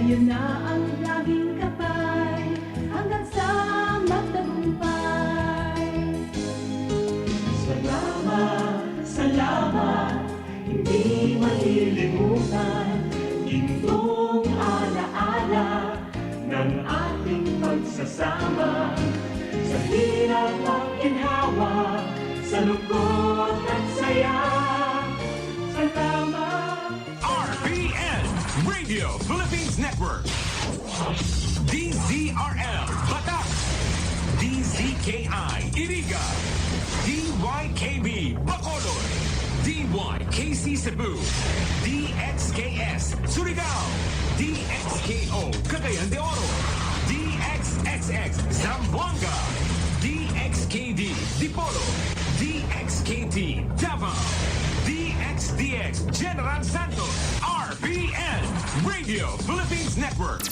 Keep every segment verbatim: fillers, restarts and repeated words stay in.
Yun na ang laging kapay hanggang sa magtagumpay. Salamat, salamat, hindi malilimutan. Gintong alaala ng ating pagsasama. Sa hirap at ginhawa, sa lungkot at saya. Salamat. R P N, Radio Philippines Network. D Z R L, Batac. D Z K I, Iriga. D Y K B, Bacolod. D Y K C Cebu. D X K S, Surigao. D X K O, Cagayan de Oro. D X X X, Zamboanga. D X K D, Dipolog. D X K T, Davao. D X D X, General Santos. R P N, Radio Philippines Network.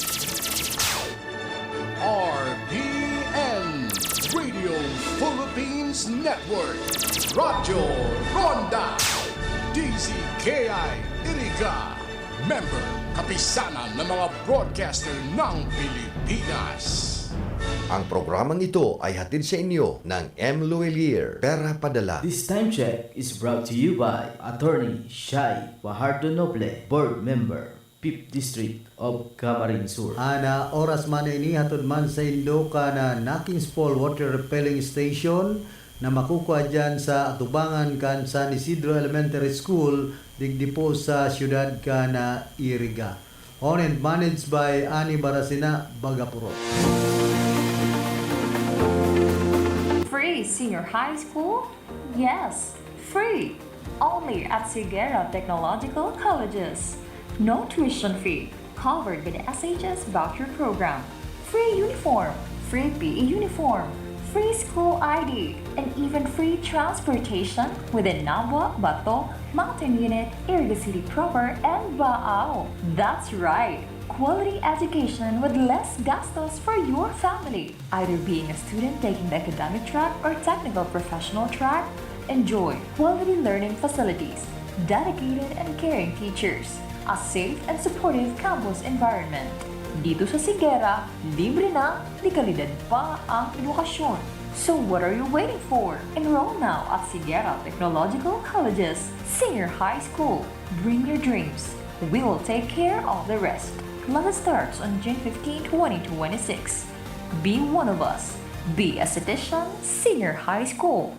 R P N, Radio Philippines Network, Radyo Ronda, D Z K I Iriga, member, Kapisanan ng mga Broadcaster ng Pilipinas. Ang programang ito ay hatid sa inyo ng M. Luwilier, Pera Padala. This time check is brought to you by Attorney Shai Fajardo Noble, Board Member, Fifth District of Camarines Sur. Ana oras man ini hatod man sa indo kan Nakings Fall Water Refilling Station na makukua dyan sa atubangan kan San Isidro Elementary School, digdi po sa siyudad kan Iriga. Owned and managed by Ani Barasina Bagapurot. Free senior high school? Yes, free! Only at Sigera Technological Colleges. No tuition fee, covered by the S H S voucher program. Free uniform, free P E uniform, free school I D, and even free transportation within Nabua, Bato, Mountain Unit, Iriga City Proper, and Baao. That's right! Quality education with less gastos for your family. Either being a student taking the academic track or technical professional track, enjoy quality learning facilities, dedicated and caring teachers, a safe and supportive campus environment. Dito sa Sigera, libre na, de kalidad pa ang edukasyon. So what are you waiting for? Enroll now at Sigera Technological College's Senior High School. Bring your dreams. We will take care of the rest. Class starts on June fifteen, twenty twenty-six. Be one of us. Be a Citizen Senior High School.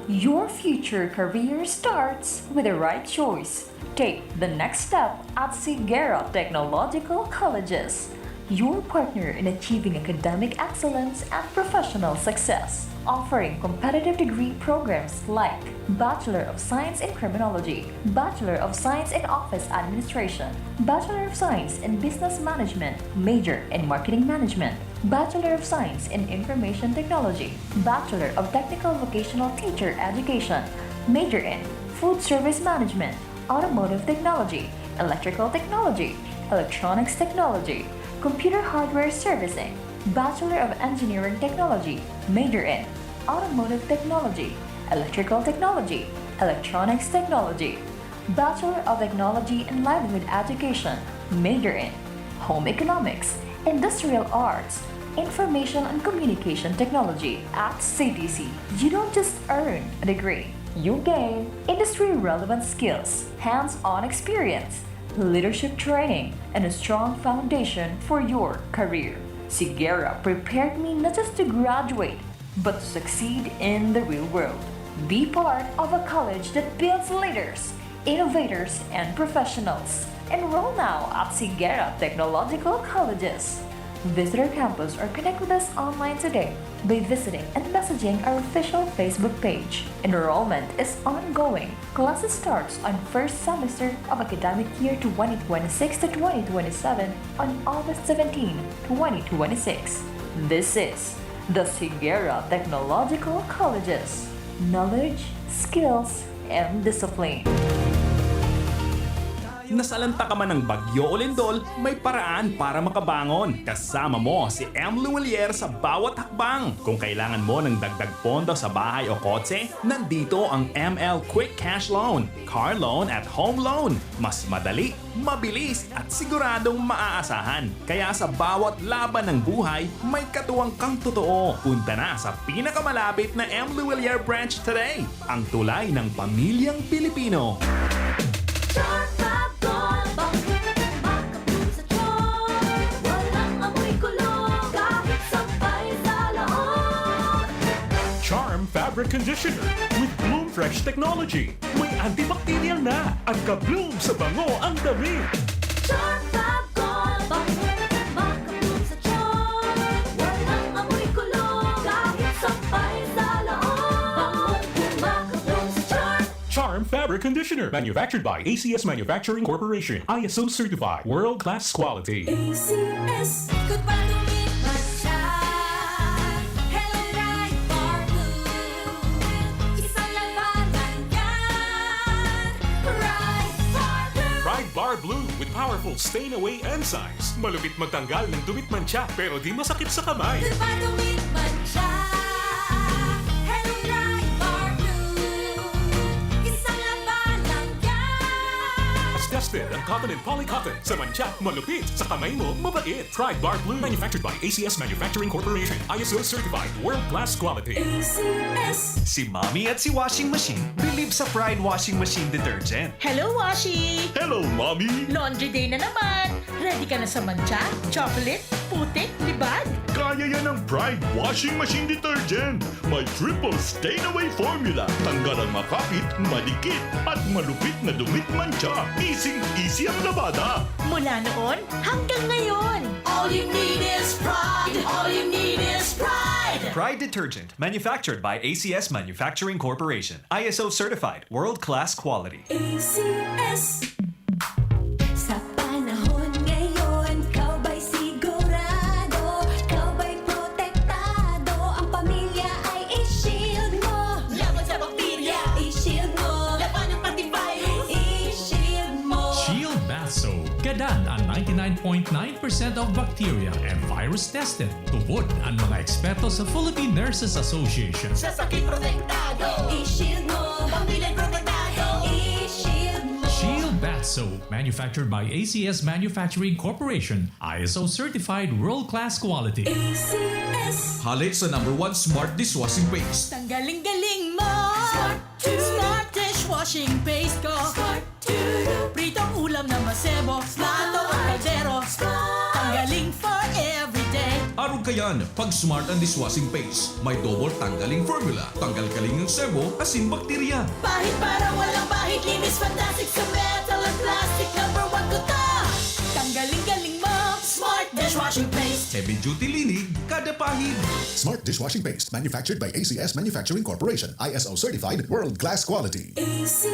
Your future career starts with the right choice. Take the next step at Sigera Technological Colleges, your partner in achieving academic excellence and professional success. Offering competitive degree programs like Bachelor of Science in Criminology, Bachelor of Science in Office Administration, Bachelor of Science in Business Management, major in Marketing Management, Bachelor of Science in Information Technology, Bachelor of Technical Vocational Teacher Education, major in Food Service Management, Automotive Technology, Electrical Technology, Electronics Technology, Computer Hardware Servicing, Bachelor of Engineering Technology, major in Automotive Technology, Electrical Technology, Electronics Technology, Bachelor of Technology in Livelihood Education, major in Home Economics, Industrial Arts, Information and Communication Technology. At C T C, you don't just earn a degree, you gain industry-relevant skills, hands-on experience, leadership training, and a strong foundation for your career. Sigera prepared me not just to graduate, but to succeed in the real world. Be part of a college that builds leaders, innovators, and professionals. Enroll now at Sigera Technological Colleges. Visit our campus or connect with us online today by visiting and messaging our official Facebook page. Enrollment is ongoing. Classes starts on first semester of academic year twenty twenty-six to twenty twenty-seven on August seventeen, twenty twenty-six. This is the Sigera Technological Colleges. Knowledge, skills, and discipline. Nasalanta ka man ng bagyo o lindol, may paraan para makabangon. Kasama mo si M Luwilier sa bawat hakbang. Kung kailangan mo ng dagdag pondo sa bahay o kotse, nandito ang M L Quick Cash Loan, Car Loan at Home Loan. Mas madali, mabilis at siguradong maaasahan. Kaya sa bawat laban ng buhay, may katuwang kang totoo. Punta na sa pinakamalapit na M Luwilier branch today. Ang tulay ng pamilyang Pilipino. Charm Fabric Conditioner with Bloom Fresh Technology. May antibacterial na at ka-bloom sa bango ang damit. Charm Fab Gold, bango na bango, ka-bloom sa charm. Walang amoy kulog, kahit sampay sa loob. Bangong gumaka-bloom sa charm. Charm Fabric Conditioner, manufactured by A C S Manufacturing Corporation, I S O certified, world class quality. A C S. Goodbye to me, Hello, Pride Bar Blue. Isang labanan yan. Pride Bar Blue. Pride Bar Blue with powerful stain away enzymes. Malupit magtanggal ng dumit mantsa, pero di masakit sa kamay. Goodbye to me, mantsa. Hello, Pride Bar Blue. Isang labanan yan. Tested ang cotton and poly cotton. Sa mantsa, malupit. Sa kamay mo, mabait. Pride Bar Blue. Manufactured by A C S Manufacturing Corporation. I S O certified. World class quality. A C S. Si Mommy at si Washing Machine believe sa Pride Washing Machine Detergent. Hello, Washi! Hello, Mommy! Laundry day na naman! Ready ka na sa mantsa, chocolate, putik, libag? Kaya yan ng Pride Washing Machine Detergent! May triple stain away formula. Tanggal ang makapit, madikit, at malupit na dumit mantsa. Easy-easy ang labada. Mula noon hanggang ngayon. All you need is pride. All you need is pride. Pride Detergent, manufactured by A C S Manufacturing Corporation. I S O certified, world-class quality. A C S. Sa panahon ngayon, ikaw ba'y sigurado? Ikaw ba'y protektado? Ang pamilya ay i-shield mo. Laban sa bakterya, i-shield mo. Labanan pati virus, i-shield mo. Shield Bath Soap. Gadan an ninety-nine point nine percent of bacteria and virus tested. Tubod an mga eksperto sa Philippine Nurses Association. Sa sakit protektado, i-shield mo. Pamilya protektado, i-shield mo. Shield Bath Soap, manufactured by A C S Manufacturing Corporation, I S O certified world-class quality. A C S. Hale sa number one smart dishwashing paste. Tanggaling galing mo! Smart, smart dishwashing paste ko! Smart, Pritong ulam na masebo, plato o kaldero. Tanggaling for everyday. Arog kayan, pag smart ang dishwashing paste, may double tanggaling formula. Tanggal kaling ang sebo, asin bakterya. Pahid para walang bahid, linis fantastic sa metal at plastic. Number one ko to. Tanggaling galing mo, smart dishwashing paste. Heavy duty linig, kada pahid. Smart dishwashing paste, manufactured by A C S Manufacturing Corporation, I S O certified, world class quality. A C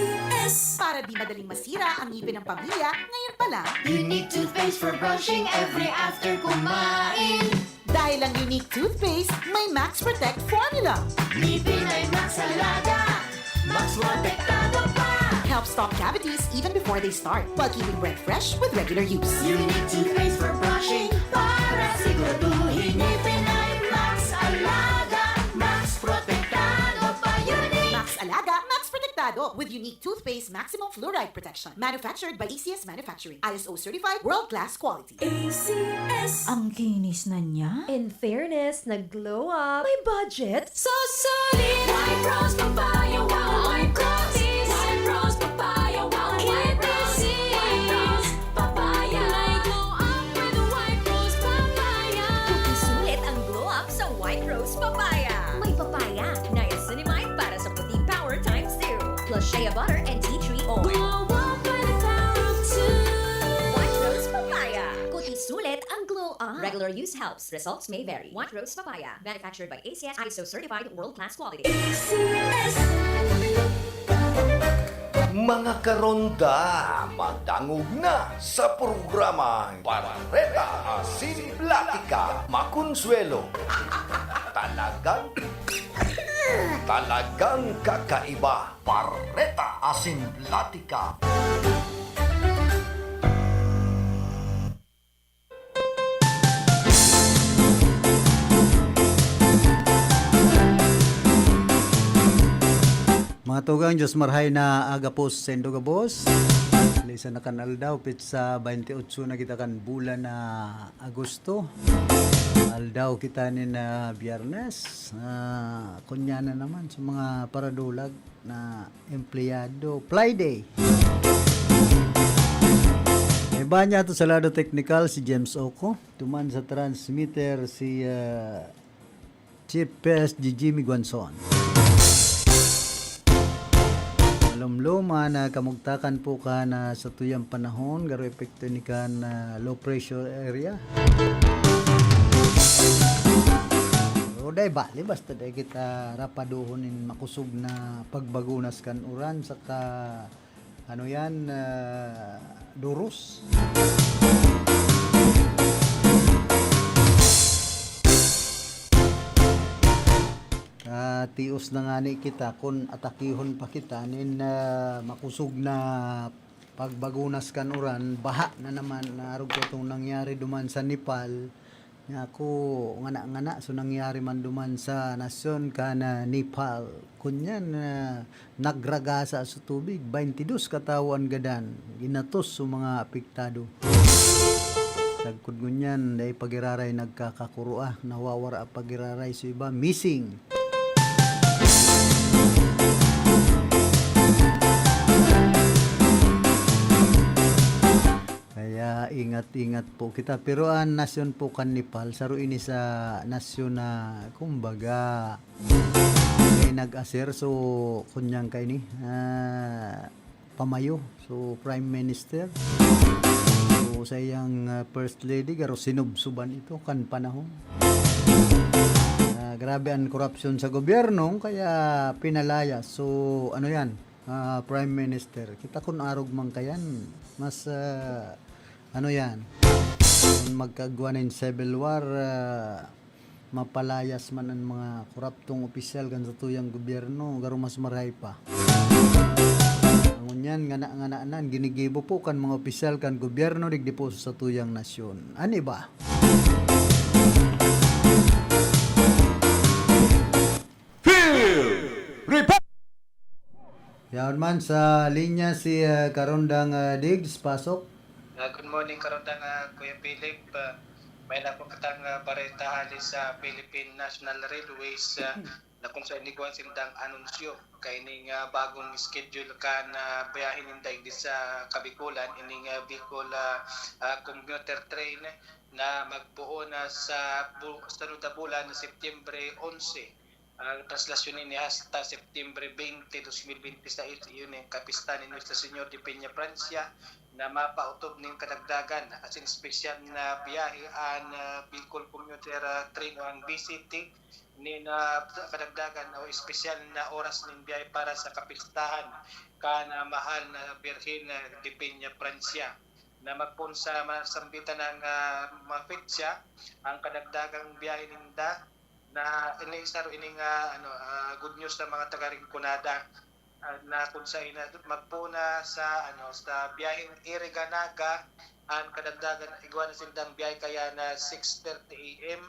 S. Para di madaling masira ang ngipin ng pamilya, ngayon pa lang. Unique toothpaste for brushing every after kumain. Dahil ang Unique Toothpaste may Max Protect Formula. Ngipin ay Max Alaga. Max Protektado pa. Helps stop cavities even before they start while keeping breath fresh with regular use. Unique Toothpaste for brushing para siguraduhin ngipin ay Max Alaga. Max Protektado pa. Unique. Max Alaga, Max Protektado with Unique Toothpaste Maximum Fluoride Protection. Manufactured by A C S Manufacturing. I S O certified, world-class quality. A C S. Ang kinis na niya. In fairness, nag-glow up. May budget. Sa Solid White Rose Papaya, wow, White Rose. White Rose Papaya, wow, White Rose. White Rose Papaya. May glow up with White Rose Papaya. Sulit ang glow up sa White Rose Papaya. May papaya, niacinamide para sa puting power times two. Plus shea butter and tea tree oil. Glow up with the power of two. White Rose Papaya. Kuti sulit ang glow up. Regular use helps. Results may vary. White Rose Papaya. Manufactured by A C S, I S O certified, world class quality. A C S. Mga karonda, madangog na sa programang Bareta Asin Platika, Makonsuelo. Talagang, talagang kakaiba. Bareta Asin Platika. Tugang Diyos marhay na aga po sa saindo gabos. Lisa na kan aldaw, petsa twenty-eight na kita kan bulan na Agosto. Aldaw kita nin, ah, Biyernes. Ah, kunya na naman sa mga paradulag na empleyado. Fly day. Iba niya to sa lado teknikal si James Oco. Tuman sa transmitter si, ah, Chief P S G Jimmy Guanzon. Malumlom an, ah, kamugtakan po kan satuyang panahon, garo epekto ni kan, ah, low pressure area. Pero dai bali, basta dai kita rapadohon nin makosog na pagbagunas kan uran, saka ano yan, ah, duros. Ah, tios na ngani kita kun atakihon pa kita nin, ah, makosog na pagbagunas kan uran, baha na naman, na arog ko itong nangyari duman sa Nepal. Nya ako, ngana-ngana, so nangyari man duman sa nasyon kan, ah, Nepal. Kunyan, ah, nagragasa sa tubig, twenty-dos ka tawo an gadan, ginatos sa mga apektado. Sagkod ngunyan, dai pa giraray nagkakakuro, ah, nawawara pa giraray sa iba, missing. Kaya ingat-ingat po kita. Pero an nasyon po kan Nepal, saro ini sa nasyon na, kumbaga, may nag-aser. So, kunyang kaini, ah, pamayo. So, Prime Minister. So, sa iyang, ah, First Lady, garo sinubsuban ito kan panahon. Ah, grabe an korupsyon sa gobyerno, kaya pinalayas. So, ano yan? Ah, Prime Minister. Kita kun arog man kayan, mas, ah, ano yan? Kung magkagwa nin civil war, ah, mapalayas man an mga koraptong opisyal kan satuyang gobyerno, garo mas marahay pa. Ngunyan, ngana-ngana na an ginigibo po kan mga opisyal kan gobyerno digdi po sa satuyang nasyon. An iba? Field Report! Yaon man sa linya si, ah, Karondang, ah, Diggs, pasok. Ah, good morning, Karondang, ah, Kuya Philip. Ah, may nako kitang, ah, bareta hali sa Philippine National Railways, ah, na kung saan igwa sindang anunsyo kaining, ah, bagong schedule kan, ah, biyahe ninda digdi sa Kabikolan, ining, ah, Bicol, ah, ah, commuter train na magpoon na sa bu-, sunod na bulan na Setyembre onse. Ang traslasyon ini hasta September twenty, dos mil binte sais, iyon ang kapistahan ni Nuestra Señor de Peña Francia na mapautob nin kadagdagan asin espesyal na biyahe an, ah, Bicol Commuter, ah, Train o ang B C T nin, ah, kadagdagan o espesyal na oras nin biyahe para sa kapistahan kan, ah, mahal na Birhen, ah, de Peña Francia na magpoon sa masambitan ng, ah, mga petsa ang kadagdagang biyahe ninda na ini saro ini nga, ano, ah, good news sa mga taga Rinconada, ah, na kung sa ina magpoon na sa, ano, sa biyaheng Iriga-Naga, ang kadagdagan, igwa na sindang biyahe kaya na six thirty A M,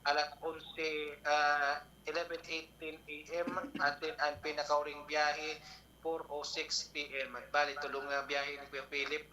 alas onse, ah, eleven eighteen A M, asin ang pinakauring biyahe, four oh six P M. Bali, tolong, ah, biyahe ni Kuya Philip.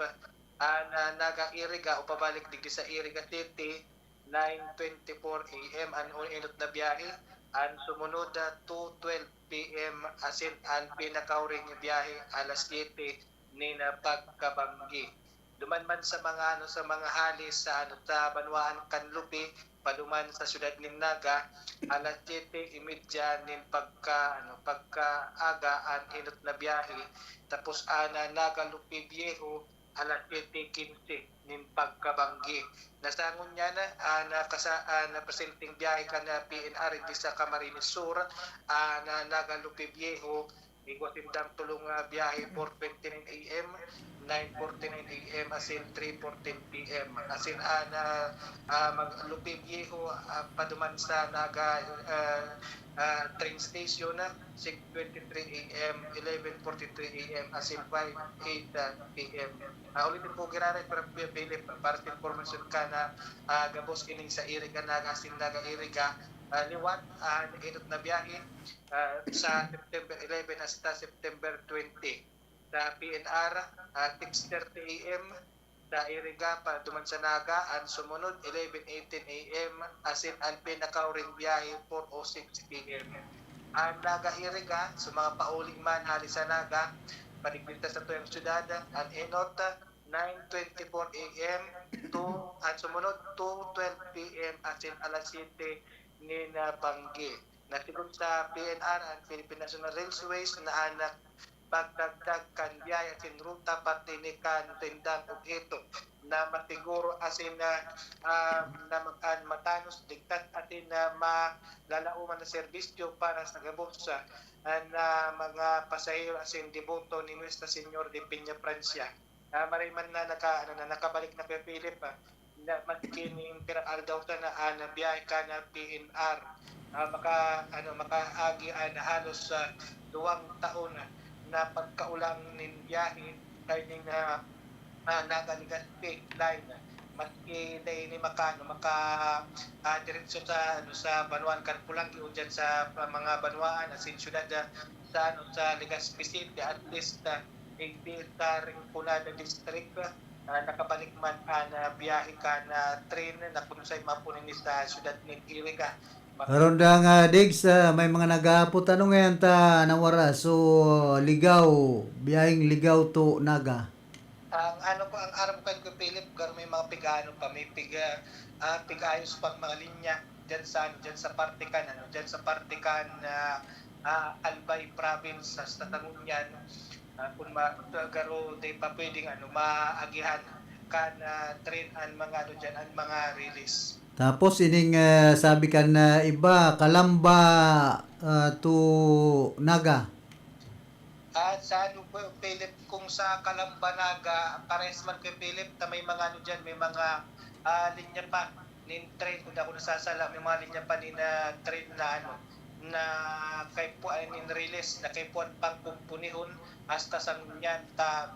Ang, ah, Naga-Iriga o pabalik digdi sa Iriga City, nine twenty-four A M an inot na biyahe, an sumunod, ah, two twelve P M asin an pinakauring biyahe alas siyete nin, ah, pagkabanggi. Duman man sa mga, ano, sa mga hali sa, ano, sa banwaan kan Lupi, paduman sa siyudad nin Naga, alas siyete y media nin pagka, ano, pagkaaga an inot na biyahe, tapos an, ah, Naga Lupi Viejo, alas siyete quince nin pagkabanggi. Na sa ngunyan, ah, nakasa-, ah, napresenteng biyahe kan, ah, P N R digdi sa Camarines Sur, ah, na Naga Lupi Viejo, igwa sindang tolong, ah, biyahe, four twenty-nine A M, nine forty-nine A M, asin three fourteen P M. Asin, ah, na, ah, mag-, Lupi Viejo, ah, paduman sa Naga, ah, ah, train station, ah, six twenty-three A M, eleven forty-three A M, asin five eight, ah, P M. Ah, ulitin po, giraray, pero Kuya Philip, para sa impormasyon ka na, ah, gabos ining sa Iriga, Naga, asin Naga-Iriga, ah, liwat, ah, enot na biyahe, ah, sa September eleven hasta September twenty. Sa P N R, ah, six thirty A M sa Iriga pa duman sa Naga, ang sumunod eleven eighteen A M, asin ang pinakahuring biyahe four oh six P M. Ang Naga Iriga, sa mga pauli man hali sa Naga, padigdi ta sa tuyang syudad, ang enot, nine twenty-four A M to, ang sumunod two twelve P M, asin alas siyete nin, ah, banggi. Nasigon sa P N R, ang Philippine National Railways, na ang pagdagdag kan biyahe asin ruta parte ni kan tindang obheto na masiguro asin na, ah, na mag-, an matanos, ligtas asin na malalaoman na serbisyo para sa gabos, ah, na mga pasahero asin deboto ni Nuestra Señor de Peña Francia. Ah, maray man na naka-, ano na, nakabalik na Kuya Philip, ah, na maski ning pirang aldaw ta na, ah, na biyahe kan P N R. Ah, maka-, ano, makaagi an halos, ah, duwang taon na pagkaolang nin biyahe kaining, ah, ah, Naga Legazpi line. Maski dai ini maka-, ano, maka-, ah, diretso sa, ano, sa banwaan kan Polangui o diyan sa pa-, mga banwaan asin syudad, ah, sa, ano, sa Legazpi City, at least, ah, digdi sa Rinconada District, ah, nakabalik man an, ah, biyahe kan, ah, tren na kun saen maapod ini sa syudad nin Iriga. Aron daa nga, Diggs, ah, may mga nag-aapot, ano ngayon ta nawara? So, Ligao, biyaheng Ligao to Naga. Ang ano ko, ang aram ko, Philip, garo may mga pig-ano pa, may piga-, ah, pig-ayos pang mga linya diyan sa, ano, diyan sa parte kan, ano, diyan sa parte kan, ah, ah, Albay Province, sa, sa Tanguyan. Ah, kung ma-, garo, di pa pwedeng, ano, maagihan kan, ah, tren an mga, ano, diyan, an mga release. Tapos ining, ah, sabi kan, ah, iba, Calamba, ah, to Naga. At sa ano po, Philip, kung sa Calamba, Naga, parehas man kay Philip, ta may mga ano diyan, may mga, ah, linya pa nin train, kung di ako nasasala, may mga linya pa nin, ah, train na ano, na kaipuhan nin release, na kaipuhan pang kumpunihon hasta sa ngunyan, ta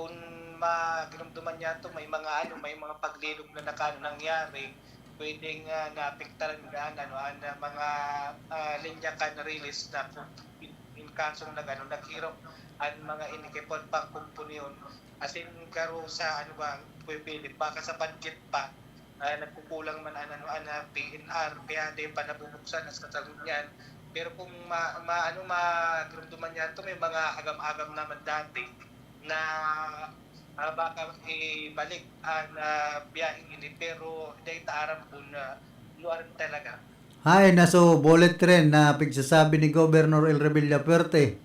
kun ma-, ginumduman niya to, may mga ano, may mga paglilog na naka-, ano, nangyari, pwedeng, ah, naapektaran gaan, ano, an, ah, mga, ah, linya kan release na kung in, in kasong nag-, ano, naghirok an mga ini kaipuhan pang kumpunihon. As in, garo sa, ano ba, Kuya Philip, baka sa budget pa, ah, nagkukulang man an, ano, an, ah, P N R, kaya di pa nabubuksan hasta sa ngunyan. Pero kung ma-, ma-, ano, ma-, ginumduman niya to, may mga agam-agam naman dati na, ah, baka ibalik an, ah, biyaheng ini, pero dai ta aram kun, ah, luarin talaga. Hay, na so bullet train na pigsasabi ni Governor El Revilla Fuerte.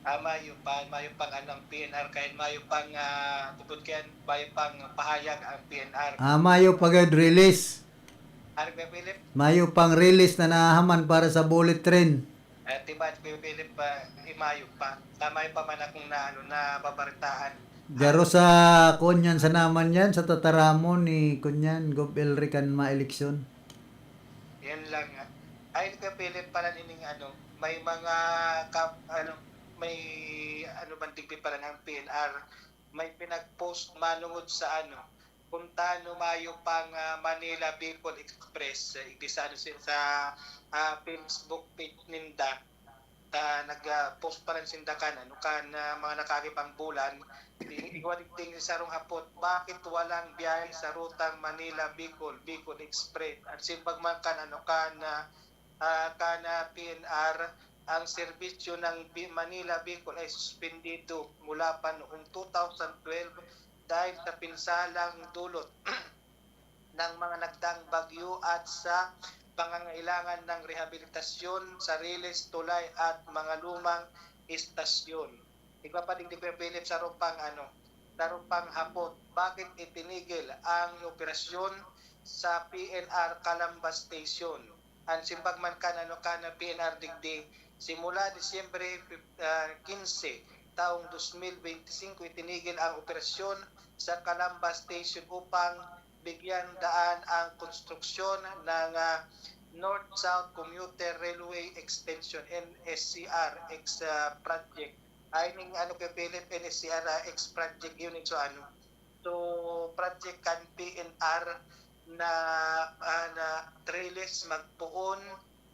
Ah, mayo pa, mayo pang ano, ang P N R, kaya mayo pang, ah, tubod kayan, mayo pang pahayag ang P N R. Ah, mayo pa gayud release. Ano, Kuya Philip? Mayo pang release na nahaman para sa bullet train. Ah, tibaad, Kuya Philip, ah, eh, mayo pa. Ta mayo pa man akong na, ano, nababaritaan. Garo sa, kunyan, sa naman yan, sa tataramon ni, kunyan, Gov Elric kan maeleksyon. Yan lang, ah. Ay, Kuya Philip, pala nining, ano, may mga kap-, ano, may, ano, bang digdi pala ng P N R, may pinag-post manungod sa, ano, kung tano mayo pang, ah, Manila Bicol Express, eh, igdi sa, ano, sin-, sa, ah, Facebook page ninda, ta nag, ah, post pa lang sinda kan, ano, kan, ah, mga nakaagi pang bulan. Di, igwa digdi sarong hapot, bakit walang biyahe sa rutang Manila Bicol, Bicol Express? At simbag man kan, ano, kan, ah, ah, kan, ah, P N R, ang serbisyo ng Bi-, Manila Bicol ay suspendido mula pa noong two thousand twelve dahil sa pinsalang dulot ng mga nagdaang bagyo at sa pangangailangan ng rehabilitasyon sa riles, tulay at mga lumang istasyon. Igwa pa digdi, Kuya Philip, sarong pang, ano, sarong pang hapot, bakit itinigil ang operasyon sa P N R Calamba Station? An simbag man kan, ano, kan P N R digdi, simula Disyembre, ah, quince, taong dos mil bente singko, itinigil ang operasyon sa Calamba Station upang bigyan daan ang konstruksyon ng, ah, North-South Commuter Railway Extension, N S C R, ex, ah, project. Ay, ning ano, Kuya Philip, N S C R, ah, ex project yun, eh. So, ano, so, project kan P N R na, ah, na release magpoon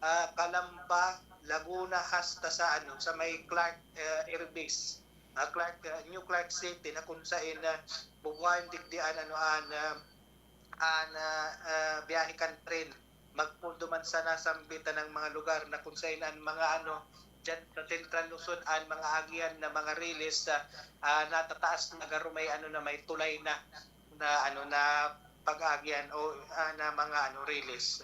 ah, Calamba, Laguna, hasta sa ano, sa may Clark, eh, Air Base, ah, Clark, ah, New Clark City, na kung saan, ah, bubuhayin digdi an ano, an, ah, an, ah, ah, biyahe kan tren. Magpondo man sa nasambitan ng mga lugar na kung saan ang mga ano, dyan sa Central Luzon, ang mga agihan na mga riles, ah, ah, natataas na, garo may ano na, may tulay na, na ano, na pag-agihan o, ah, na mga ano, riles.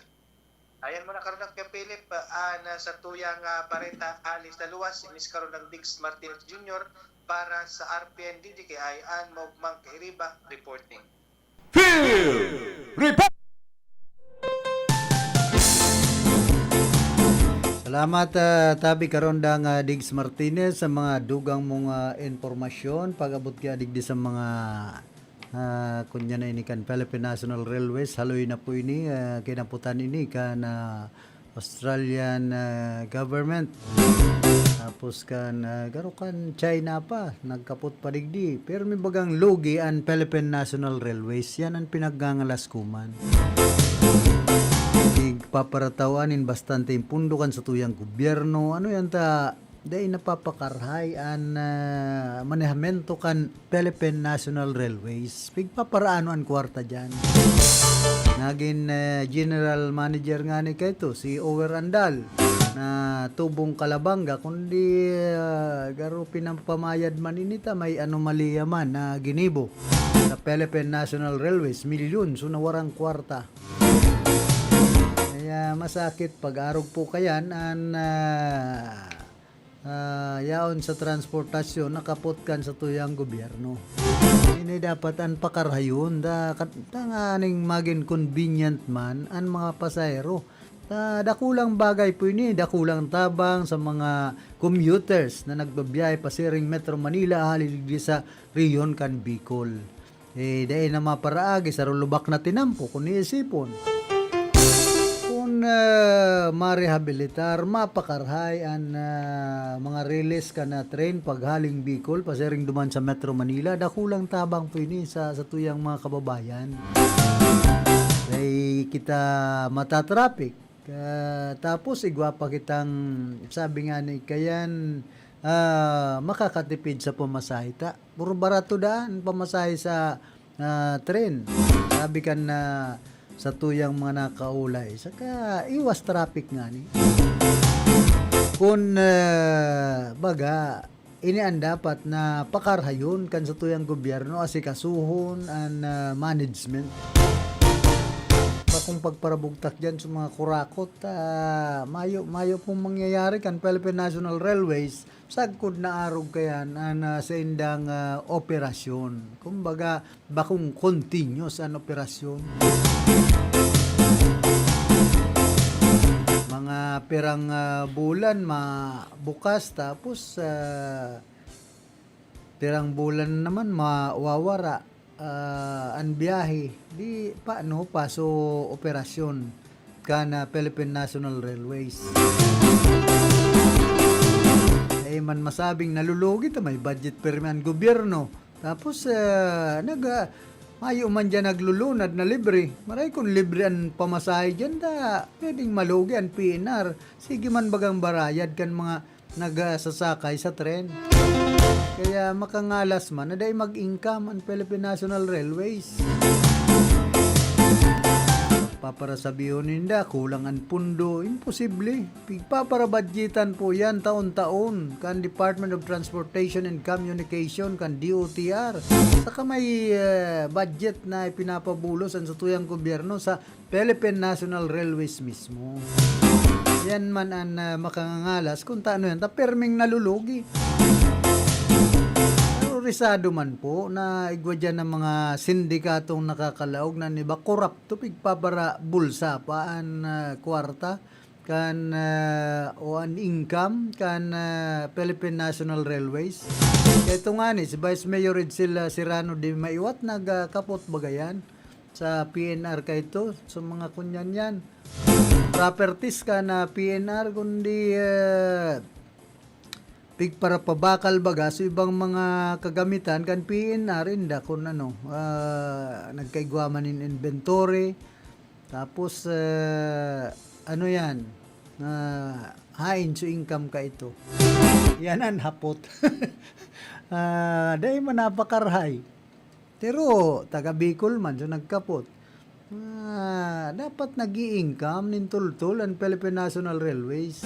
Ayan muna karon, Kuya Philip, ah, na sa tuyang, ah, bareta hali sa luwas, inis karon ang Diggs Martinez Junior para sa R P N D J K I, an Maugmang Kairiba reporting. Field Report! Salamat, ah, tabi karon dang, ah, Diggs Martinez, sa mga dugang mong, ah, impormasyon pag-abot kaya digdi sa mga, ah, kunya na ini kan Philippine National Railways. Haloy na po ini, ah, kinaputan ini kan, ah, Australian, ah, government. Tapos kan, ah, garo kan China pa, nagkapot pa digdi. Pero may bagang lugi an Philippine National Railways. Yan ang pinaggangalas ko man. Igpaparataw nin bastante impundo kan satuyang gobyerno. Ano yan ta? Dai napapakarhay an, ah, manehamento kan Philippine National Railways. Pigpaparaan an kwarta diyan. Nagin, ah, general manager ngani kaito, si Ower Andal, na tubong Calabanga, kundi, ah, garo pinapamayad man ini ta may anomalya man na ginibo sa Philippine National Railways, milyon, so nawarang kwarta. Kaya masakit pag-arog po kayan an, ah, ah, yaon sa transportasyon nakapot kan satuyang gobyerno. Ini dapat an pakarhayon da, kat-, tanganing magin convenient man an mga pasahero. Ta dakulang bagay po ini, dakulang tabang sa mga commuters na nagbabiyahe pasiring Metro Manila hali digdi sa rehiyon kan Bicol. Eh, dai na maparaagi, saro lubak na tinampo kun iisipon. Kun, ah, marehabilitar, mapakarhay an, ah, mga riles kan, ah, train paghaling Bicol, pasiring duman sa Metro Manila, dakulang tabang po ini sa, sa tuyang mga kababayan. Dai kita matatraffic. Ka-, tapos igwa pa kitang, sabi nga ni Kayan, ah, makakatipid sa pamasahe ta. Puro barato daan pamasahe sa, ah, tren. Sabi kan, ah, sa tuyang mga nakaulay. Saka iwas traffic nga ni. Kun, ah, baga, ini an dapat na pakarhayon kan satuyang gobyerno, asikasuhon an, ah, management. Bakong pagparabugtak diyan sa mga kurakot, ah, mayo, mayo pong mangyayari kan Philippine National Railways, sagkod na arog kayan an, ah, saindang, ah, operasyon. Kumbaga, bakong continuous an operasyon. Mga pirang, ah, bulan ma-, bukas, tapos, ah, pirang bulan naman mawawara, ah, an biyahe. Di paano pa? So, operasyon kan, ah, Philippine National Railways. Dai man masabing nalulugi ta may budget pirmi an gobyerno. Tapos, ah, nag-, ah, mayo man diyan naglulunad na libre. Maray kun libre an pamasahe diyan, da, pwedeng malugi an P N R. Sige man bagang barayad kan mga nagsasakay sa tren. Kaya makangalas man na dai mag-income an Philippine National Railways. Paparasabihon ninda, kulang an pundo. Imposible. Pigpaparabadyetan po yan taon-taon kan Department of Transportation and Communication, kan D O T R. Saka may, eh, budget na ipinapabulos ang satuyang gobyerno sa Philippine National Railways mismo. Yan man an, ah, makangangalas kung taano yan ta perming nalulugi. Pero risado man po na igwa diyan ang mga sindikatong nakakalaog na an iba korapto, pigpapara bulsa pa an, ah, kwarta kan, ah, o an income kan, ah, Philippine National Railways. Kaya ito nga ni, si Vice Mayor Edsel, ah, Serrano de Maiwat nagkapot baga yan sa P N R kaito, sa mga kunyan yan. Properties kan, ah, P N R, kundi, ah, pigparapabakal baga sa ibang mga kagamitan kan P N R, inda kun ano, ah, nagkaigwa man nin inventory. Tapos, ah, ano yan? Ah, hain su income kaito. Yan an hapot. Ah, dai man napakarahay. Pero taga Bicol man, so nagkapot. Ah, dapat nag-i-income nin tultol an Philippine National Railways.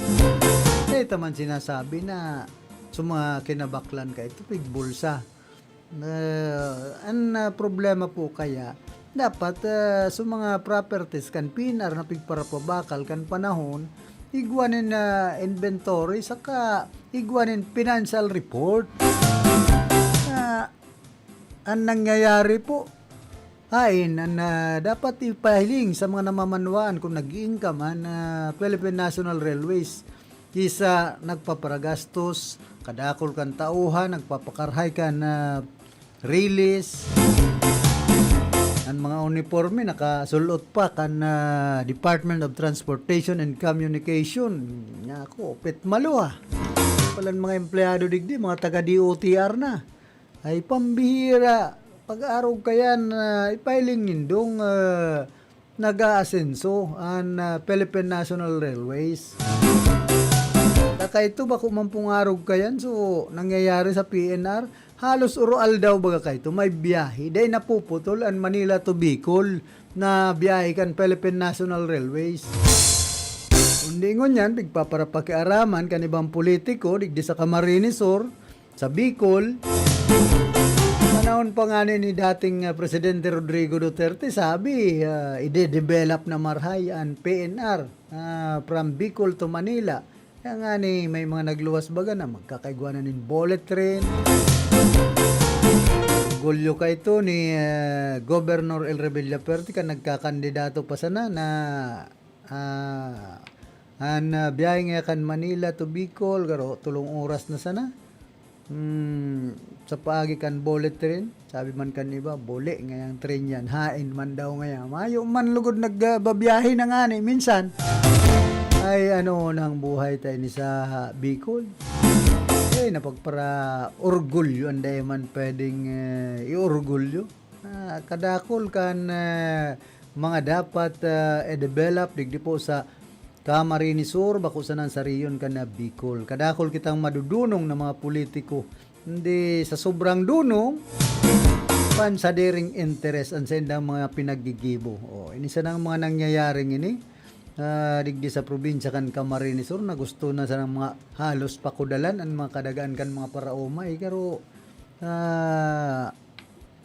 Dai ta man sinasabi na sa mga kinabaklan kaito, pigbulsa. Ah, an, ah, problema po kaya, dapat, ah, sa mga properties kan P N R na pigparapabakal kan panahon, igwa nin, ah, inventory saka igwa nin financial report. Ah, an nangyayari po, hain an, ah, dapat ipahiling sa mga namamanwaan kung nag-i-income an, ah, Philippine National Railways. Isa, nagpaparagastos, kadakul kan tauhan, nagpapakarahay kan, ah, release. An mga uniporme, nakasul-ot pa kan, ah, Department of Transportation and Communication. Nako, petmalo, ah. Palan mga empleyado digdi, mga taga D O T R na. Ay, pambihira. Pag-arog kayan, ah, ipahiling nindong, ah, nag-aasenso an, ah, Philippine National Railways. Saka ito, bako man pong arog kayan, so, nangyayari sa P N R, halos uro-aldaw baga kaito, may biyahe. Dai napuputol an Manila to Bicol na biyahe kan Philippine National Railways. Kundi ngunyan, pigpaparapakiaraman kan ibang politiko, digdi sa Camarines Sur, sa Bicol. Panahon pa ngani ni dating, ah, Presidente Rodrigo Duterte, sabi, ah, ide-develop na marahay an P N R, ah, from Bicol to Manila. Kaya ngani, may mga nagluwas baga na magkakaigwa na nin bullet train. Orgulyo kaito ni, ah, Governor El Revilla Perte kan nagkakandidato pa sana na, ah, an, ah, biyahe ngaya kan Manila to Bicol, garo, tolong oras na sana. Hmm, sa paagi kan bullet train, sabi man kan iba, "Buli ngayang train yan, hain man daw ngaya." Mayo man lugod nagbabiyahe na ngani minsan. Ay, ano nang buhay tayo ni sa Bicol? Eh, napagpara-orgulyo, anday man pwedeng, eh, i-orgulyo. Ah, kadakol kan, ah, mga dapat, ah, i-develop digdi po sa Camarines Sur, bako sana sa rehiyon kan, ah, Bicol. Kadakol kitang madudunong na mga politiko. Hindi sa sobrang dunong, pansadiring interes an saindang mga pinaggigibo. O, ini sanang mga nangyayaring ini, ah, digdi sa probinsya kan Camarines Sur na gusto na sanang mga halos pakudalan an mga kadagaan kan mga paraoma, eh, garo, ah,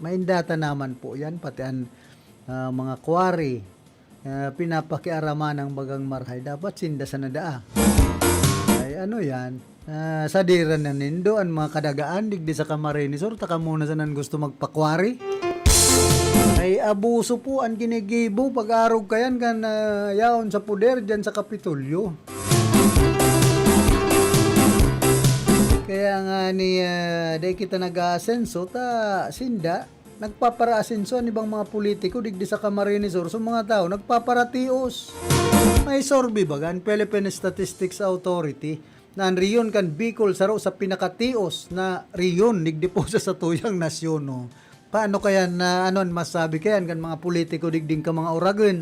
May data naman po yan, pati an, ah, mga quarry, ah, pinapakiaraman ng bagang marahay. Dapat sinda sana daa. Ay, ano yan? Ah, sadiran na nindo an mga kadagaan digdi sa Camarines Sur, ta kamo na sanan gusto magpa-quarry? Ay, abuso po an ginigibo pag-arog kayan kan, ah, yaon sa poder dyan sa Kapitolyo. Kaya nga ni, ah, dai kita nag-aasenso, ta sinda, nagpaparaasenso an ibang mga politiko digdi sa Camarines Sur. So, mga tao, nagpaparatios. May survey baga an Philippine Statistics Authority na an rehiyon kan Bicol saro sa pinakatios na rehiyon digdi po sa satuyang nasyon, no? Paano kaya na, ano an masabi kayan kan mga politiko digding ka mga uragon?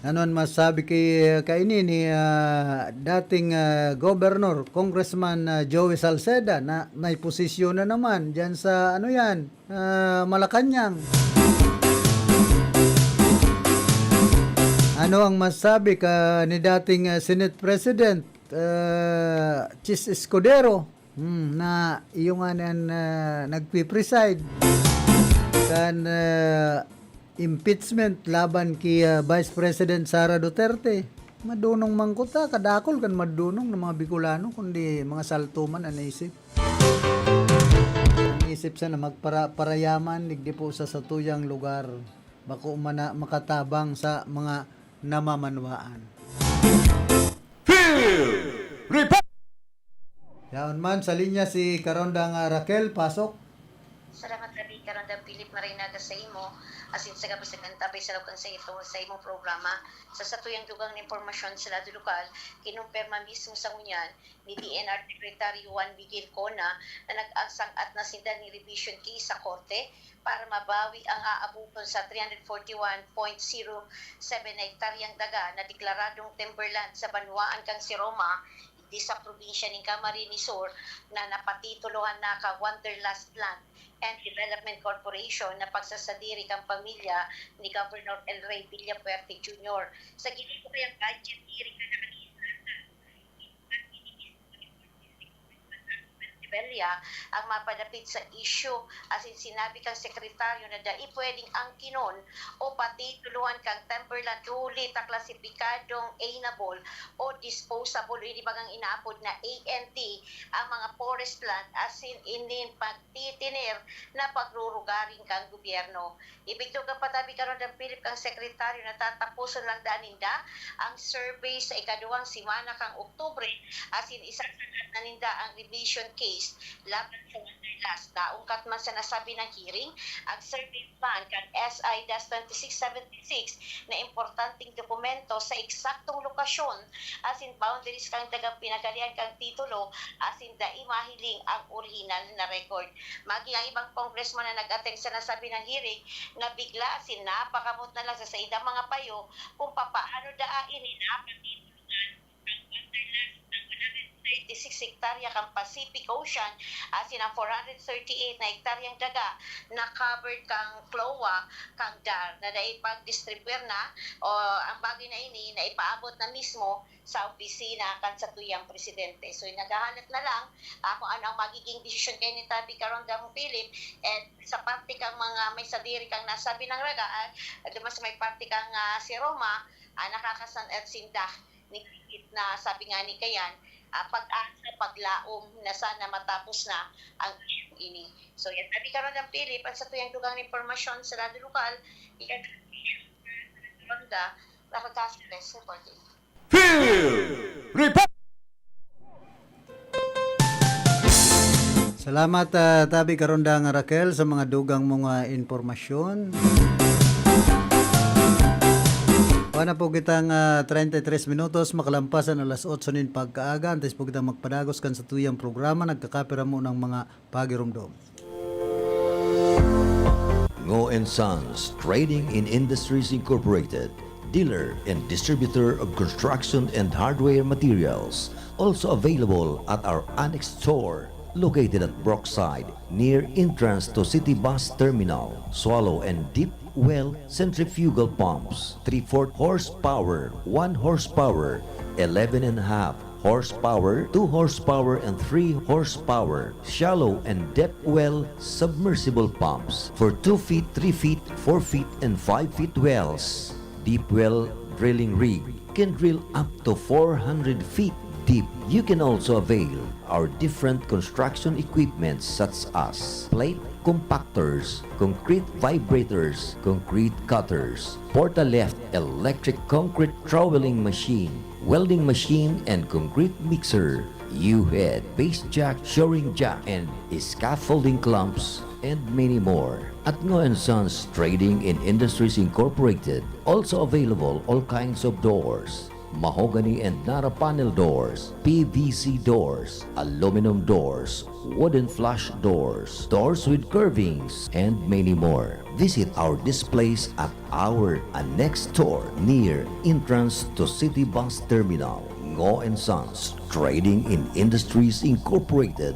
Ano an masabi kay, kaini ni, ah, dating, ah, Governor, Congressman, ah, Joey Salceda na may posisyon na naman diyan sa, ano yan, ah, Malacañang? Ano ang masabi ka ni dating, ah, Senate President, ah, Chiz Escudero? Hmm, na iyo ngani an, ah, nagpi-preside kan, ah, impeachment laban ki, ah, Vice President Sara Duterte. Madunong man kuta, kadakol kan madunong na mga Bicolano, kundi mga salto man an isip. An isip sana magpara-, parayaman, digdi po sa satuyang lugar. Bako man na makatabang sa mga namamanwaan. Field Report! Yaon man, sa linya si Karonda nga Raquel, pasok. Salamat, Rabi. Karandang Philip Marinaga sa imo, asin sa gabos na kantabay sa lawag kan sa ito, sa imong programa. Sa satuyang dugang na impormasyon sa lado lokal, kinumpirma mismo sa ngunyan ni D N R Secretary Juan Miguel Cona na nag-agsang-at na sinda ni revision case sa korte para mabawi ang aaboton sa three hundred forty-one point zero seven na hektaryang daga na deklaradong timberland sa banwaan kan Siroma, di sa probinsya nin Camarines Sur, na napatitulohan na ka Wanderlust Land and Development Corporation na pagsasadiri kan pamilya ni Governor El Rey Villafuerte Junior. Sa ginibo kayang budget hearing kan nakalihis na Bella ang mapadapit sa isyu, asin sinabi kang sekretaryo na dai pwedeng angkinon o patitulohan kang timberland huli ta klasipikadong anable o disposable, ini bagang inaapod na A N T, ang mga forest land asin inin pagtitiner na pagrurugaring kang gobyerno. Ibigtog kan patabi karon dan Philip kang sekretaryo na tataposon lang daan ninda ang survey sa ikaduwang semana kang Oktubre, asin isasaad na ninda ang revision case laban sa Wanderlust. Naungkat man sa nasabi na hearing, ang survey plan kan S I dash twenty-six seventy-six na importanteng dokumento sa eksaktong lokasyon asin boundaries kan dagang pinagalian kan titulo asin dai mahiling ang orihinal na record. Maging ang ibang congressman na nag-attend sa nasabing hearing, nabigla asin napakamot na lang sa saindang mga payo kung papaano daa ini napatitulugan ang Wanderlust, ang one hundred thirty-six hektarya kan Pacific Ocean asin ang four hundred thirty-eight na hektaryang daga na covered kan CLOA, kan DAR, na naipagdistribuyar na, o ang bagay na ini na ipaabot na mismo sa opisina kan satuyang presidente. So, naghahanap na lang, ah, kung ano ang magiging desisyon kaini ni Tabi karon, Damo Philip, and sa parte kang mga may sadiri kang nasabi ng raga, ah, duman sa may parte kang, ah, Siroma, ah, nakakasan-, at sinda ni Kikit na sabi nga ni Kayan, ah, pag-asa, paglaom na sana matapos na ang isyung ini. So, yan. Tabi karon, Damo Philip, ang satuyang dugang na impormasyon sa lado lokal, iyan ang Barangay, Barangay Reporting. Field Report! Salamat, ah, Tabi Karondang Raquel, sa mga dugang mong, ah, impormasyon. Wala po kitang, ah, treinta y tres minutos, makalampas ang alas otso nin pagkaaga. Antes po kitang magpadagos kan satuyang programa, nagkakapira mo ng mga pagirumdom. Ngo and Sons Trading in Industries Incorporated, dealer and distributor of construction and hardware materials. Also available at our annex store located at Brookside, near entrance to City Bus Terminal. Swallow and Deep Well Centrifugal Pumps, three-fourth horsepower, one horsepower, eleven and a half horsepower, two horsepower, and three horsepower, shallow and depth well submersible pumps for two feet, three feet, four feet, and five feet wells. Deep well drilling rig can drill up to four hundred feet deep. You can also avail our different construction equipments such as plate compactors, concrete vibrators, concrete cutters, Porta-Lift electric concrete troweling machine, welding machine and concrete mixer, U-head, base jack, shoring jack, and scaffolding clamps, and many more. At Ngo and Sons Trading in Industries Incorporated, also available all kinds of doors, mahogany and Nara panel doors, P V C doors, aluminum doors, wooden flush doors, doors with curvings, and many more. Visit our displays at our annex store near entrance to City Bus Terminal. Ngo and Sons Trading in Industries Incorporated.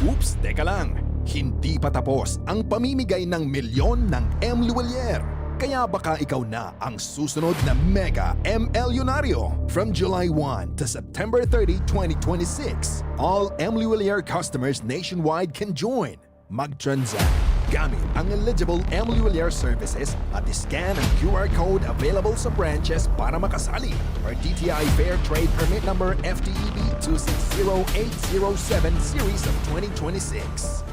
Oops, teka lang. Hindi pa tapos ang pamimigay ng milyon ng M Luwalier. Kaya baka ikaw na ang susunod na mega M L Yonaryo. From July one to September thirty, twenty twenty-six, all M Luwalier customers nationwide can join. Mag-transact gamit ang eligible M Luwalier services at scan ang Q R code available sa branches para makasali, or D T I Fair Trade Permit Number F T E B two six zero eight zero seven series of twenty twenty-six.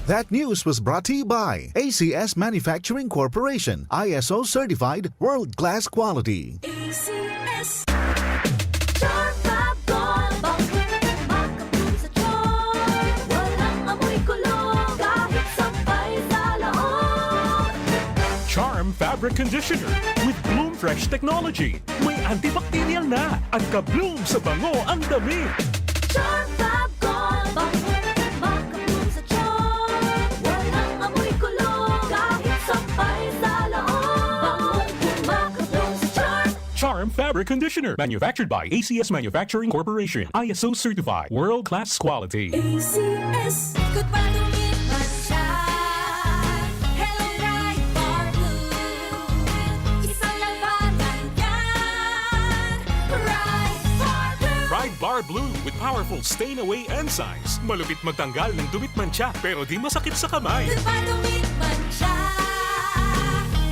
That news was brought to you by A C S Manufacturing Corporation, I S O certified, world-class quality. A C S. Sharp Fab Gold Box. Makapul sa drawer. Walang amoy kulor. Fabric conditioner with Bloom Fresh technology. May antibacterial na. Ang ka-bloom sa bango ang damit. Charm Fab Gold. Bango, maka-bloom sa charm. Walang amoy kulog. Kahit sampay sa loob. Bango, maka-bloom sa charm. Charm Fabric Conditioner. Manufactured by A C S Manufacturing Corporation. I S O certified. World class quality. A C S. Good pa, dumit man siya. Hello, Pride Bar Blue. Isang labanan yan. Pride Bar Blue. Pride Bar Blue with powerful stain away enzymes. Malupit magtanggal ng dumit mantsa, pero di masakit sa kamay. Good pa, dumit man siya.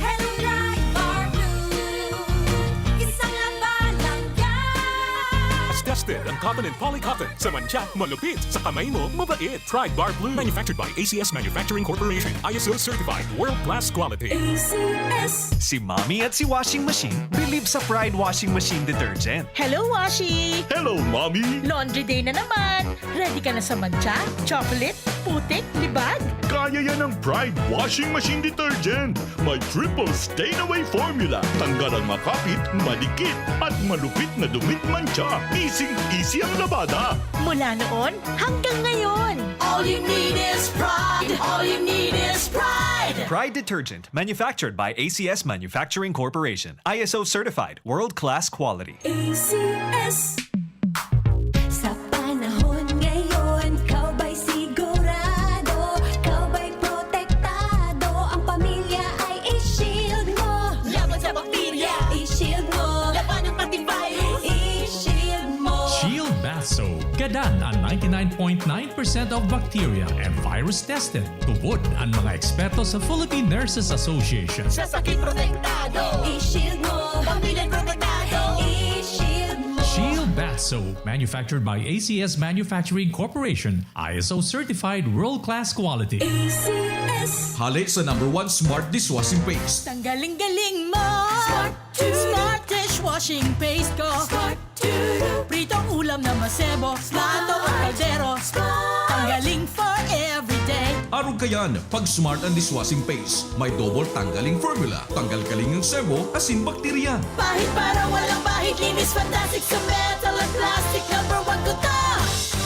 Hello, Pride Bar Blue. Isang labanan yan. Tested ang cotton and polycotton. Sa mantsa, malupit. Sa kamay mo, mabait. Pride Bar Blue. Manufactured by A C S Manufacturing Corporation. I S O certified. World class quality. A C S. Si Mommy at si Washing Machine believe sa Pride Washing Machine Detergent. Hello, Washi! Hello, Mommy! Laundry day na naman! Ready ka na sa mantsa, chocolate, putik, libag? Kaya yan ng Pride Washing Machine Detergent. May triple stain away formula. Tanggal ang makapit, madikit, at malupit na dumit mantsa. Easy-easy ang labada. Mula noon hanggang ngayon. All you need is Pride. All you need is Pride. Pride Detergent, manufactured by A C S Manufacturing Corporation. I S O certified, world-class quality. A C S. Sa panahon ngayon, ikaw ba'y sigurado? Ikaw ba'y protektado? Ang pamilya ay i-shield mo. Laban sa bakterya, i-shield mo. Labanan pati virus, i-shield mo. Shield Bath Soap. Gadan ang ninety-nine point nine percent of bacteria and virus tested. Tubod ang mga eksperto sa Philippine Nurses Association. Sa sakit protektado, i-shield mo. Pamilya protektado, i-shield mo. Shield Bath Soap, manufactured by A C S Manufacturing Corporation, I S O certified, world-class quality. A C S. Hale sa number one smart dishwashing paste. Tanggaling-galing mo. Smart Smart dishwashing paste ko. Smart Pritong ulam na masebo. Smart. Plato o kaldero. Smart. Tanggaling for everyday. Arog kayan, pag Smart ang dishwashing paste. May double tanggaling formula. Tanggal kaling ang sebo, asin bakterya. Pahid para walang bahid. Linis fantastic sa metal at plastic. Number one ko to.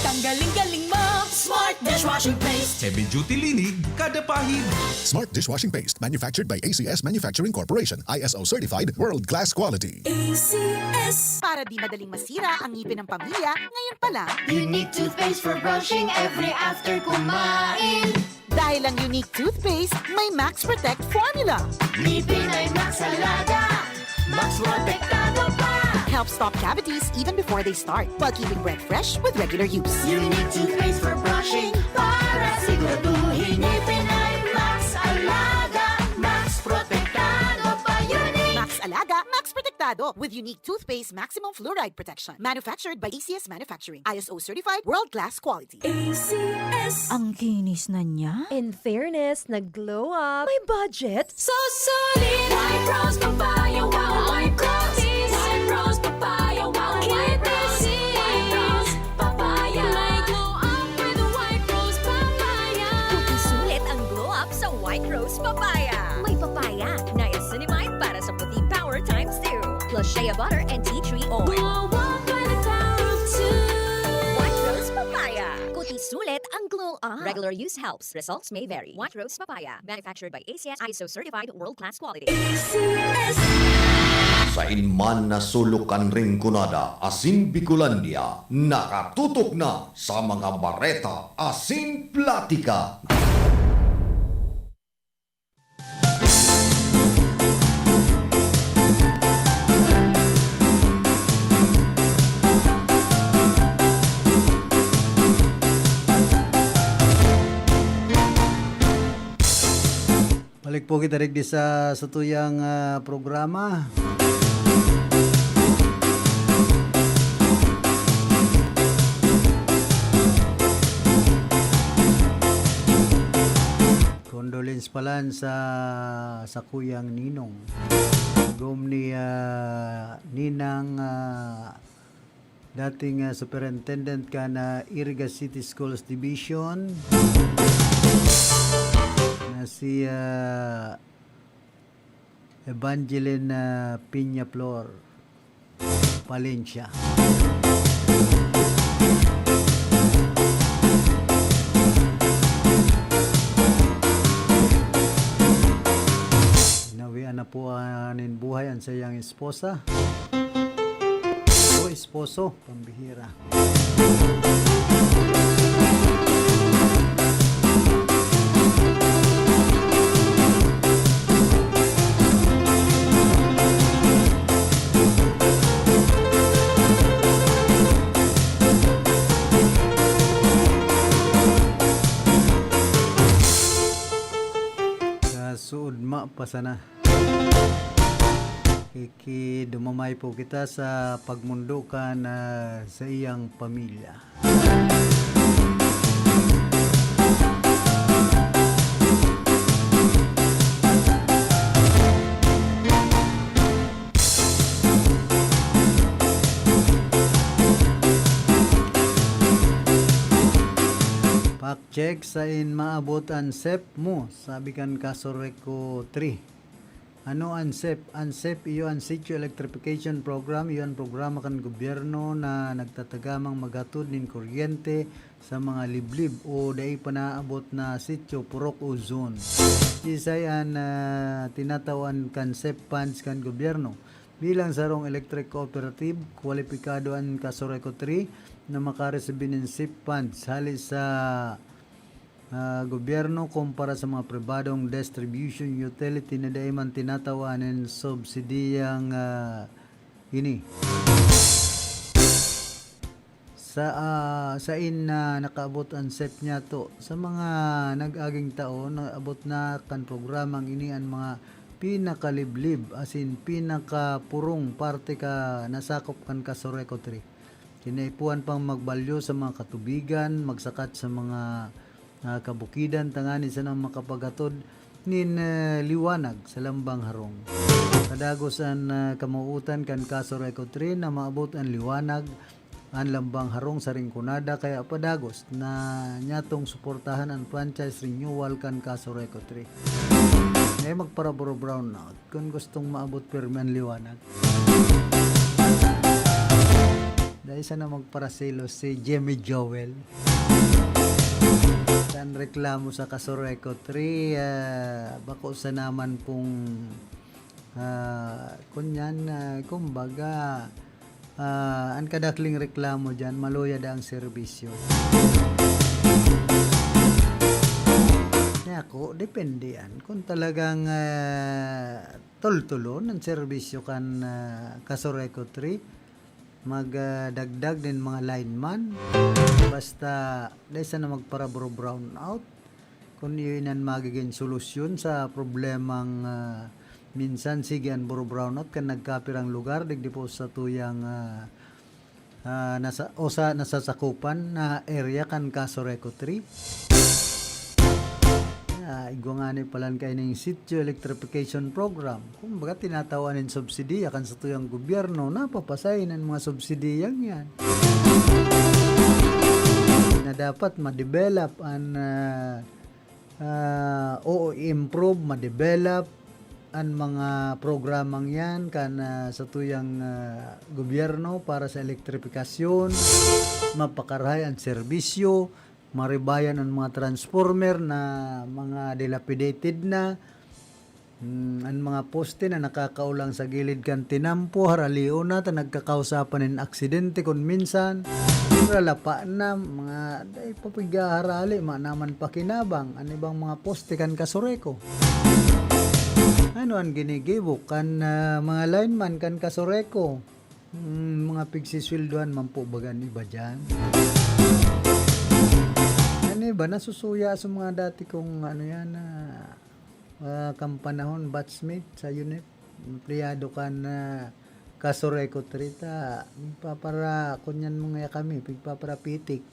Tanggaling-galing mo. Smart dishwashing paste. Heavy duty linig, kada pahid. Smart dishwashing paste, manufactured by A C S Manufacturing Corporation, I S O certified, world class quality. A C S. Para di madaling masira ang ngipin ng pamilya, ngayon pa lang. Unique toothpaste for brushing every after kumain. Dahil ang Unique Toothpaste may Max Protect Formula. Ngipin ay Max Alaga, Max Protektado pa. Helps stop cavities even before they start, while keeping breath fresh with regular use. Unique Toothpaste for brushing para siguraduhin ngipin ay Max Alaga, Max Protektado pa. Unique. Max Alaga, Max Protektado with Unique Toothpaste Maximum Fluoride Protection. Manufactured by A C S Manufacturing. I S O certified, world-class quality. A C S. Ang kinis na niya. In fairness, nag-glow up. May budget. So solid. White Rose Papaya, wow, White Rose. White Rose Papaya, wow, White Rose. White Rose Papaya. May glow up with White Rose Papaya. Puti sulit ang glow up sa White Rose Papaya. May papaya, niacinamide para sa puti power times two. Plus shea butter and tea tree oil. Glow up by the power of two. White Rose Papaya. Puti sulit ang glow up. Regular use helps. Results may vary. White Rose Papaya. Manufactured by A C S, I S O certified, world-class quality. A C S. Sain man na sulok kan Rinconada asin Bicolandia, nakatutok na sa mga bareta asin platika. Balik po kita digdi sa satuyang, ah, programa. Condolence pala sa, sa kuyang Ninong. Gom ni, ah, Ninang, ah, dating, ah, superintendent kan Iriga City Schools Division na si, ah, Evangeline, ah, Peñaflor Palencia. Nawian na po, ah, nin buhay an saiyang esposa o esposo. Pambihira. Sa suod ma pa sana. Kikidumamay po kita sa pagmundo kan, ah, saiyang pamilya. Fact check, sain maabot an SEP mo, sabi kan Casureco three. Ano an SEP? An SEP iyo an Sitio Electrification Program. Iyo an programa kan gobyerno na nagtatagamang maghatod nin kuryente sa mga liblib o dai pa naabot na sitio, purok o zone. Siisay an, ah, tinatawan kan SEP funds kan gobyerno? Bilang sarong electric cooperative, kwalipikado an Casureco three na makaresibi nin SEP funds hali sa ah, gobyerno kumpara sa mga pribadong distribution utility na dai man tinatawan nin subsidiyang, ah, ini. Sa, ah, sain na nakaabot an SEP niyato? Sa mga nag-aging taon, naabot na kan programang ini an mga pinakaliblib, asin pinakapurong parte ka nasakop kan Casureco three. Kinaipuhan pang magbalyo sa mga katubigan, magsakat sa mga, ah, kabukidan tanganing sana makapaghatod nin, eh, liwanag sa lambang harong. Padagos an, ah, kamawootan kan Casureco three na maabot an liwanag, an lambang harong sa Rinconada, kaya padagos na nyatong suportahan an franchise renewal kan Casureco three. Dai magparaburo brownout kun gustong maabot pirmi an liwanag. Dai sana magparaselos si Jimmy Joel. Sa reklamo sa Casureco three, ah, bako sana man pong, ah, kunyan, ah, kumbaga, ah, an kadakling reklamo diyan, maluyad ang serbisyo. Kaya ako, depende yan. Kung talagang, ah, tultulon ang serbisyo kan, ah, Casureco three, mag, ah, dagdag nin mga lineman. Basta, dai sana magparabro brownout. Kun iyo inan magiging solusyon sa problemang, ah, minsan sige an buro brownout kan nagkapirang lugar digdi po sa tuyang, ah, ah, nasa, o sa nasasakupan na area kan Casureco three. Ah, igwa ngani palan kaining sitio electrification program. Kumbaga, tinatawan nin subsidiya kan satuyang gobyerno, napapasain an mga subsidiyang yan. Na dapat ma-develop an, ah, ah, o improve, ma-develop an mga programang yan kan, ah, satuyang, ah, gobyerno para sa elektrifikasyon, mapakarahay an serbisyo, maribayan an mga transformer na mga dilapidated na, hmm, an mga poste na nakakaolang sa gilid kan tinampo, haralion na ta nagkakausapan nin aksidente kun minsan, ralapa na, mga dai pa pighaharali, manaman pakinabang, an ibang mga poste kan Casureco. Ano an ginigibo kan, ah, mga lineman kan Casureco? Hmm, mga pigsisweldohan man po baga an iba diyan. An iba, nasusuya sa mga dati kong ano yan, ah, ah, kan panahon, batchmate sa unit. Empleyado kan, ah, Casureco three ta, nagpapara-, kunyan mo nga kami, pigpaparapitik.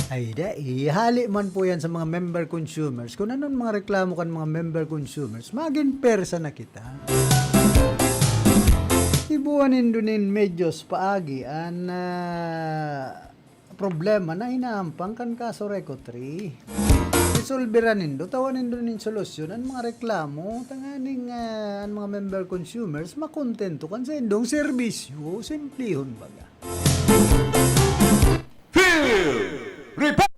Ay, dai, hali man po yan sa mga member consumers. Kung anong mga reklamo kan mga member consumers, magin persa na kita. Ibuan nindo nin medyos paagi an, ah, problema na inaampang kan Casureco three. Resolveran nindo, tawan nindo nin solusyon an mga reklamo, tanganing, ah, an mga member consumers makontento kan saindong serbisyo, simplihon baga. Field Report!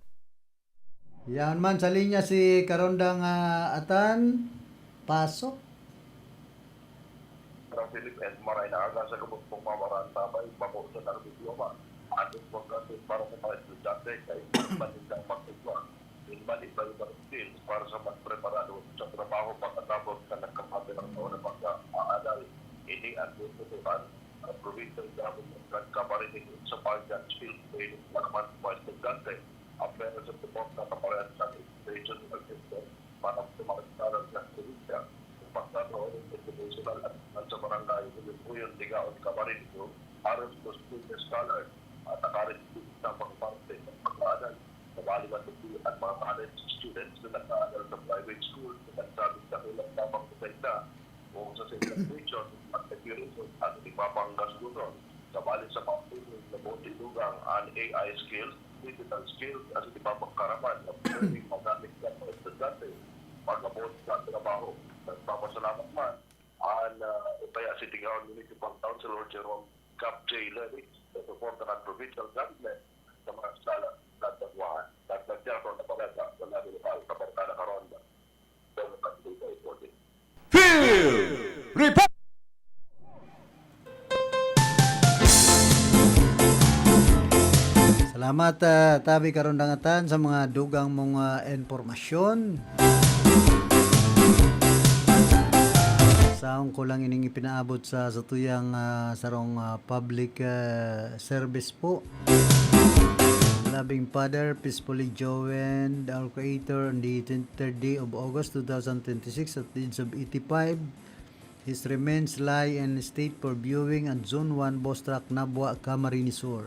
Yaon man sa linya si Karondang, ah, Atan, pasok. Parang Philip Edmar ay nakagasa gabos pong mamaraan tabay, bako sa Narvik Loma. Ating pagkatid para sa mga estudyante, kay malindang magtugma. In mali ba ibang skills para sa mas preparado sa trabaho pagkatapos na nagkamate ng taon na pag-aaral? Ini ang tututukan ang provincial government kan Camarines sa Pagyan Skills Training para man sa mga estudyante. Ang pera sa suporta sa parehas sa education assistance para sa mga estudyante sa probinsya. Ang pagkakaroon ng educational at sa barangay, Uyong-Uyon, Ligaon, Camarines, aros sa student scholars at nakarin sa pagparte ng pag-aaral. Sabali man digdi ang mga college students na nag-aaral sa private school na nagsabing dakulang tabang sa sainda o sa saindang tuition at nagre-result at ipapanggastos. Sabali sa mga tuloy na buong tinugang an A I skills, digital skills, at ipapagkaraman na pwedeng magamit ng mga estudyante pag-abot sa trabaho. Nagpapasalamat man an, ah, Upaya City Gaon Municipal Councilor Jerome Cap J Levy sa suporta ng provincial government sa mga sala sa Tagwahan. Dagdag niya sa nabaleta sa Nabi Lokal sa Barkada Karonda. Field Report! Salamat, ah, Tabi Karondang Atan, sa mga dugang mong, ah, impormasyon. Saon ko lang ining ipinaabot sa satuyang, ah, sarong, ah, public, ah, service po. Loving Father, peacefully joined our Creator on the twenty-third day of August, two thousand twenty-six, at the age of eighty-five. His remains lie in state for viewing at Zone one, Bostrak, Nabua, Camarines Sur.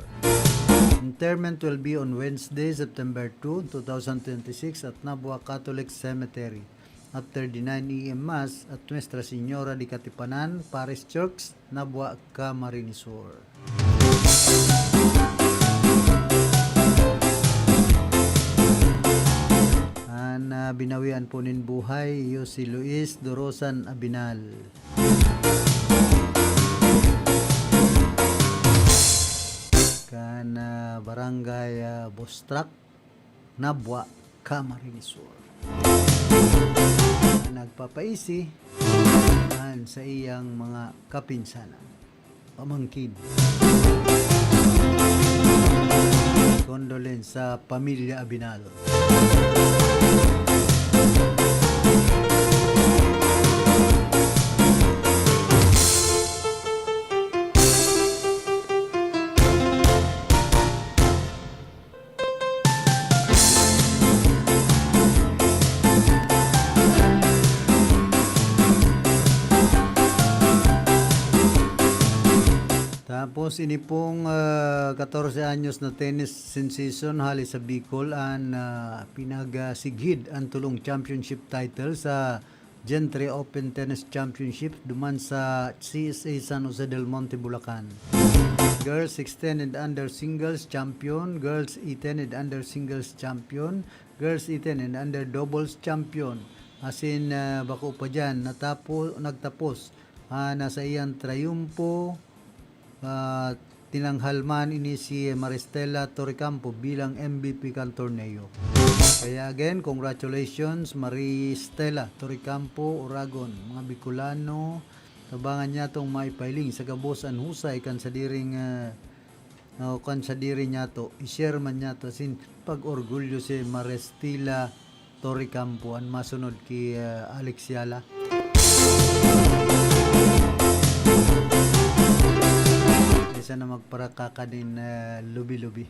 Interment will be on Wednesday, September two, two thousand twenty-six, at Nabua Catholic Cemetery, after the nine a m Mass at Nuestra Señora de Katipanan Parish Church, Nabua, Camarines Sur. An, ah, binawian po nin buhay, iyo si Luis Dorosan Abinal. Kan, ah, Barangay, ah, Bostrak, Nabua, Camarines Sur. Nagpapaisi an saiyang mga kapinsanan, pamangkin. Condolence sa pamilya Abinal. Tapos, ini pong, ah, katorse anyos na tennis sensation hali sa Bicol, an, ah, pinagsigid an tulong championship title sa Gentry Open Tennis Championship duman sa C S A San Jose del Monte, Bulacan. Girls sixteen and under singles champion, girls eighteen and under singles champion, girls eighteen and under doubles champion. Asin, ah, bako pa diyan, natapo-, nagtapos, ah, na sa iyang trayumpo, ah, tinanghal man ini si Maristela Torrecampo bilang M V P kan torneo. Kaya again, congratulations, Maristela Torrecampo, Oragon. Mga Bicolano, tabangan niya tong maipahiling sa gabos an husay kan sadiring, ah, o kan sadiri niyato, i-share man niyato asin pag-orgulyo si Maristela Torrecampo, an masunod ki, ah, Alex Yala. Kaysa na magparakaka nin, ah, lubi-lubi.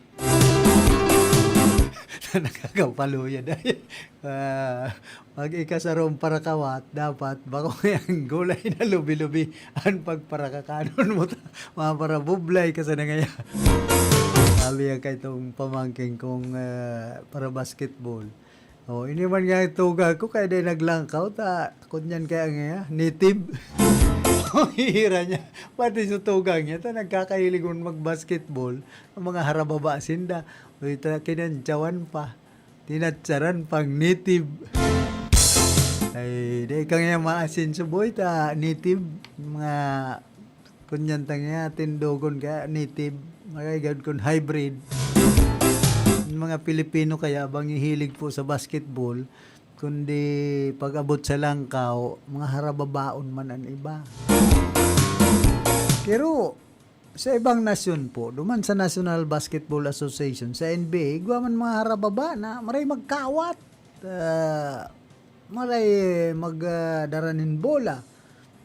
Nakakapaluya dahil, ah, pag ikasarong parakawat, dapat bako yan gulay na lubi-lubi an pagparakakanon mo ta, maparabublay ka sa nangaya. Sabi yan kay itong pamangkin kong, ah, para basketball. Oh, ini man nga yung tugang ko, kaya dahil naglangkaw, ta, kunyan kaya nga, native. Ang hihira niya, pati sa tugang niya, ta, nagkakahilig man mag-basketball, ang mga harababa sinda, o ito, kinantsawan pa. Tinatsaran pang native. Ay, di ka nga maasin sa buhay ta native. Mga kunyan ta nga, tindogon ka, native. Magagad kun hybrid. Yung mga Pilipino kaya bang hihilig po sa basketball, kundi pag-abot sa langkaw, mga harababaon man ang iba. Pero sa ibang nasyon po, duman sa National Basketball Association, sa N B A, igwa man mga harababa na maray magkawat. Ah, maray mag, ah, dara nin bola.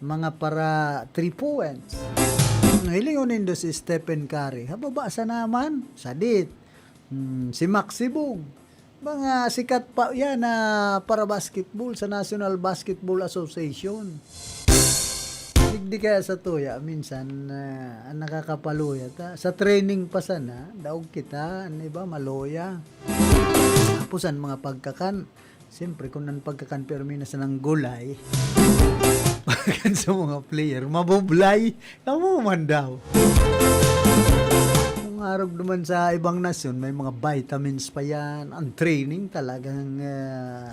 Mga para three points. Hilingon nindo si Stephen Curry. Hababa sa naman, sadit. Hmm, si Maxi Bug. Mga sikat pa yan na para basketball sa National Basketball Association. Digdi kaya sa tuya, minsan, ah, ang nakakapaluya ta. Sa training pa sana, daog kita, ano ba, maluya. Tapos ang mga pagkakan, siyempre, kung ang pagkakan pero may na sanang gulay, pagkakan sa mga player, mabublay, kamo man daw. Kung arog naman sa ibang nasyon, may mga vitamins pa yan. Ang training talagang, ah,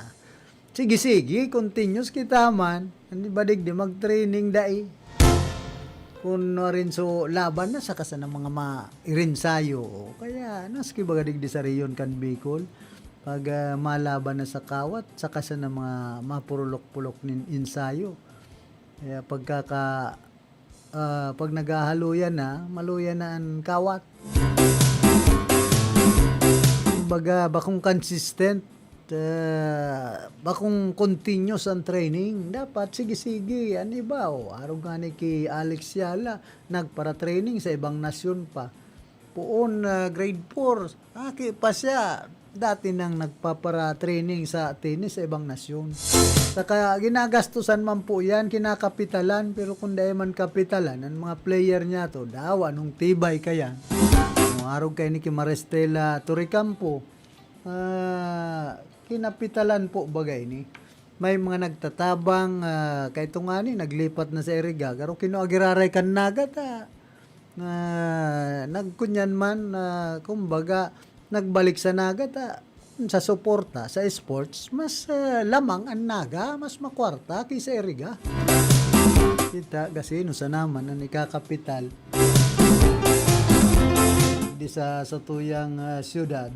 sige-sige, continuous kita man. Hindi ba digdi mag-training dai? Kun rin so laban na saka sa mga ma-, irensayo. Kaya, naski baga digdi sa reyon kan Bicol. Pag, ah, malaban na sa kawat, saka sa mga mapurulok-pulok nin ensayo. Kaya pagkaka-, ah, pag naghahaluyan na, maluyan na an kawat. Kumbaga, bakong consistent, ah, bakong continuous ang training. Dapat sige-sige. An iba, oh, arog nga ni ki Alex Yala, nagpara-training sa ibang nasyon pa. Poon, ah, grade four, aki pa siya. Dati nang nagpapara-training sa tennis sa ibang nasyon. Saka ginagastusan man po yan, kinakapitalan, pero kung dai man kapitalan, ang mga player niya to, dawa nung tibay kaya. Kung arog kay ni ki Maristela Torrecampo, ah, kinapitalan po bagay ni. May mga nagtatabang, ah, kay itong ani, naglipat na sa Iriga, garo kinua giraray kan Naga ta. Na nagkunyan man, na kumbaga, nagbalik sa Naga ta, sa suporta, sa sports, mas, ah, lamang ang Naga, mas makwarta ki sa Iriga. Kita, gasino sa naman ang ikakapital di sa, sa tuyang, ah, siyudad.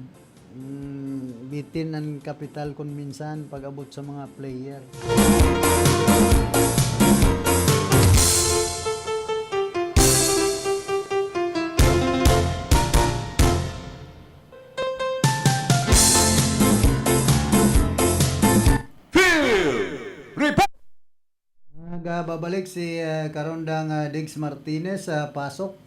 Mm, bitin an kapital kun minsan pag-abot sa mga player. Field Report! Nagbabalik si, ah, Karondang, ah, Diggs Martinez sa pasok.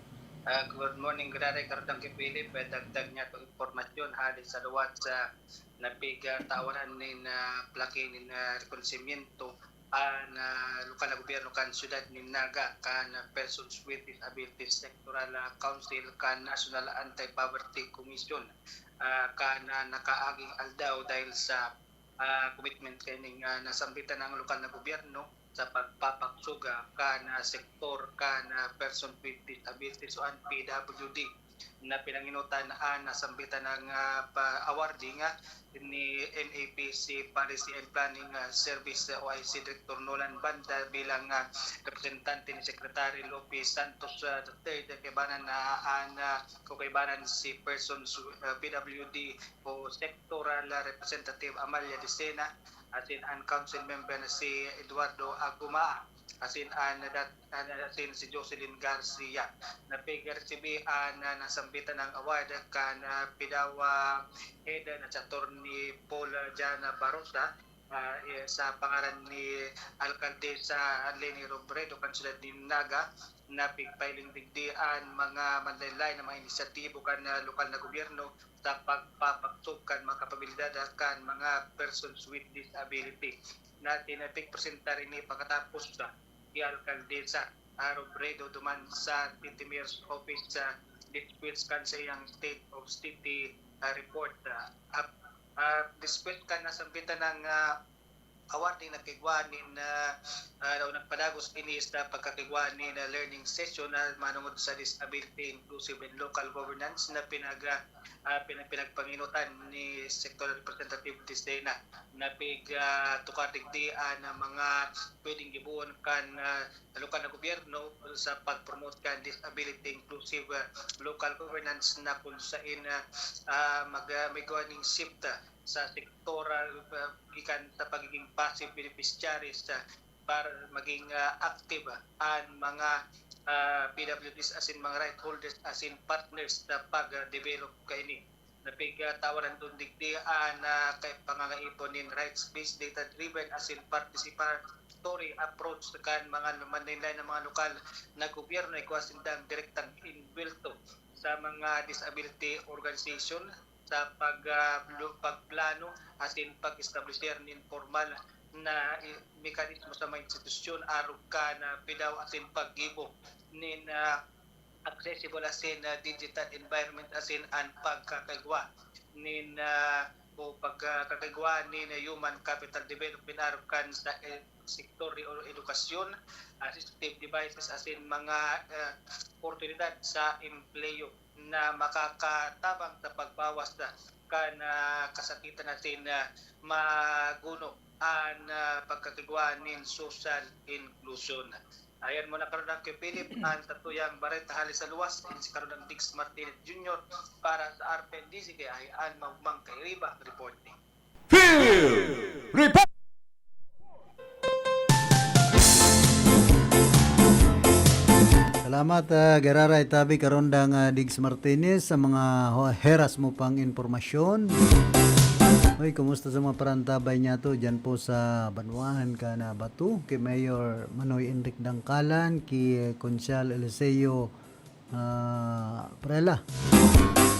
Ah, good morning, Graray Karondang ki Philip. Eh, dagdag niya itong impormasyon hali sa luwat sa napigtawaran nin, ah, plaki nin, ah, rekonosimiento an, ah, lokal na gobyerno kan siyudad nin Naga, kan Persons with Disabilities Sectoral, ah, Council, kan National Anti-Poverty Commission, ah, kan, ah, nakaaging aldaw dahil sa, ah, commitment kaining, ah, nasambitan ng lokal na gobyerno sa pagpapaksuga kan, ah, sektor kan, ah, person with disabilities o an P W D na pinanginutan an nasambitan ng, ah, pa-, awarding, ah, ni N A P C Policy and Planning, ah, Service, ah, o I C Director Nolan Banda bilang, ah, representante ni Secretary Lopez Santos, ah, the third, kaibanan na an, ah, o kaibanan si persons, ah, P W D o sectoral, ah, representative Amalia Decena, asin an council member na si Eduardo Aguma, asin an dat-, an, asin si Jocelyn Garcia. Napigresebi an, ah, nasambitan ng award kan, ah, PDAWA head na si Attorney Paul Jana Barosa, ah, eh, sa pangaran ni Alcaldesa Leni Robredo kan siyudad nin Naga, na pigpailing digdi an mga manlain-lain na mga inisyatibo kan, ah, lokal na gobyerno sa pagpapaksog kan mga kapabilidad kan mga persons with disability na tinapigpresentar ini pakatapos sa ki Alcaldesa, ah, Robredo duman sa City Mayor's Office sa dispatch kan sa iyang State of City, ah, report. Ah, ap-, ah, dispatch kan nasambitan ng, ah, award ni nagkaigwa nin, ah, ah, o nagpadagos ini sa pagkakaigwa nin, ah, learning session na manungod sa disability, inclusive and local governance na pinag, ah, ah, pina-, pinagpanginutan ni Sector Representative Tisena na pig, ah, tukar digdi an mga pwedeng gibohon kan, ah, lokal na gobyerno sa pag-promote kan disability inclusive, ah, local governance na kung sain, ah, ah, mag-, ah, may gawa ning shift, ah, sa sektor, ah, gikan sa pagiging passive beneficiaries, ah, para maging, ah, active, ah, an mga, ah, P W Ds asin mga right holders asin partners sa pag-develop kaini. Napigtawaran dun digdi an, ah, kay pangangaipo nin rights-based, data-driven asin participatory approach kan mga maninlay na mga lokal na gobyerno, igwa sindang direktang inbwelto sa mga disability organization sa pag, ah, lu-, pagplano asin pag-establisir nin pormal na, eh, mekanismo sa mga institusyon arog kan, ah, pidaw asin paggibo nin, ah, accessible asin, ah, digital environment asin an pagkakagwa nin, ah, o pagkakagwa nin human capital development arog kan sa, eh, sektor o edukasyon, assistive devices asin mga, ah, oportunidad sa empleyo na makakatabang sa pagbawas sa kan, ah, kasakitan asin, ah, maguno an, ah, pagkakigwa nin social inclusion. Ayan muna karon ang kay Philip, ang satuyang bareta hali sa luwas, in si karon ang Diggs Martinez Junior para sa R P N D Z K I, an Magmang Kairiba reporting. Field Report! Salamat, ah, Gerara Itabi, karondang, ah, Diggs Martinez, sa mga ho-, heras mo pang impormasyon. Hoy, kumusta sa mga parantabay niya to? Diyan po sa Banwaan, Canabato, kay Mayor Manoy Enric Dangkalan, kay Konsehal Eliseo, ah, Prela.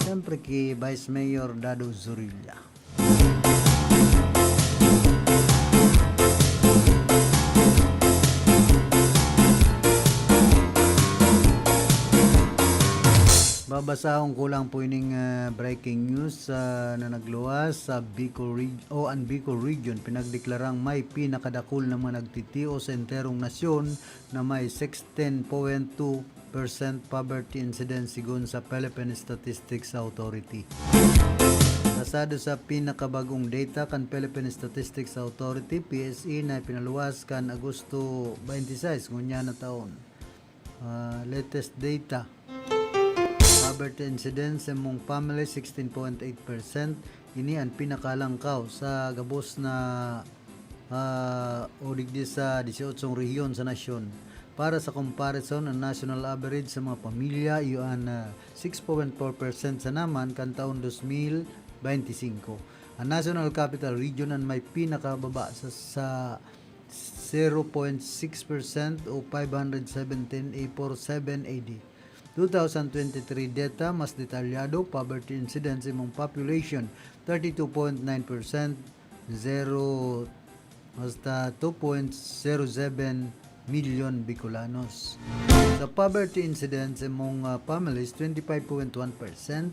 Siyempre, kay Vice Mayor Dado Zorilla. Babasahon ko lang po ining, ah, breaking news, ah, na nagluwas sa Bicol Reg-, o an Bicol Region pinagdeklarang may pinakadakul na mga nagtitios sa enterong nasyon na may sixteen point two percent poverty incidence, sigon sa Philippine Statistics Authority. Basado sa pinakabagong data kan Philippine Statistics Authority, P S A, na ipinaluwas kan Agosto twenty-six ngunyan na taon, ah, latest data, poverty incidence sa imong family, sixteen point eight percent. Ini an pinakalangkaw sa gabos na, ah, o digdi sa dieciocho rehiyon sa nasyon. Para sa comparison, ang national average sa mga pamilya iyo an, ah, six point four percent sana man kan taon dos mil benti singko. Ang National Capital Region an may pinakababa sa, sa zero point six percent o five hundred seventeen eight four seven A D. Two thousand twenty-three data, mas detalyado, poverty incidence imong population, thirty-two point nine percent, zero, hasta two point zero seven milyon Bicolanos. Sa poverty incidence imong, ah, families, twenty-five point one percent,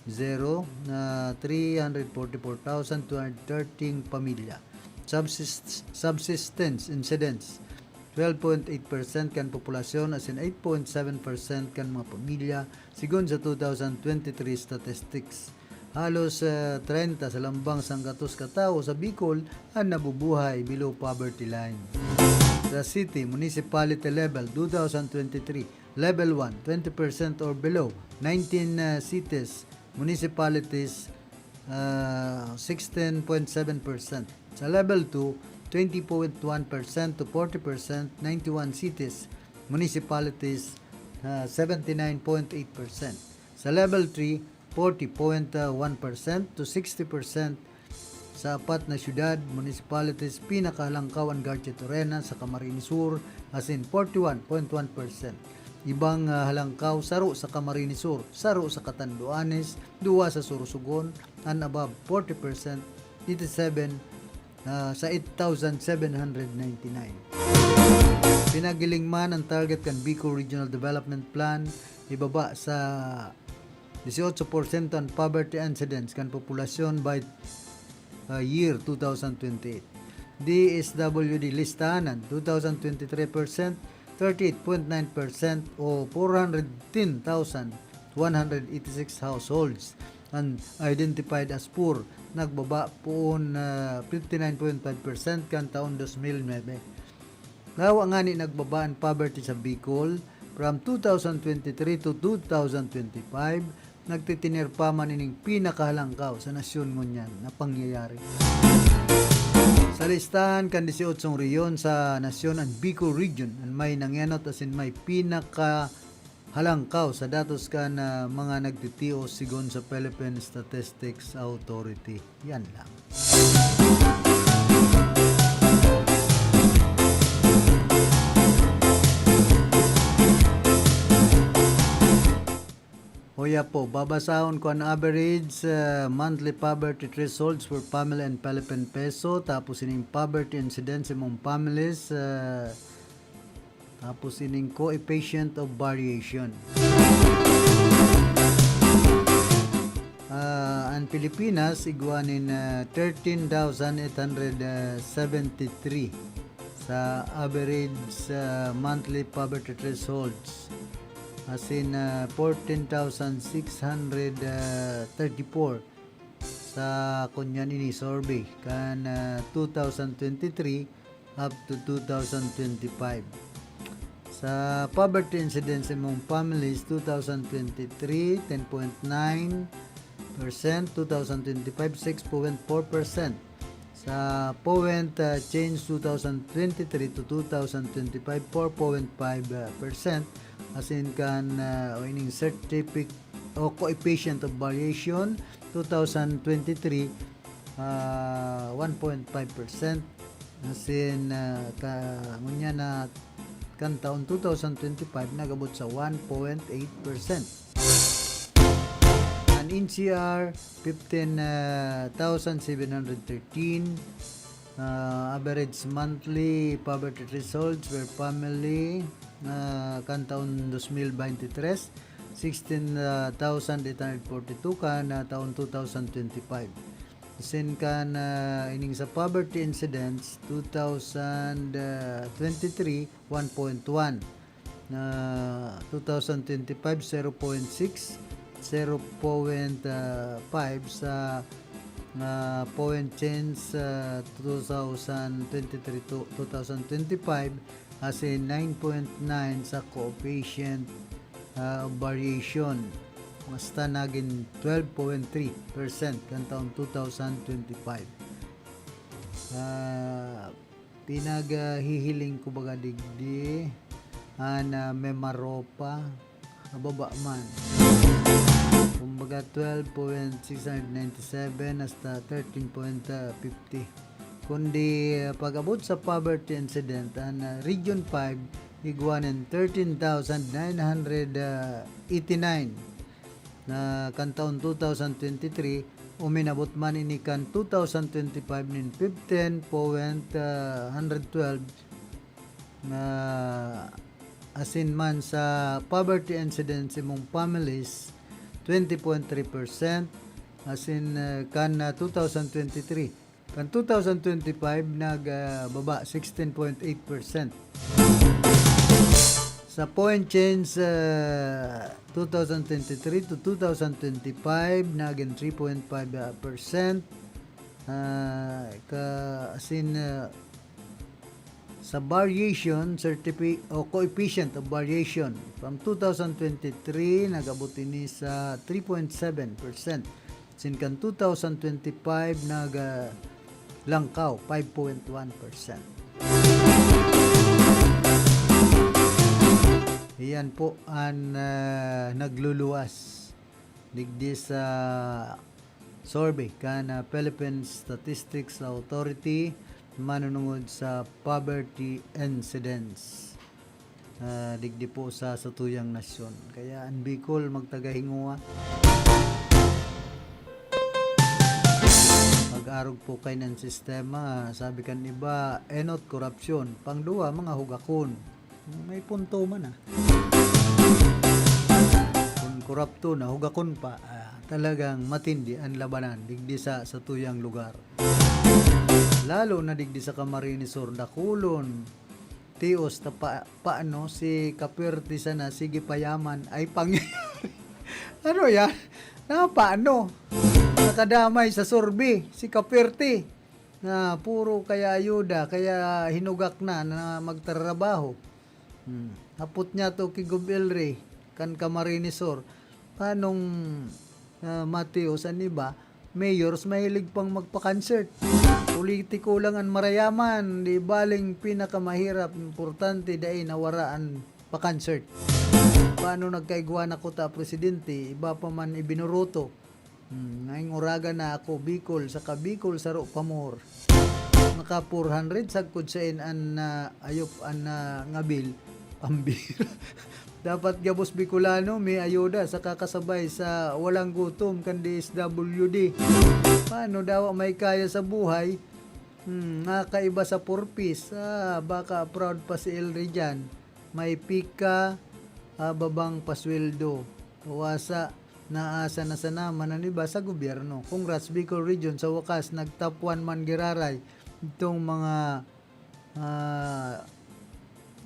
zero, na three hundred forty-four thousand two hundred thirteen pamilya. Subsist-, subsistence incidence, twelve point eight percent kan populasyon asin eight point seven percent kan mga pamilya, sigon sa two thousand twenty-three statistics. Halos, eh, treinta sa lambang sanggatos ka tawo sa Bicol an nabubuhay below poverty line. Sa city, municipality level, two thousand twenty-three, level one, twenty percent or below, nineteen, eh, cities, municipalities, ah, sixteen point seven percent. Sa level two, twenty point one percent to forty percent, ninety-one cities, municipalities, ah, seventy-nine point eight percent. Sa level three, forty point one percent to sixty percent. Sa apat na syudad, municipalities, pinakalangkaw an Garchitorena sa Camarines Sur, asin forty-one point one percent. Ibang, ah, halangkaw, saro sa Camarines Sur, saro sa Catanduanes, duwa sa Sorsogon, and above forty percent, eighty-seven, ah, sa eight thousand seven hundred ninety-nine. Pinagiling man ang target kan Bicol Regional Development Plan, ibaba sa dieciocho porsyento an poverty incidence kan populasyon by, ah, year two thousand twenty-eight. D S W D listahan, two thousand twenty-three percent, thirty-eight point nine percent o four hundred ten thousand one hundred eighty-six households. an identified as poor, nagbaba poon, ah, fifty nine point five percent kan taon dos mil nuebe. Lawa ngani nagbaba an poverty sa Bicol from two thousand twenty-three to two thousand twenty-five, nagtitiner pa man ining pinakahalangkaw sa nasyon ngunyan na pangyayari. Sa listahan kan disyotso rehiyon sa nasyon, an Bicol Region an may nangenot asin may pinakahalangkaw sa datos kan, ah, mga nagtitios, sigon sa Philippine Statistics Authority. Yan lang. Hoya po, babasahon ko an average, ah, monthly poverty thresholds for family in Philippine peso, tapos ining poverty incidence sa imong families, ah, tapos ining coefficient of variation. Ah, an Pilipinas, igwa nin, ah, thirteen thousand eight hundred seventy-three sa average, ah, monthly poverty thresholds. Asin, ah, fourteen thousand six hundred thirty-four sa kunyan ini survey kan, ah, two thousand twenty-three up to two thousand twenty-five. Sa poverty incidence sa imong families, two thousand twenty-three, ten point nine percent, two thousand twenty-five, six point four percent. Sa point, ah, change two thousand twenty-three to two thousand twenty-five, four point five percent. Asin kan, ah, o ining certific-, o coefficient of variation, two thousand twenty-three, ah, one point five percent. Asin, ah, ka-, ngunyan na kan taon two thousand twenty-five, nag-abot sa one point eight percent. An N C R, fifteen thousand seven hundred thirteen, ah, average monthly poverty thresholds per family, ah, kan taon dos mil baynte tres, sixteen thousand eight hundred forty-two kan, ah, taon two thousand twenty-five. Asin kan, ah, ining sa poverty incidence, two thousand twenty-three, one point one. Na two thousand twenty-five, zero point six, zero point five sa, ah, point change sa two thousand twenty-three to two thousand twenty-five, asin nine point nine sa coefficient, ah, of variation. Basta nagin twelve point three percent kan taon two thousand twenty-five. Ah, pinaghihiling ko baga digdi, an, ah, Mimaropa, mababa man. Kumbaga, twelve point six hundred ninety-seven hasta thirteen point fifty. Kundi, ah, pag-abot sa poverty incident, an, ah, Region five, igwa nin thirteen thousand nine hundred eighty-nine. Na kan taon two thousand twenty-three, uminabot man ini kan two thousand twenty-five nin fifteen point hundred twelve, na asin man sa poverty incidence imong families, twenty point three percent, asin, eh, kan, ah, two thousand twenty-three. Kan two thousand twenty-five, nag, ah, baba sixteen point eight percent. Sa point change, ah, two thousand twenty-three to two thousand twenty-five, nagin three point five percent. Ah, ka, asin, ah, sa variation certifi-, o coefficient of variation, from two thousand twenty-three, nag-abot ini sa three point seven percent. Asin kan two thousand twenty-five, nag, ah, langkaw, five point one percent. Iyan po an, ah, nagluluwas digdi sa survey kan, ah, Philippine Statistics Authority manunungod sa poverty incidence, ah, digdi po sa satuyang nasyon. Kaya an Bicol magtagahingowa. Mag-arog po kaiyan an sistema. Sabi kan iba, enot, korupsyon. Pangduwa, mga hugakon. May punto man, ah. Kun korupto na, hugakon pa, ah, talagang matindi an labanan digdi sa satuyang lugar. Lalo na digdi sa Camarines Sur, dakulon. Tios ta pa, paano si kapwerte sana, sige payaman, ay pangyayari. Ano yan? Na paano? Nakadamay sa survey si Kaperte na puro kaya ayuda, kaya hinugak na na magtrabaho. Hmm. Hapot niya to ki Gob Elry, kan Camarines Sur. Panong, ah, Mateo, sa iba, mayors mahilig pang magpa-concert. Politiko lang an marayaman, di baling pinakamahirap, importante dai nawara an pa-concert. Paano nagkaigwa na kuta presidente, iba pa man ibinuroto. Hmm, ngayong uraga na ako, Bicol, saka Bicol, saro pa more. Naka four hundred sagkod sa in an, ah, ayop an, ah, ngabil, pambira. Dapat gabos Bicolano may ayuda sa kakasabay sa walang gutom kan D S W D. Paano daw may kaya sa buhay? Hmm, nakaiba sa purpose. Ah, baka proud pa si Elry dyan. May pika, ah, babang pasweldo. Wasa, naasa na sana man an iba sa gobyerno. Congrats, Bicol Region. Sa wakas, nag-top one man giraray. Itong mga, ah,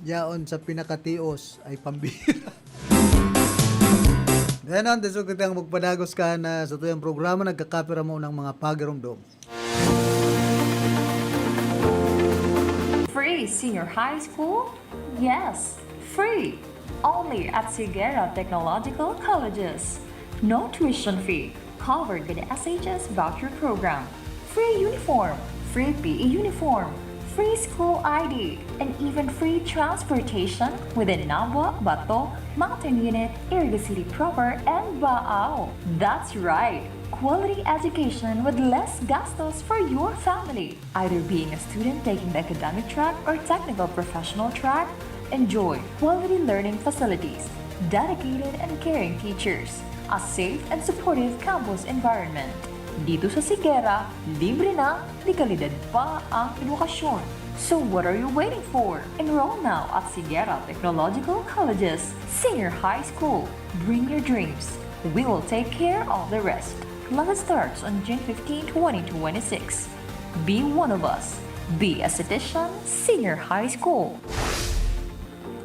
yaon sa pinakatios ay pambira. Ganon, deso kitang magpadagos ka na sa tuyang programa, nagkakapira mo ng mga pagirumdom. Free senior high school? Yes, free! Only at Sigera Technological Colleges. No tuition fee, covered by the S H S voucher program. Free uniform, free P E uniform, free school I D, and even free transportation within Nabua, Bato, Mountain Unit, Iriga City Proper, and Baao. That's right! Quality education with less gastos for your family. Either being a student taking the academic track or technical professional track, enjoy quality learning facilities, dedicated and caring teachers, a safe and supportive campus environment. Dito sa Sigera, libre na, de kalidad pa ang edukasyon. So what are you waiting for? Enroll now at Sigera Technological Colleges Senior High School. Bring your dreams. We will take care of the rest. Class starts on June fifteen, twenty twenty-six. Be one of us. Be a Citizen Senior High School.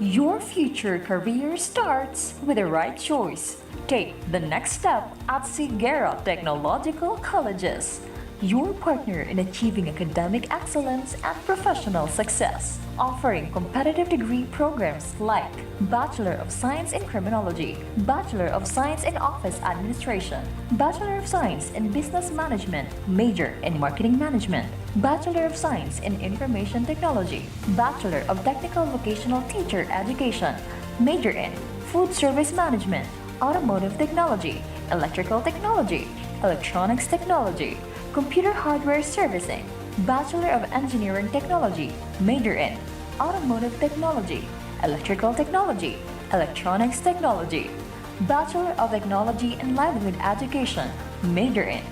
Your future career starts with the right choice. Take the next step at Sigera Technological Colleges, your partner in achieving academic excellence and professional success, offering competitive degree programs like Bachelor of Science in Criminology, Bachelor of Science in Office Administration, Bachelor of Science in Business Management, major in Marketing Management, Bachelor of Science in Information Technology, Bachelor of Technical Vocational Teacher Education, major in Food Service Management, Automotive Technology, Electrical Technology, Electronics Technology, Computer Hardware Servicing, Bachelor of Engineering Technology, major in Automotive Technology, Electrical Technology, Electronics Technology, Bachelor of Technology and Livelihood Education, major in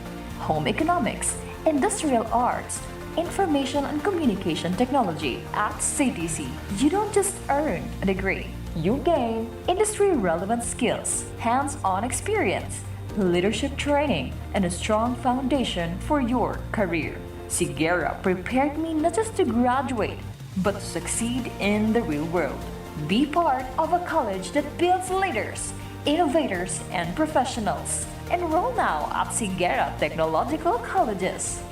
Home Economics, Industrial Arts, Information and Communication Technology at C T C. You don't just earn a degree, you gain industry-relevant skills, hands-on experience, leadership training, and a strong foundation for your career. Sigera prepared me not just to graduate, but to succeed in the real world. Be part of a college that builds leaders, innovators, and professionals. Enroll now at Sigera Technological Colleges.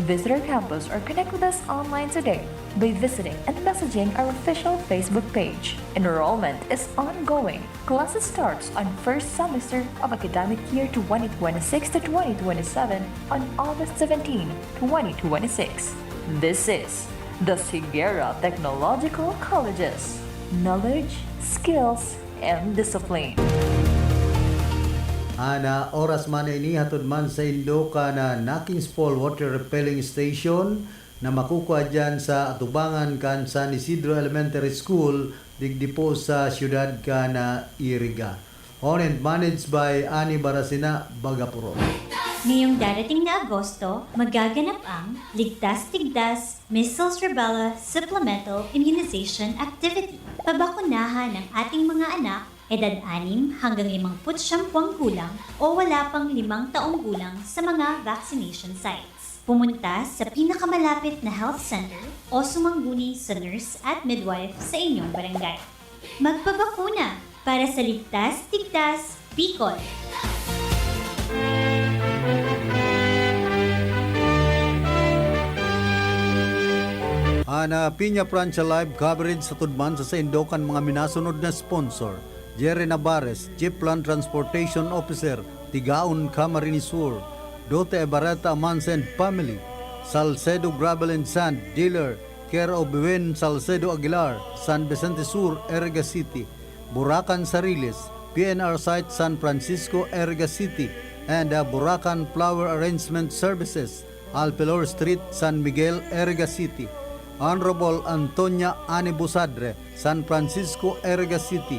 Visit our campus or connect with us online today by visiting and messaging our official Facebook page. Enrollment is ongoing. Classes starts on first semester of academic year twenty twenty-six to twenty twenty-seven on August seventeen, twenty twenty-six. This is the Sigera Technological Colleges. Knowledge, skills, and discipline. Ana oras man ini hatod man sa indo kan Nakings Fall Water Refilling Station na makukua diyan sa atubangan kan San Isidro Elementary School digdi po sa siyudad kan Iriga. Owned and managed by Ani Barasina Bagapuro. Ngayong darating na Agosto, magaganap ang Ligtas Tigdas Measles Rubella Supplemental Immunization Activity. Pabakunahan ang ating mga anak, edad anim hanggang limangput siyam pwang gulang o wala pang limang taong gulang sa mga vaccination sites. Pumunta sa pinakamalapit na health center o sumangguni sa nurse at midwife sa inyong barangay. Magpabakuna para sa Ligtas Tigdas Bicol! Na Peña Francia Live Coverage sa tudman sa saindo kan mga minasunod na sponsor: Jerry Navarez, Chief Land Transportation Officer, Tigaon, Camarines Sur; Dote Ebareta Amansa and Family, Salcedo Gravel and Sand Dealer, care of Wen Salcedo Aguilar, San Vicente Sur, Iriga City; Burakan Sariles, P N R Site San Francisco, Iriga City, and, uh, Burakan Flower Arrangement Services, Alpilor Street, San Miguel, Iriga City. Honorable Antonia Ani Busadre, San Francisco, Iriga City.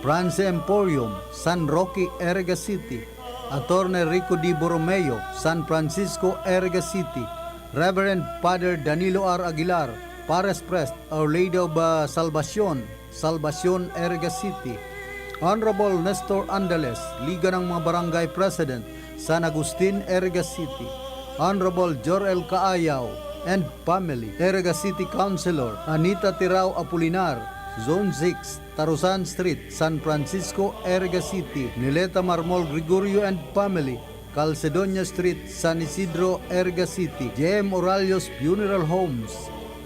France Emporium, San Roque, Iriga City. Attorney Rico D. Borromeo, San Francisco, Iriga City. Reverend Father Danilo R. Aguilar, Pares Pres, Our Lady of, uh, Salvacion, Salvacion, Iriga City. Honorable Nestor Andales, Liga ng mga Barangay President, San Agustin, Iriga City. Honorable Jor-el Caayaw and family, Iriga City Councilor. Anita Tirao Apolinar, Zone six, Tarusan Street, San Francisco, Iriga City. Nileta Marmol Gregorio and family, Calcedonia Street, San Isidro, Iriga City. J M Oralios Funeral Homes,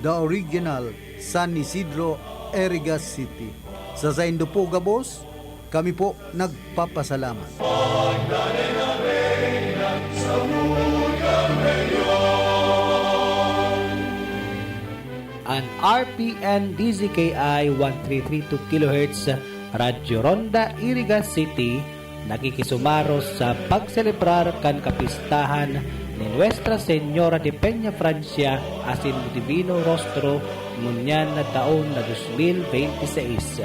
The Original, San Isidro, Iriga City. Sa saindo po gabos, kami po nagpapasalamat. An R P N D Z K I one three three two kilohertz, Radyo Ronda, Iriga City, nakikisumaros sa pagselebrar kan kapistahan ni Nuestra Señora de Peña Francia asin Divino Rostro ngunyan na taon na dos mil bente seis.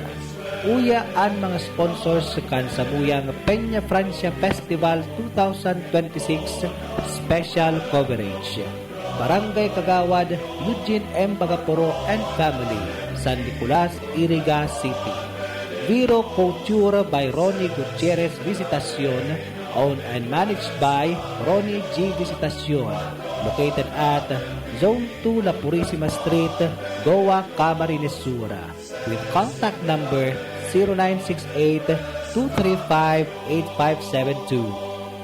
Uya an mga sponsors kan samuyang Peña Francia Festival two thousand twenty-six Special Coverage: Barangay Kagawad Eugene M. Bagaporo and family, San Nicolas, Iriga City. Viro Couture by Ronnie Gutierrez Visitacion, owned and managed by Ronnie G Visitacion, located at Zone two La Purisima Street, Goa, Camarines Sur, with contact number zero nine six eight two three five eight five seven two.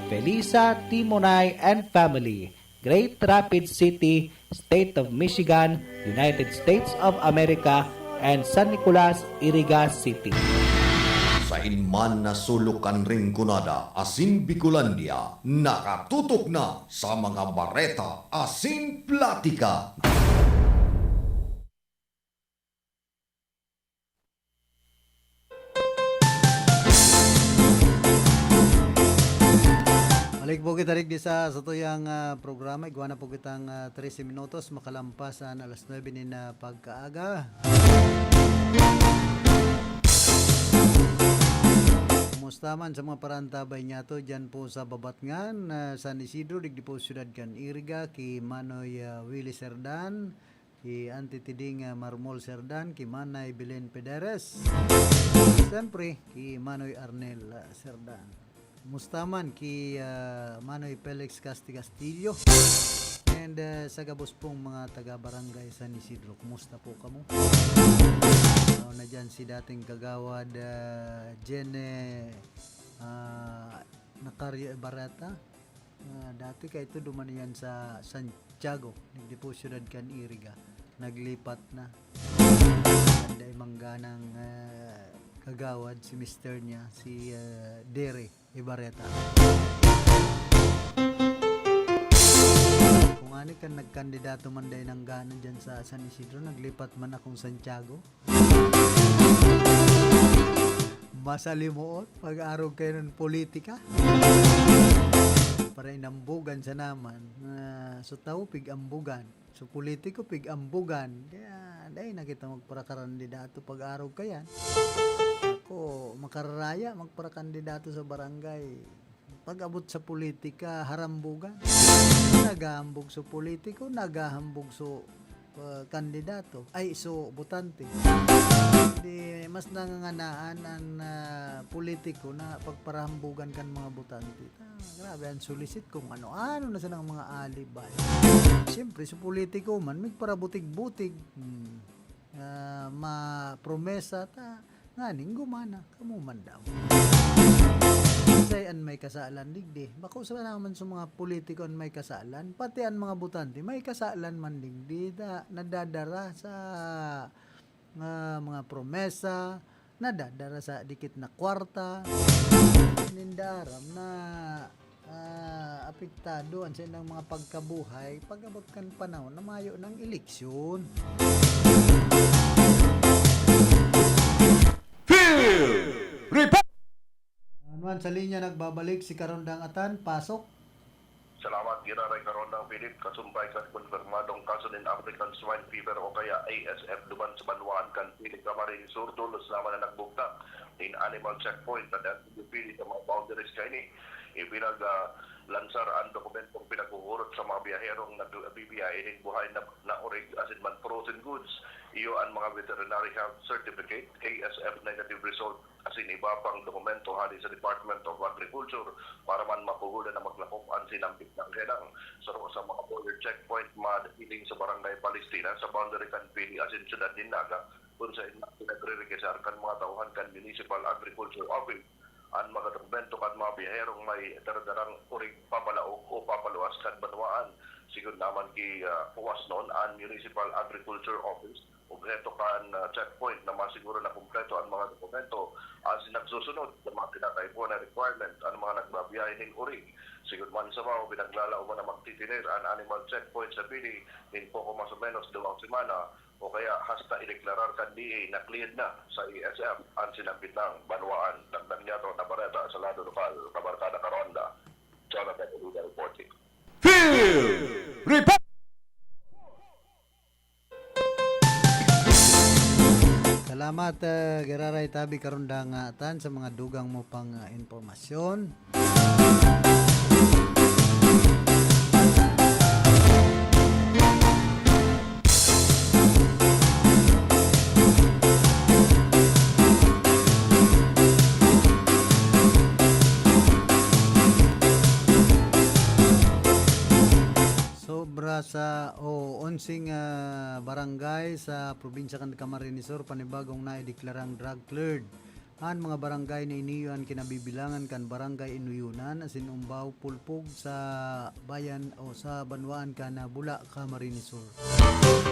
Felisa Timonay and family, Great Rapids City, State of Michigan, United States of America, and San Nicolas, Iriga City. Sain man na sulok kan Rinconada asin Bicolandia, nakatutok na sa mga bareta asin platika. Balik po kita digdi sa satuyang, ah, programa. Igwa na po kitang, ah, trese minutos makalampas an alas nuebe nin, ah, pagkaaga. Kumusta man sa mga parantabay niyato diyan po sa Babatngan, ah, San Isidro, digdi po siyudad kan Iriga, ki Manoy, ah, Willie Serdan, ki Auntie Tiding, ah, Marmol Serdan, ki Manay Belen Pederes. Siyempre, ki Manoy Arnel, ah, Serdan. Kumusta man ki, ah, Manoy Felix Casti Castillo? And, ah, sa gabos pong mga taga-barangay San Isidro, kumusta po kamo? Ako na dyan si dating kagawad, ah, Jene, ah, Nacario Ibarreta. Ah, dati kaito duman iyan sa Santiago, digdi po siyudad kan Iriga. Naglipat na. An dai mangganang, ah, kagawad si mister niya, si, ah, Dere Ibarreta. Kung ani kan nagkandidato man dai nanggana dyan sa San Isidro, naglipat man akong Santiago. Masalimuot pag-arog kayo ng politika. Para inambugan sa naman, ah, so tao pig-ambugan, so politiko pig-ambugan. Kaya dai na kita magparakandidato pag-arog kayan. Ako, makararaya magparakandidato sa barangay. Pag-abot sa politika, harambugan. Naghahambog so politiko, naghahambog so, ah, kandidato, ay, so botante. Di mas nanganganaan an, ah, politiko na pagparahambugan kan mga botante. Ah, grabe, ang sulisit kung ano-ano na sanang mga alibay. Siyempre, so politiko man, migparabutig-butig. Hmm. Ah, mapromesa ta, nganing gumana, kamo man daw. Say an may kasalan digdi. Bako sa naman sa mga politiko an may kasalan, pati an mga botante may kasalan man digdi, da, nadadara sa nga mga promesa, nadadara sa dikit na kwarta. Ninda aram na, ah, apektado an saindang mga pagkabuhay pag-abot kan panahon na mayo nang eleksyon. Field Report! Anuman sa linya nagbabalik si Karondang Atan, pasok. Salamat, Giraray Karondang Philip. Kasumpay kan konfirmadong kaso nin African Swine Fever o kaya A S F duman sa banwaan kan Pili, Camarines Sur, tolos naman na nagbugtak nin animal checkpoint kan L T O Pili sa mga boundaries kaini. Ipinag, ah, lansar an dokumentong pinaghuhurot sa mga biyaherong nagbibiyahe nin buhay na, na orig asin man frozen goods. Iyo an mga veterinary health certificate, A S F negative result, asin iba pang dokumento hali sa Department of Agriculture para man mapugolan na maglakop an sinambit na kailang. Saro sa mga border checkpoint, mad-, ining sa Barangay Palestina, sa boundary kan Pili asin Syudad nin Naga, kun saen nagre-requisar kan mga tauhan kan Municipal Agriculture Office an mga dokumento kan mga biyaherong may daradarang orig papalaog o papaluwas kan banwaan. Sigon naman ki, ah, Kuwasnon, an Municipal Agriculture Office, obheto kan, ah, checkpoint na masiguro na kumpleto an mga dokumento asin nagsusunod sa mga kinakaipuhan na requirement an mga nagbabiyahe nin orig. Sigon man sa Bao, pinaglalaoman na magtitener an animal checkpoint sa Pili nin poko mas o menos duwang semana o kaya hasta ideklarar kan D A na cleared na sa A S F an sinambit nang banwaan. Dagdag niyato na bareta sa lado lokal, Kabarkada Karonda, Jonathan Oluda reporting. Field Report! Salamat, eh, Giraray Tabi Karondang Atan sa mga dugang mo pang, ah, impormasyon. Sobra sa, o, onseng, ah, barangay sa probinsya kan Camarines Sur panibagong naideklarang drug cleared. An mga barangay na ini iyo an kinabibilangan kan Barangay Inuyonan asin Umbao, Pulpog sa bayan o sa banwaan kan Bula, Camarines Sur.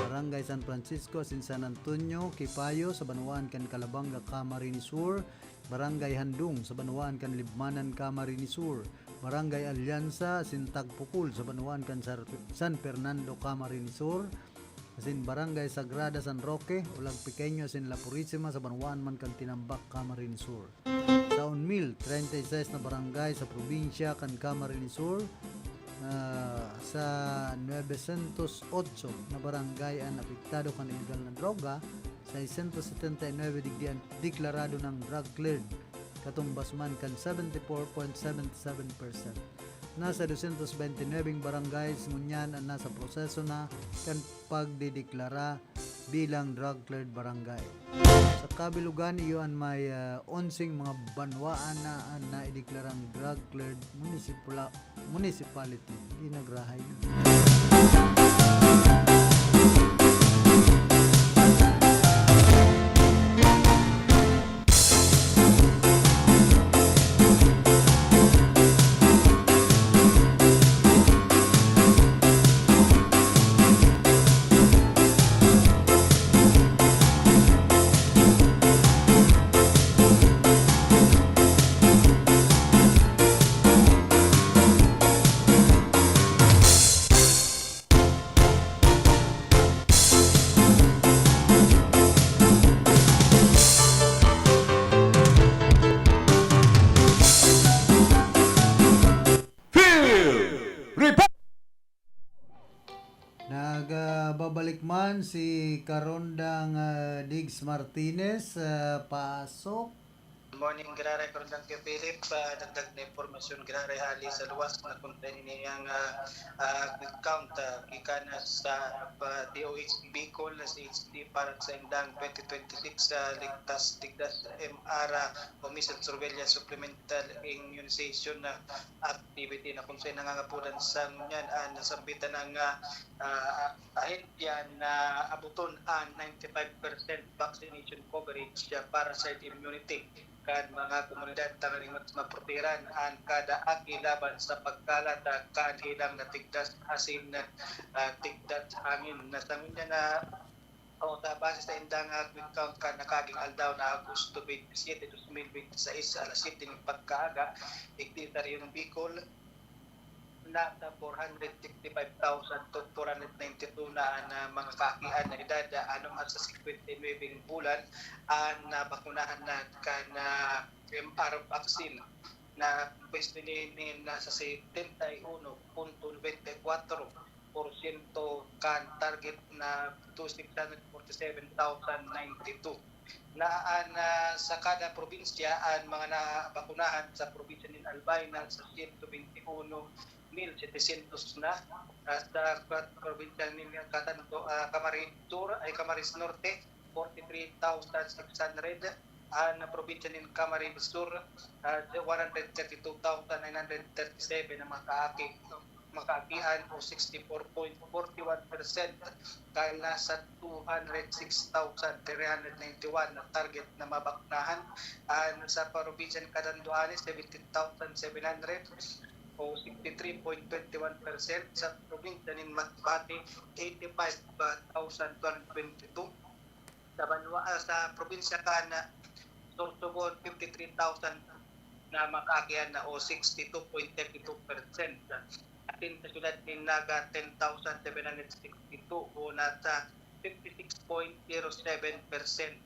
Barangay San Francisco asin San Antonio, Quipayo sa banwaan kan Calabanga, Camarines Sur. Barangay Handong sa banwaan kan Libmanan, Camarines Sur. Barangay Alianza asin Tagpukol sa banwaan kan Sar-, San Fernando, Camarines Sur. Asin Barangay Sagrada San Roque, Olag Pequeño asin La Purisima sa banwaan man kan Tinambac, Camarines Sur. Sa un mil treinta y seis na barangay sa probinsya kan Camarines Sur, ah, sa nuebe sentos otso na barangay an apektado kan ilegal na droga, seiscientos setenta y nuebe digdi an deklarado nang drug cleared, katumbas man kan seventy four point seven seven percent. Nasa doscientos veintinuebe barangay ngunyan an nasa proseso na kan pagdedeklara bilang drug cleared barangay. Sa kabilugan, iyo an may, ah, onseng mga banwaan na an naideklarang drug cleared munisipula-, municipality. Di nagrahay na. Field Report! Nagbabalik man si Karondang, ah, Diggs Martinez, ah, pasok. Morning, Giraray, Karondang Kuya Philip. Ah, dagdag na impormasyon, Giraray, hali sa luwas na kung saan ini ang, ah, ah, count, ah, gikan na sa, ah, D O H Bicol na si H D para sa indang twenty twenty-six, ah, ligtas, ligtas M R, ah, o missile surveillance supplemental immunization na activity na kung saan nangangapulan sa ngunyan, ah, nasambitan ang, ah, ah, ahensya na abuton ang ninety-five percent vaccination coverage, ah, para sa herd immunity. kan mga komunidad tanganing mas maprotehiran an kada aki laban sa pagkalat, ah, kan helang na tigdas asin, ah, tigdas hangin. Na sa ngunyan na, o sa base sa indang, ah, quick count kan nakaaging aldaw na Agosto twenty-seven, twenty twenty-six, alas siyete nin pagkaaga, digdi sa Rehiyon Bicol, nasa four hundred sixty-five thousand four hundred ninety-two na an, ah, mga kaakian na edad, ah, anom hasta singkwenta y nuwebeng bulan an nabakunahan na kan, ah, M R vaccine, na pwesto ini nin nasa setenta y uno punto nobenta y kwatro porsyento kan target na to six hundred forty-seven thousand ninety-two. Na an, ah, sa kada probinsya, an mga nabakunahan sa probinsya nin Albay nasa siyento bente uno mil setecientos na, ah, sa kat-, probinsya nin Catanduanes, ah, Camarines Sur, ay Camarines Norte, forty-three thousand six hundred, an probinsya nin Camarines Sur, ah, one hundred thirty-two thousand nine hundred thirty-seven ang mga kaaki-, mga kaakian o sixty-four point forty-one percent, kan nasa two hundred six thousand three hundred ninety-one na target na mabakunahan. An sa probinsya nin Catanduanes, seventeen thousand seven hundred o sixty-three point twenty-one percent. Sa probinsya nin Masbate, eighty-five thousand two hundred twenty-two. Sa banwa, ah, sa probinsya kan Sorsogon, fifty-three thousand na mga kaakian na o sixty-two point thirty-two percent. Asin sa siyudad nin Naga, ten thousand seven hundred sixty-two o nasa fifty-six point zero seven percent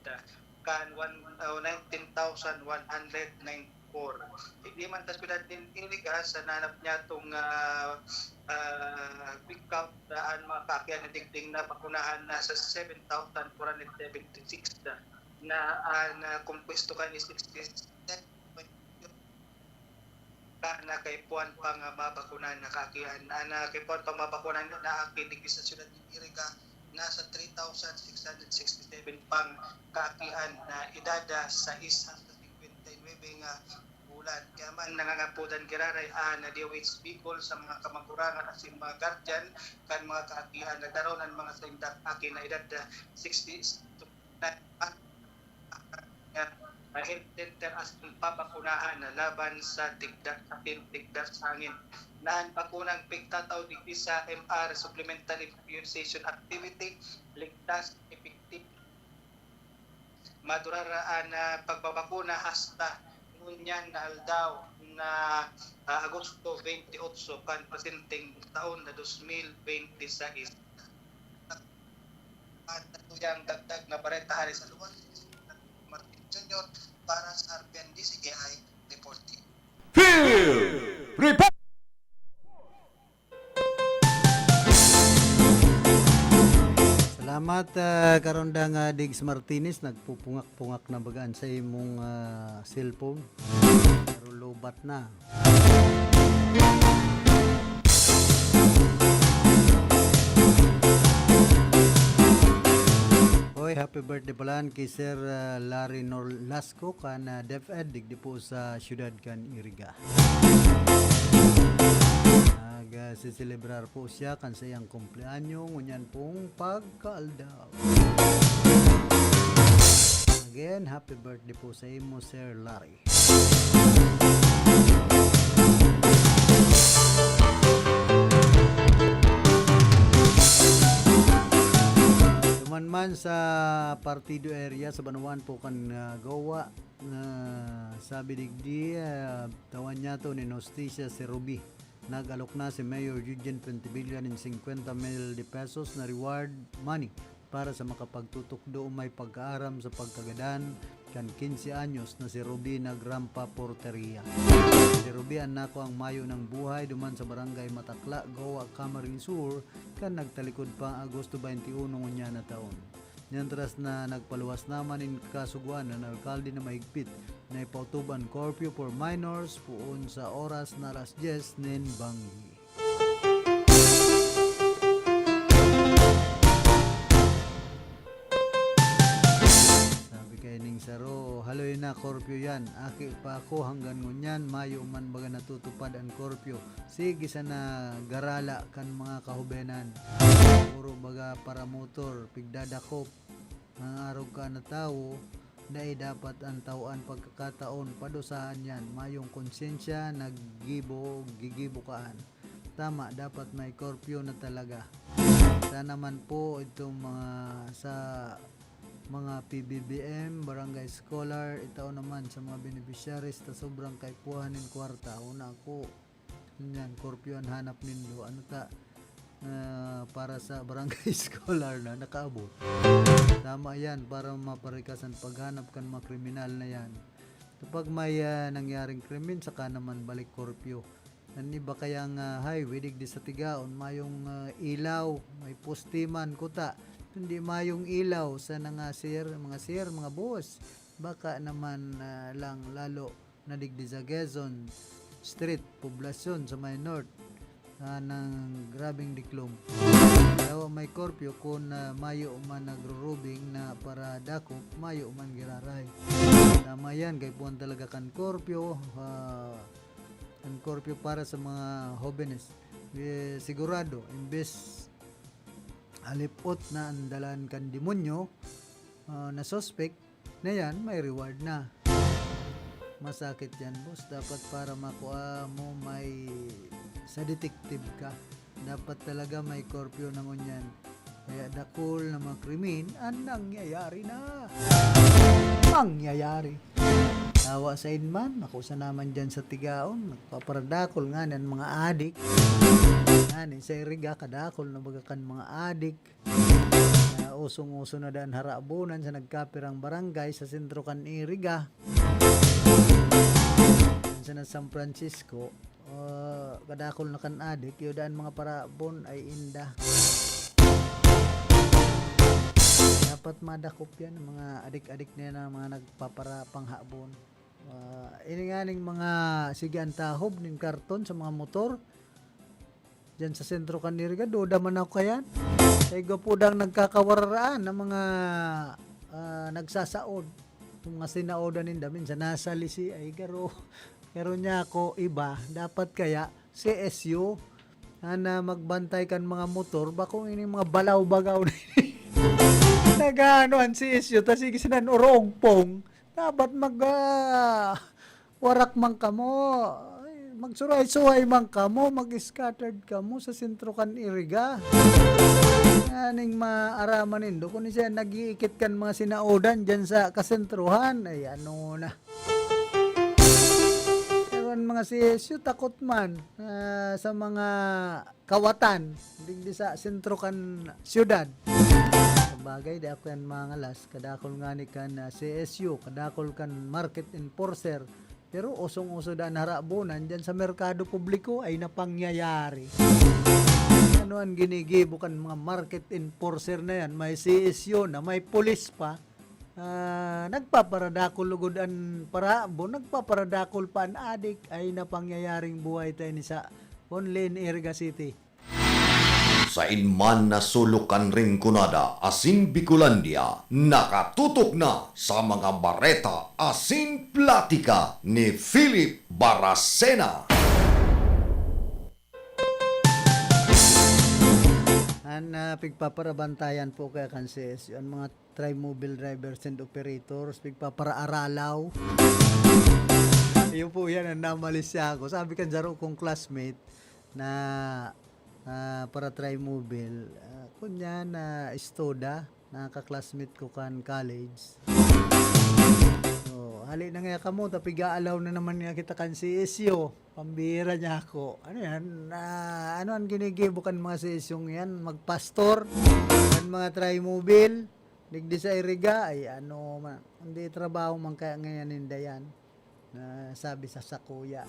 kan one, ah, nineteen thousand one hundred ninety-four. Digdi man sa siyudad nin Iriga, sa nanap niya tong, ah, ah, quick count, ah, an mga kaakian na digding nabakunahan nasa seven thousand four hundred seventy-six na, na an, ah, kompwesto kan sixty-seven point na kaipuhan pang, ah, mabakunan na kaakian. An, ah, kaipuhan pang mabakunan na aki digdi sa siyudad nin Iriga, nasa three thousand six hundred sixty-seven pang kaakian na edad, ah, sais hasta singkwenta y nuebe nga bulan. Kaya man, nangangapodan giraray an D O H Bicol sa mga kamagurangan asin mga guardian kan mga kaakian na daraw an mga saindang aki na edad, ah, sixty, ah, health center asin pabakunahan na laban sa tigda-, asin tigdas hangin. Na an bakunang pigtatao digdi sa M R, Supplemental Immunization Activity, ligtas, epektibo. Madurar an, ah, pagbabakuna hasta ngunyan na aldaw na, ah, Agosto twenty-eight kan presenteng taon na dos mil bente sais. An natuyang dagdag na bareta hali sa luwas, Martin Junior para sa R P N D C K I Reporting. Field Report! Salamat, ah, Karondang, ah, Diggs Martinez. Nagpupungak-pungak na baga an sa imong, ah, cellphone. Pero lobat na. Oy, happy birthday pala ki Sir, ah, Larry Nolasco kan, ah, DepEd digdi po sa siyudad kan Iriga. Nag, ah, siselebrar po siya kan saiyang kumpleanyo ngunyan pong pagkaaldaw. Again, happy birthday po sa imo, Sir Larry. Duman man sa partido area, sa banwaan po kan, ah, Goa, na sabi digdi, ah, tawan niyato nin hustisya si Ruby. Nag-alok na si Mayor Eugene Pentevilla nin singkwenta mil de pesos na reward money para sa makapagtutukdo o may pagkaaram sa pagkagadan kan quince anyos na si Ruby Nagrampa Porteria. Si Ruby an nakuang mayo ng buhay duman sa Barangay Matakla, Goa, Camarines Sur, kan nagtalikod pa Agosto twenty-one ngunyan na taon. Mientras na nagpaluwas naman nin kasugwanan an alkalde na mahigpit na ipautob an curfew for minors poon sa oras na alas dyes nin banggi. Sabi kay ning saro, "Haloy na, curfew yan. Aki pa ako hanggang ngunyan, mayo man baga natutupad an curfew. Sige sana garala kan mga kahubenan. Puro baga paramotor, pigdadakop. Ang arog ka na tawo, Dai dapat an tawan pagkakataon padusahan yan. Mayong konsensya, naggibo, gigibo kaan. Tama, dapat may curfew na talaga. Sana man po itong mga sa mga P B B M, barangay scholar, itao naman sa mga beneficiaries ta sobrang kaipuhan nin kwarta. Una ako, yan, curfew an hanap nindo. Ano ta, ah, para sa barangay scholar na nakaabot. Tama yan, para maparikas an paghanap kan mga kriminal na yan. Kapag may, ah, nangyaring krimen, saka naman balik curfew. An iba kayang, ah, highway, digdi sa Tigaon, mayong, ah, ilaw, may poste man, kuta. Kundi mayong ilaw sa mga sir, mga sir, mga boss. Baka naman, ah, lang lalo na digdi sa Quezon Street, Poblacion, sa may north, ah, ng grabing diklom. Dawa may curfew kun, ah, mayo man nagrurubing na paradakop, mayo man giraray. Tama yan, kaipuhan talaga kan curfew, ah, an curfew para sa mga hobenes. Eh, sigurado, imbes halipot na an dalan kan demonyo, ah, na suspect, na yan, may reward na. Masakit yan, boss. Dapat para makua mo, may sa detective ka. Dapat talaga may curfew na ngunyan. Kaya dakul na mga krimen an nangyayari na. Mangyayari. Tawa sa inman, ako sa naman dyan sa Tigaon, nagpaparadakol nga ng mga adik. Yan, sa Iriga, kadakol na baga kan mga adik. Ah, usong-uso na daan harabonan sa nagkapirang barangay sa sentro kan Iriga. Sa na San Francisco, ah, kadakol na kan adik, iyo daan mga parabon ay inda. Dapat madakop yan, mga adik-adik na yan, ang mga nagpaparapanghabon. Ah, ini nga ning mga sige ang tahob ning karton sa mga motor. Diyan sa sentro kan Iriga, duda man ako kayan. Kay gwapo dang nagkakawararaan ang mga, ah, nagsasaod. Yung mga sinaodan ninda, minsan nasa lisi ay garo. Pero niya ako iba, dapat kaya C S U, ana magbantay kan mga motor, bakong ining mga balaw-bagaw na ini. Nag-aano an C S U, ta sige sinan orogpong. Dapat mag, ah, warak man kamo. Ay, magsuray-suhay man kamo, mag-scattered kamo sa sentro kan Iriga. Aning maaraman nindo, kung siya nag-iikit kan mga sinaodan dyan sa kasentrohan, ay ano na. Pero ang mga C S U, takot man, ah, sa mga kawatan, digdi sa sentro kan siyudad. Sabagay, di ako yan mangalas. Kadakol nga ni kan, ah, C S U, kadakol kan market enforcer. Pero usong-uso daan harabonan dyan sa merkado publiko ay napangyayari. Ano ang ginigibo kan mga market enforcer na yan? May C S U na, may pulis pa. Ah, nagpaparadakol lugod an parabo, nagpaparadakol pa an adik, ay napangyayaring buhay tayo ni sa only in Iriga City. Sain man na sulok kan Rinconada asin Bicolandia, nakatutok na sa mga bareta asin platika ni Philip Baracena. An, ah, pigpaparabantayan po kaya kan C S U, an mga Trimobile drivers and operators, pigpaparaaralaw. Iyo po yan ang namalisya ako. Sabi kan saro kong classmate na, ah, para Trimobile, ah, kunya na estoda, na ka-classmate ko kan college. So, hali na nga kamo, ta pig-aalaw na naman nga kita kan C S U. Pambira niya ako. Ano yan? Ah, ano ang ginigibo kan mga C S U yan? Magpastor? Kan mga Trimobile? Digdi sa Iriga, ay ano man, hindi trabaho man kaya ngayon ninda yan, na sabi sa sakuya.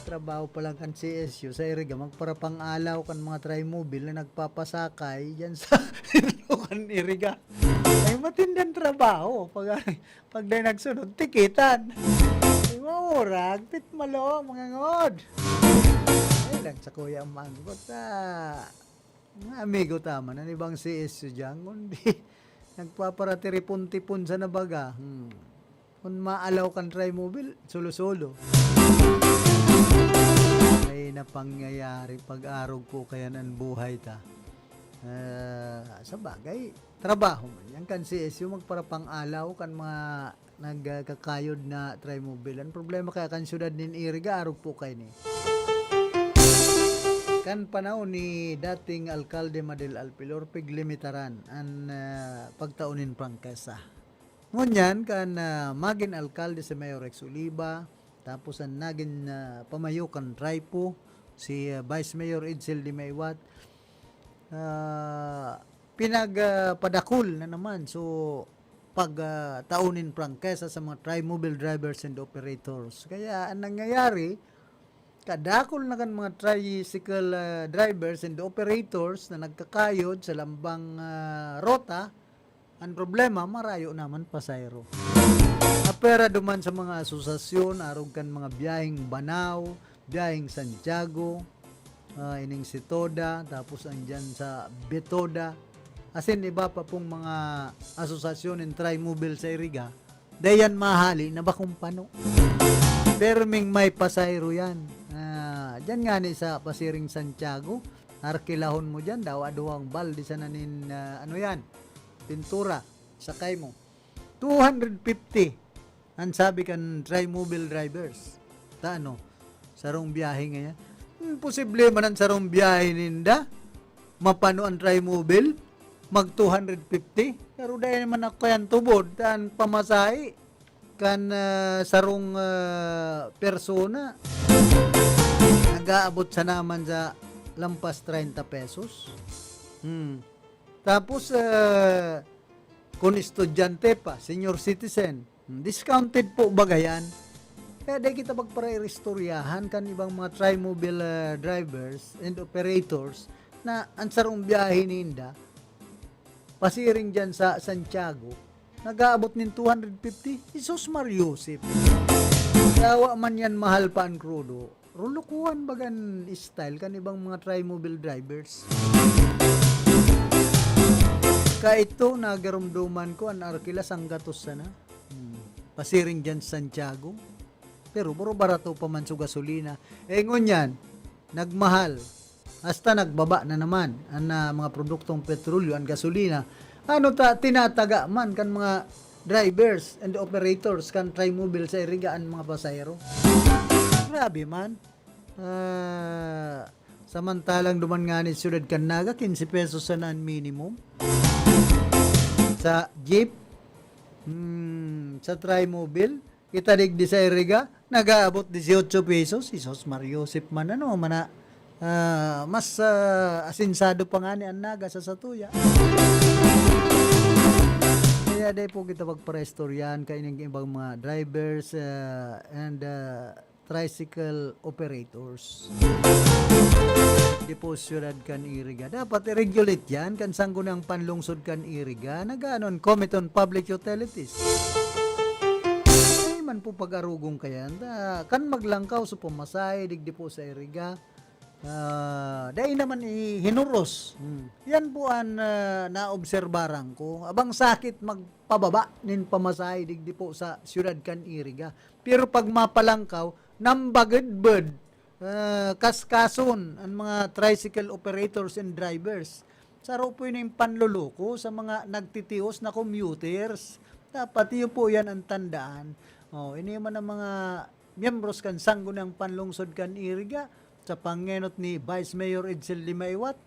Trabaho pa lang kan C S U sa Iriga, magparapang-alaw kan mga Trimobile na nagpapasakay yan sa sentro kan Iriga. Ay, matindang trabaho. Pag, pag di nagsunod, tikitan. Ay, maurag, pit malo, mga ngod. Ay, lang sakuya ang manggot, ah. Mga amigo ta man, an ibang C S U diyan, kundi nagpaparatiripon-tipon sa nabaga. Hmm. Kun maalaw kan Trimobile, solo-solo. Ay, napangyayari, pag-arog ko kaya an buhay ta. Ah, sa bagay, trabaho man yan. Kan C S U, magparapang-alaw kan mga nagkakayod na Trimobile. Ang problema kaya kan syudad nin Iriga, arog po kaini. Kan panahon ni dating Alkalde Madel Alpilor, piglimitaran an, ah, pagtao nin prangkesa. Ngunyan, kan, ah, magin alkalde si Mayor Rex Oliva, tapos an nagin, ah, pamayo kan TRIPO, si, ah, Vice Mayor Edsel Dimaiwat, ah, pinag, ah, padakul na naman. So, pag, ah, tao nin prangkesa sa mga Trimobile drivers and operators. Kaya ang nangyayari, kadakul na kan mga tricycle, ah, drivers and operators na nagkakayod sa lambang, ah, rota, ang problema, marayo naman pasahero. Apera duman sa mga asosasyon, arog kan mga biyaheng Banao, biyaheng Santiago, ah, ining si Toda, tapos andyan sa Betoda, asin iba pa pong mga asosasyon in Trimobile sa Iriga, dayan mahali na bakong pano. Perming may pasahero yan. Ah, dyan nga ni sa Pasiring Santiago, arkilahon mo dyan, dawa duwang balde sana nin, ah, ano yan, pintura, sakay mo. Two hundred fifty, ang sabi kan Trimobile drivers. Ta ano, sarong biyahe ngayan. Hmm, posible man ang sarong biyahe ninda. Mapano ang Trimobile? Mag two hundred fifty? Pero dahil naman ako yan tubod, ang pamasahe kan, ah, sarong, ah, persona, nag-aabot sa naman sa lampas treinta pesos. Hmm. Tapos, ah, kung estudyante pa, senior citizen, hmm, discounted po baga yan? Kaya di kita magparaistoryahan kan ibang mga Trimobile, ah, drivers and operators na ang sarong biyahe ninda, pasiring dyan sa Santiago, nag-aabot nin two hundred fifty. Jesus Mario Joseph. Yawa man yan, mahal pa ang krudo. Rulukuhan bagan style kan ibang mga Trimobile drivers. Kaito, nagarumduman ko, an Arkila sanggatos sana. Hmm. Pasiring dyan sa Santiago. Pero puro barato pa man sa gasolina. Eh, ngunyan, nagmahal. Hasta nagbaba na naman an, ah, mga produktong petrolyo, an gasolina. Ano ta, tinataga man kan mga drivers and operators kan Trimobile sa Iriga an mga pasahero. Grabe man. Ah, samantalang duman nga ni siyudad kan Naga, quince pesos sana an minimum. Sa jeep, hmm, sa Trimobile, kita digdi sa Iriga, nag-aabot dieciocho pesos. Jesus Mario Joseph man, ano, mana, ah, mas, ah, asinsado pa nga ni an Naga sa satuya. Kaya di po kita pagparaistoryahan kaining ibang mga drivers, ah, and, ah, tricycle operators. Di po siyudad kan Iriga. Dapat i-regulate yan kan Sangguniang Panlungsod kan Iriga, nag-aano an Committee on Public Utilities. Ay man po pag-arugong kayan. Da, kan maglangkaw sa pamasahe, digdi po sa Iriga, ah, dai naman ihinuros. Hmm. Yan po an, ah, naobserbaran ko. Abang sakit magpababa nin pamasahe digdi po sa siyudad kan Iriga. Pero pag mapalangkaw, nambagedbed, ah, kaskason an mga tricycle operators and drivers. Saro po ini panloloko sa mga nagtitios na commuters. Dapat iyo po yan ang tandaan. Oh, ini man ang mga miyembros kan Sangguniang Panlungsod kan Iriga, sa pangenot ni Vice Mayor Edsel Dimaiwat.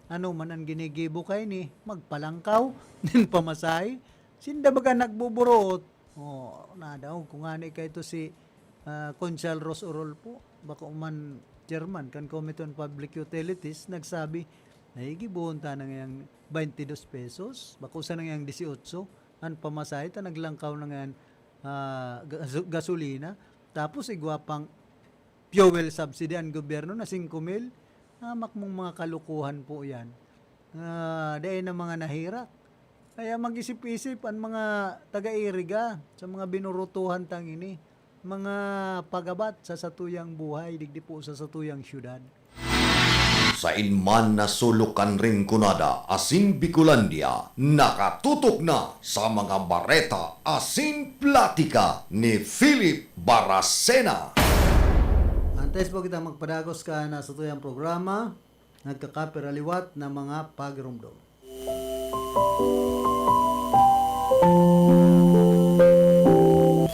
Ano man ang ginigibo kaini, magpalangkaw nin pamasahe. Sinda baga nagbuburuot. Oh, nadaog ko ngani kaito si, ah, Konsehal Ros Orol po. Bako man chairman kan Committee on Public Utilities, nagsabi, "Nahigibohon ta na ngayang twenty-dos pesos, bako sana ngayang dieciocho, an pamasahe ta naglangkaw na ngayan, ah, gaso-, gasolina." Tapos igwa pang fuel subsidy an gobyerno na singko mil. Hamak mong mga kalokohan po yan. Ah, dai na mga nahirak. Kaya mag-isip-isip an mga taga-Iriga sa mga binurutuhan tang ini, mga pagabat sa satuyang buhay digdi po sa satuyang siyudad. Sain man na sulok kan Rinconada asin Bicolandia, nakatutok na sa mga bareta asin platika ni Philip Baracena. Antes po kita magpadagos kan satuyang programa, nagkakapira liwat na mga pagiromdom.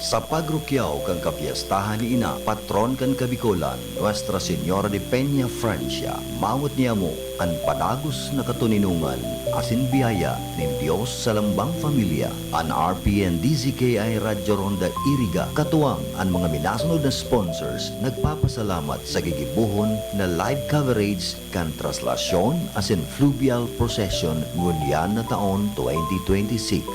Sa pagrukyaw kan kapyestahan ni Ina, patron kan Kabikolan, Nuestra Señora de Peña, Francia, mawot niamo an padagos na katoninongan asin biyaya nin Dios sa lambang pamilya. An R P N D Z K I Radyo Ronda Iriga, katuwang an mga minasunod na sponsors, nagpapasalamat sa gigibohon na live coverage kan traslasyon asin fluvial procession ngunyan na taon twenty twenty-six.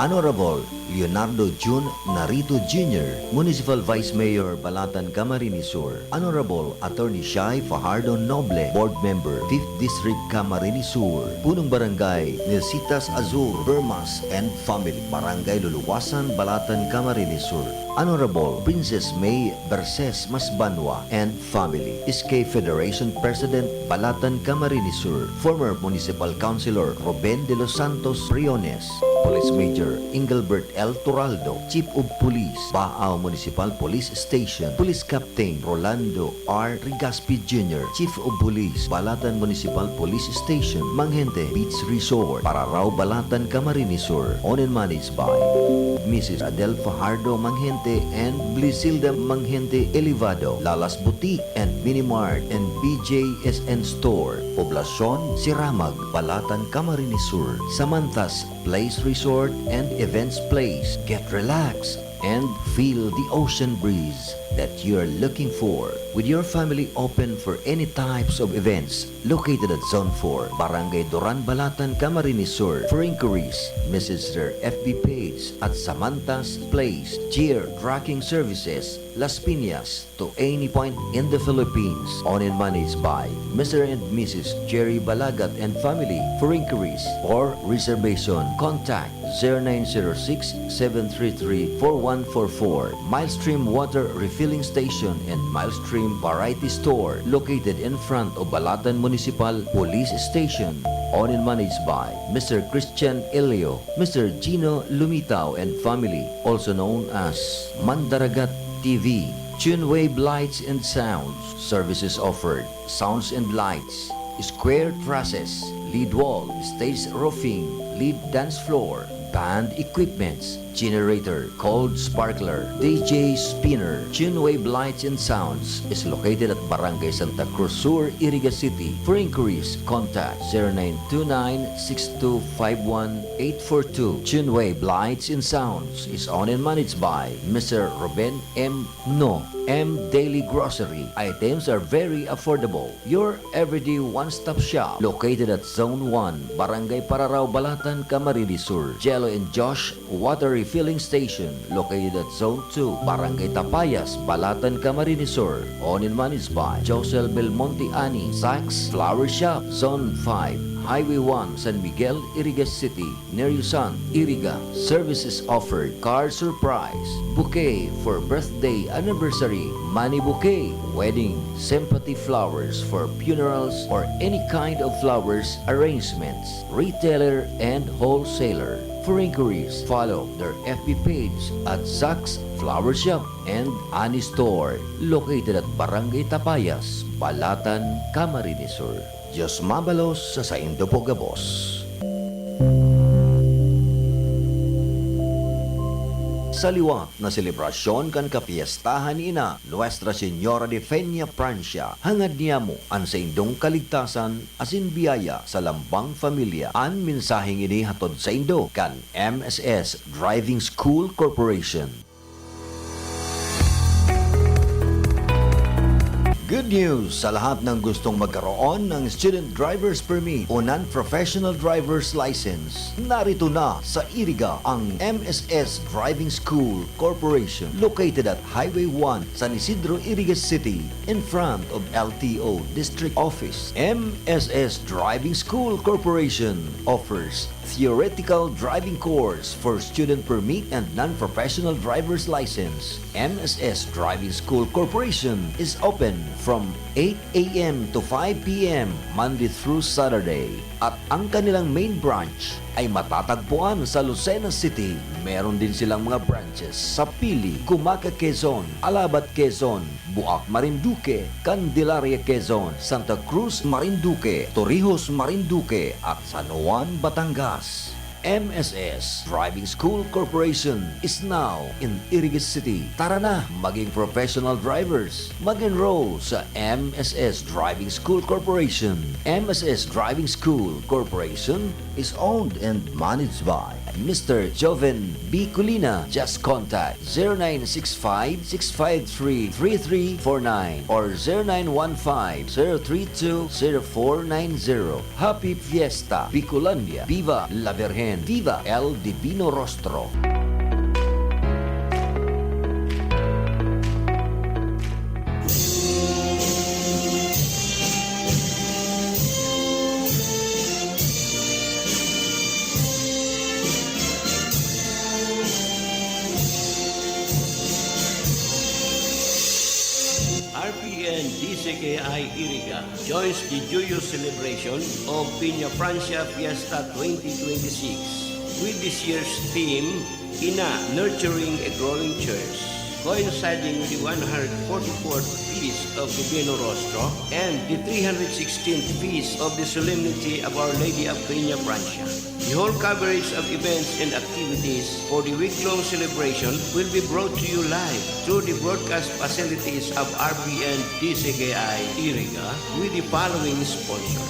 Honorable Leonardo Jun Narito Junior, Municipal Vice Mayor, Balatan, Camarines Sur. Honorable Attorney Shai Fajardo Noble, Board Member, Fifth District, Camarines Sur. Punong Barangay, Nilsitas Azul, Bermas and family, Barangay Luluwasan, Balatan, Camarines Sur. Honorable Princess May Berses Masbanwa and family, S K Federation President, Balatan, Camarines Sur, former Municipal Councilor Ruben de los Santos Briones, Police Major Engelbert L Turaldo, Chief of Police, Baao Municipal Police Station, Police Captain Rolando R Rigaspi Junior, Chief of Police, Balatan Municipal Police Station, Manghente Beach Resort, Pararao, Balatan, Camarines Sur, owned and managed by Missus Adel Fajardo Manghente and Blisilda Manghente Elevado, Lalas Boutique and Mini Mart and B J S N Store, Poblacion, Siramag, Balatan, Camarines Sur, Samantas Place Resort and Events Place. Get relaxed and feel the ocean breeze that you're looking for. With your family open for any types of events, located at Zone four, Barangay Duran, Balatan, Camarines Sur. For inquiries, message their F B page at Samantas Place, Cheer Trucking Services, Las Piñas, to any point in the Philippines. Owned and managed by Mister and Missus Jerry Balagat and family. For inquiries or reservation, contact zero nine zero six, seven three three, four one four four. Milestream Water Refilling Station and Milestream Variety Store, located in front of Balatan Municipal Police Station. Owned and managed by Mister Christian Elio, Mister Gino Lumitao and family, also known as Mandaragat T V. Tunewave Lights and Sounds, services offered. Sounds and lights, square trusses, lead wall, stage roofing, lead dance floor, band equipments, generator, cold sparkler, D J spinner. Tunewave Lights and Sounds is located at Barangay Santa Cruz Sur, Iriga City. For inquiries, contact zero nine two nine six two five one eight four two. Tunewave Lights and Sounds is owned and managed by Mister Ruben M No, M Daily Grocery. Items are very affordable. Your everyday one-stop shop. Located at Zone one, Barangay Pararao, Balatan, Camarines Sur. Jello and Josh Water Refilling Station. Located at Zone two, Barangay Tapayas, Balatan, Camarines Sur. Owned and managed by Josel Belmonte Ani, Saks Flower Shop, Zone five, Highway one, San Miguel, Iriga City. Neryosan, Iriga. Services offered: card surprise, bouquet for birthday, anniversary, money bouquet, wedding, sympathy flowers for funerals, or any kind of flowers arrangements. Retailer and wholesaler. For inquiries, follow their F B page at Zach's Flower Shop and Ani Store, located at Barangay Tapayas, Balatan, Camarines Sur. Diyos mabalos sa saindo po gabos. Sa liwat na selebrasyon kan kapyestahan ni Ina, Nuestra Señora de Feña Francia, hangad niyamo an saindong kaligtasan asin biyaya sa lambang pamilya. An mensaheng ini hatod saindo kan M S S Driving School Corporation. Good news sa lahat ng gustong magkaroon ng Student Driver's Permit o Non-Professional Driver's License. Narito na sa Iriga ang M S S Driving School Corporation, located at Highway one, San Isidro, Iriga City, in front of L T O District Office. M S S Driving School Corporation offers theoretical driving course for student permit and non-professional driver's license. M S S Driving School Corporation is open from eight a m to five p m, Monday through Saturday. At ang kanilang main branch ay matatagpuan sa Lucena City. Meron din silang mga branches sa Pili, Cumaca, Quezon, Alabat, Quezon, Buac, Marinduque, Candelaria, Quezon, Santa Cruz, Marinduque, Torrijos, Marinduque, at San Juan, Batangas. M S S Driving School Corporation is now in Iriga City. Tara na, maging professional drivers. Mag-enroll sa M S S Driving School Corporation. M S S Driving School Corporation is owned and managed by Mister Joven B Colina. Just contact zero nine six five, six five three, three three four nine or zero nine one five, zero three two, zero four nine zero. Happy Fiesta, Bicolandia! Viva la Virgen! Viva el Divino Rostro! R P N D C K I Iriga joins the joyous celebration of Peña Francia Fiesta twenty twenty-six with this year's theme, Ina, Nurturing a Growing Church, coinciding with the one hundred forty-fourth Feast of Divino Rostro and the three hundred sixteenth Feast of the Solemnity of Our Lady of Peña Francia. The whole coverage of events and activities for the week-long celebration will be brought to you live through the broadcast facilities of R P N D C K I Iriga with the following sponsors: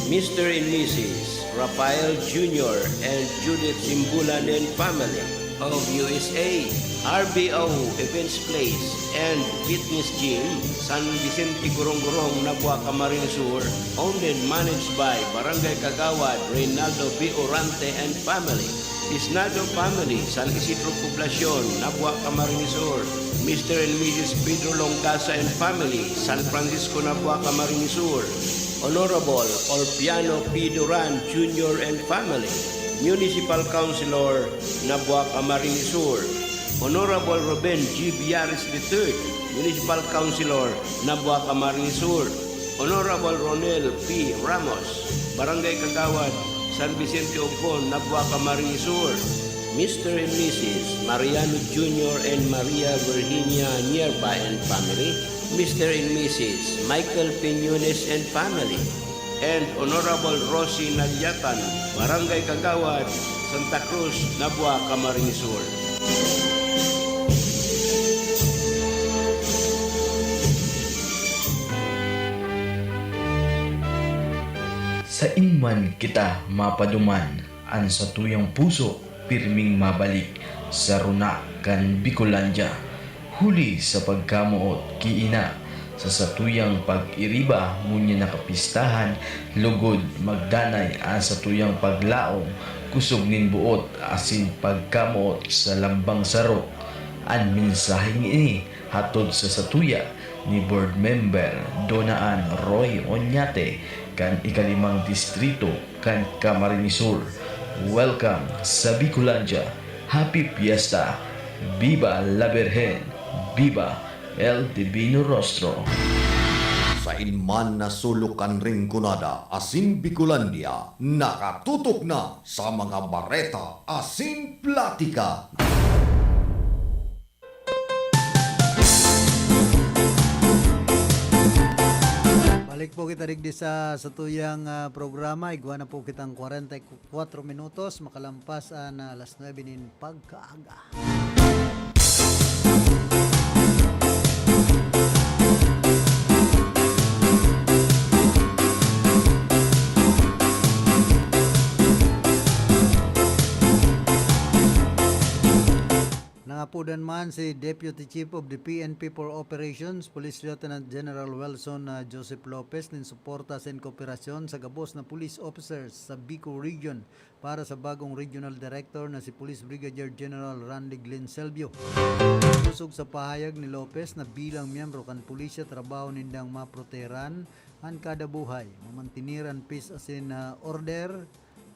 Mister and Missus Rafael Junior and Judith Simbulan and family of U S A, R B O Events Place and Fitness Gym, San Vicente, Corong-Corong, Nabua, Camarines Sur, owned and managed by Barangay Kagawad Reynaldo B. Orante and family. Isnado family, San Isidro Poblacion, Nabua, Camarines Sur. Mister and Missus Pedro Longasa and family, San Francisco, Nabua, Camarines Sur. Honorable Olpiano P. Duran Junior and family, Municipal Councilor, Nabua, Camarines Sur. Honorable Ruben G. Villares the third, Municipal Councilor, Nabua, Camarines Sur. Honorable Ronel P. Ramos, Barangay Kagawad, San Vicente Ogbon, Nabua, Camarines Sur. Mister and Missus Mariano Junior and Maria Virginia Nierba and family. Mister and Missus Michael Piñones and family. And Honorable Rosie Nalyatan, Barangay Kagawad, Santa Cruz, Nabua, Camarines Sur. Sain man kita mapaduman, an satuyang puso pirming mabalik sa runa kan Bicolandia. Huli sa pagkamoot ki Ina, sa satuyang pag-iriba ngunyan na kapistahan, lugod magdanay an satuyang paglaom, kusog nin boot asin pagkamoot sa lambang saro. An mensaheng ini hatod sa satuya ni Board Member Dona Ann Roy Oñate kan ikalimang distrito kan Camarines Sur. Welcome sa Bicolandia! Happy Fiesta! Viva la Virgen! Viva el Divino Rostro! Sain man na sulok kan Rinconada asin Bicolandia, nakatutok na sa mga bareta asin platika. Balik po kita digdi sa satuyang, ah, programa. Igwa na po kitang kwarenta y kuwatro minutos, makalampas an, ah, alas nuebe nin pagkaaga. Nangapodan man si Deputy Chief of the P N P for Operations, Police Lieutenant General Welson, ah, Joseph Lopez, nin suporta asin kooperasyon sa gabos na police officers sa Bicol Region para sa bagong Regional Director na si Police Brigadier General Randy Glenn Selvio. Kusog sa pahayag ni Lopez na bilang miyembro kan pulisya, trabaho nindang maproteheran an kada buhay, mamantener an peace asin, ah, order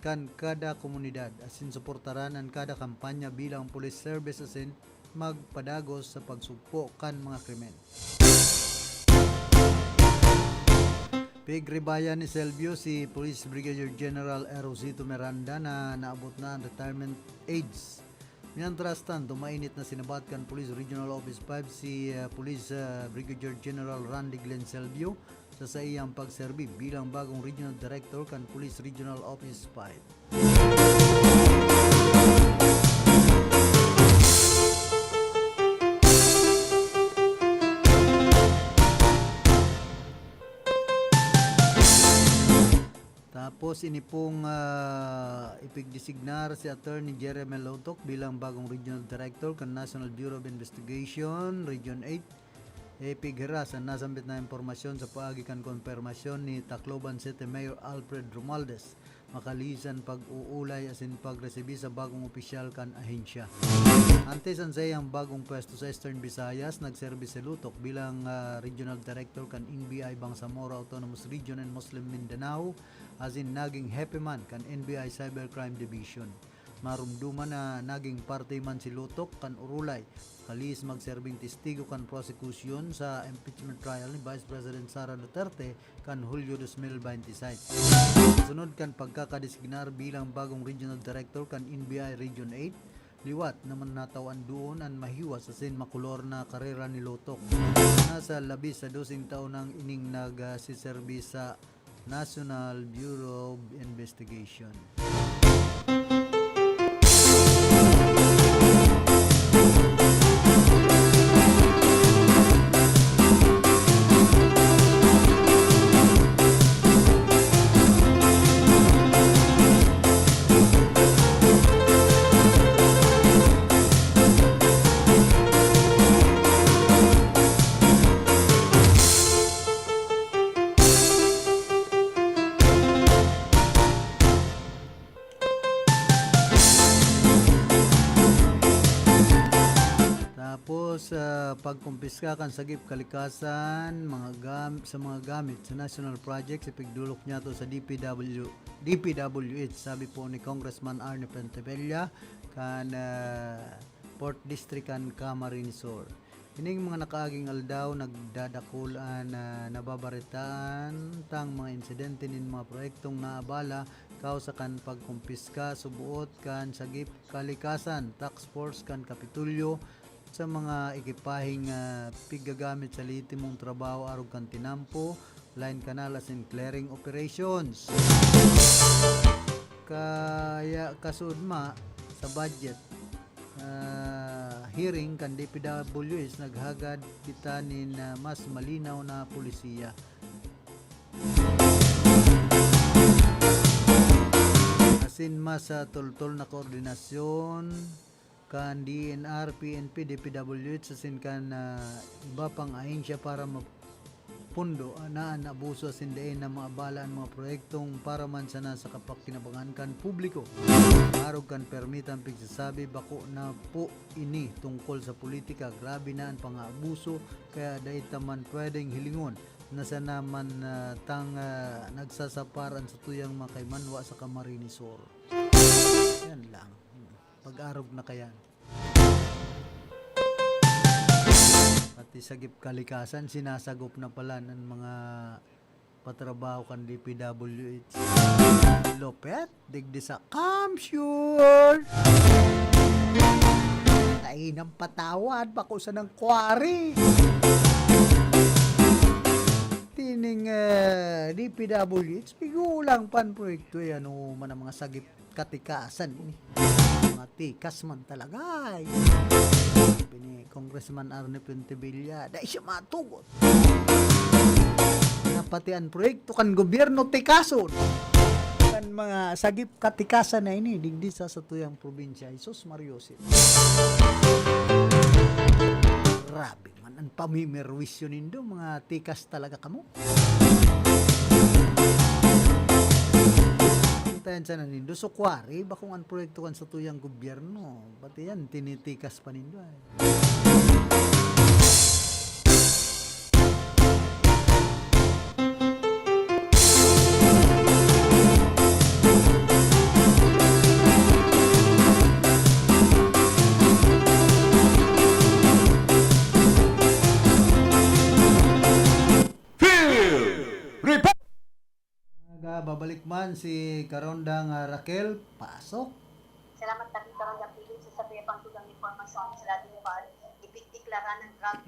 kan kada komunidad, asin suportaran an kada kampanya bilang police service asin magpadagos sa pagsugpo kan mga krimen. Pigribayan ni Selvio si Police Brigadier General Erosito Miranda na naabot na ang retirement age. Mientras tanto, mainit na sinabat kan Police Regional Office five si, ah, Police, ah, Brigadier General Randy Glenn Selvio sa saiyang pagserbi bilang bagong Regional Director kan Police Regional Office five. Tapos, ini pong, ah, ipigdesignar si Attorney Jeremy Lotok bilang bagong Regional Director kan National Bureau of Investigation, Region eight. Ipighiras an nasambit na impormasyon sa paagi kan konpermasyon ni Tacloban City Mayor Alfred Romualdez, makalisan pag-uulay asin pagresibi sa bagong opisyal kan ahensya. Antes an saiyang bagong pwesto sa Eastern Visayas, nagserbi si Lotok bilang, ah, Regional Director kan N B I Bangsamoro Autonomous Region and Muslim Mindanao, asin naging hepe man kan N B I Cybercrime Division. Marumduman na naging parte man si Lotok kan urulay, kalihis magserbing testigo kan prosekusyon sa impeachment trial ni Vice President Sara Duterte kan Hulyo dos mil bente y seis. Sunod kan pagkakadesignar bilang bagong Regional Director kan N B I Region eight, liwat na man natawan duon an mahiwas asin makolor na karera ni Lotok. Nasa labis sa doseng taon nang ining nagsiserbi sa National Bureau of Investigation. Tapos, ah, pagkumpiska kan sagip kalikasan, mga gam-, sa mga gamit sa national projects, ipigdolok niya to sa D P W, D P W H, sabi po ni Congressman Arnie Pentebella, kan, ah, Fourth District kan Camarines Sur. Ining mga nakaaging aldaw, nagdadakul an, ah, nababaretaan tang mga insidente nin mga proyektong naabala, kausa kan pagkumpiska, suboot kan sagip kalikasan, task force kan Kapitolyo, sa mga ekipaheng, ah, piggagamit sa lehitimong trabaho arog kan tinampo, line canal asin clearing operations. Kaya kasudma sa budget, ah, hearing kan D P W H, naghagad kita nin, ah, mas malinaw na polisiya. Asin mas, ah, tultol na koordinasyon kan D N R, P N P, D P W H, asin kan, ah, iba pang ahensya para mapundo na an abuso asin dai na maabala an mga proyektong para man sana sa kapakinabangan kan publiko. Arog kan permitang pigsasabi, bako na po ini tungkol sa politika. Grabe na an pang-aabuso, kaya dai ta man pwedeng hilingon na sana man, ah, tang, ah, nagsasapar an satuyang mga kaimanwa sa Camarines Sur. Yan lang. Pag-arog na kayan. Pati sagip kalikasan, sinasagop na pala ng mga patrabaho kan D P W H. Lopet, digdi sa Kamsur. Tainang patawad, bako sanang quarry. Tining, eh, D P W H, pigulang pan proyekto yan, o man ang mga sagip katikasan ini. Mga tikas man talaga, eh. Sabi ni Congressman Arnie Pentevilla, dai siya matugot. Na pati ang proyekto kan gobyerno tikason. Kan mga sagip katikasan na ini, digdi sa satuyang probinsya, Jesus Mario City. Grabe man ang pamimerwisyo nindo, mga tikas talaga kamo. Antayan sana nindo, sukwari, bakong ang proyekto kan satuyang gobyerno. Pati yan, tinitikas pa nindo, ay. Field Report! Man si Karondang, ah, Raquel, pasok. Salamat kami karon dapili sa sabi pang tugang impormasyon sa Radyo Nepal. Ipigdeklara ng drug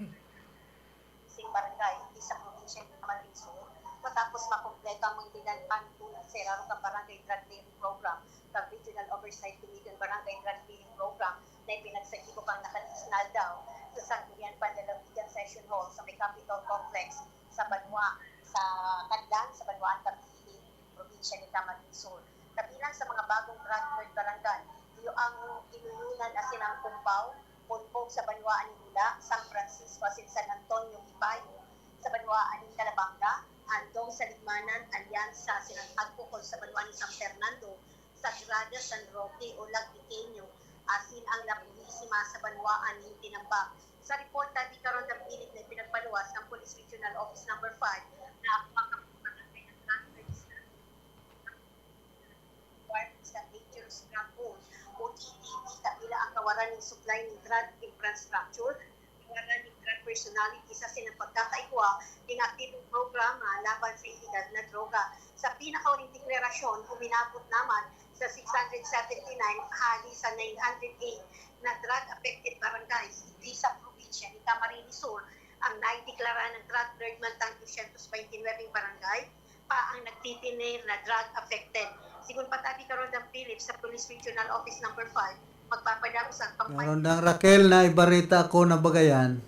sing barangay, hindi sa probinsya ng Camarines Sur. Matapos makompleto ang mga ilegal pantunan sa Iraro kan Barangay Drug Clearing Program, sa Regional Oversight Committee on Barangay Drug Clearing Program na ipinagsagibo kang nakangisnal daw sa Sangguniang Panlalawigan Session Hall sa may Capitol Complex sa banwa sa Kadlan, sa banwaan Tabihi, probinsya ni Camarines Sur. Kabilang sa mga bagong drug lord barangay, iyo ang Inununan asin ang Cubao, Punpog sa banwaan ni Lula, San Francisco asin San Antonio, Ibayo sa banwaan ni Calabanga, Andong sa Ligmanan, Alianza asin ang Agcocol sa banwaan ni San Fernando, Sagrada, San Roque, Olag, Pequeño, asin ang La Purisima sa banwaan ni Tinambang. Sa report, tabi karon ang pilit na ipinagpaluwas ng Police Regional Office Number five na ang mga kapulisan ay nagtransfer requirements ng Dangerous Drug Pool o D D P, kabila ang kawaran nin supply nin drug infrastructure, kawaran nin drug personality sa sinang pagkakaigwa nin aktibong programa laban sa iligal na droga. Sa pinakahuling deklarasyon, uminabot naman sa six hundred seventy-nine hali sa nine hundred eight na drug affected barangays, hindi sa probinsya ni Camarines Sur ang naideklara ng drug lord, mantang dosyentos baynte nuwebeng barangay pa ang nagtitinir na drug affected. Sigon pa tabi karon ang Philips sa Police Regional Office Number five, magpapadagos ang kampanya. Karondang Raquel, na ibarita ko na bagayan.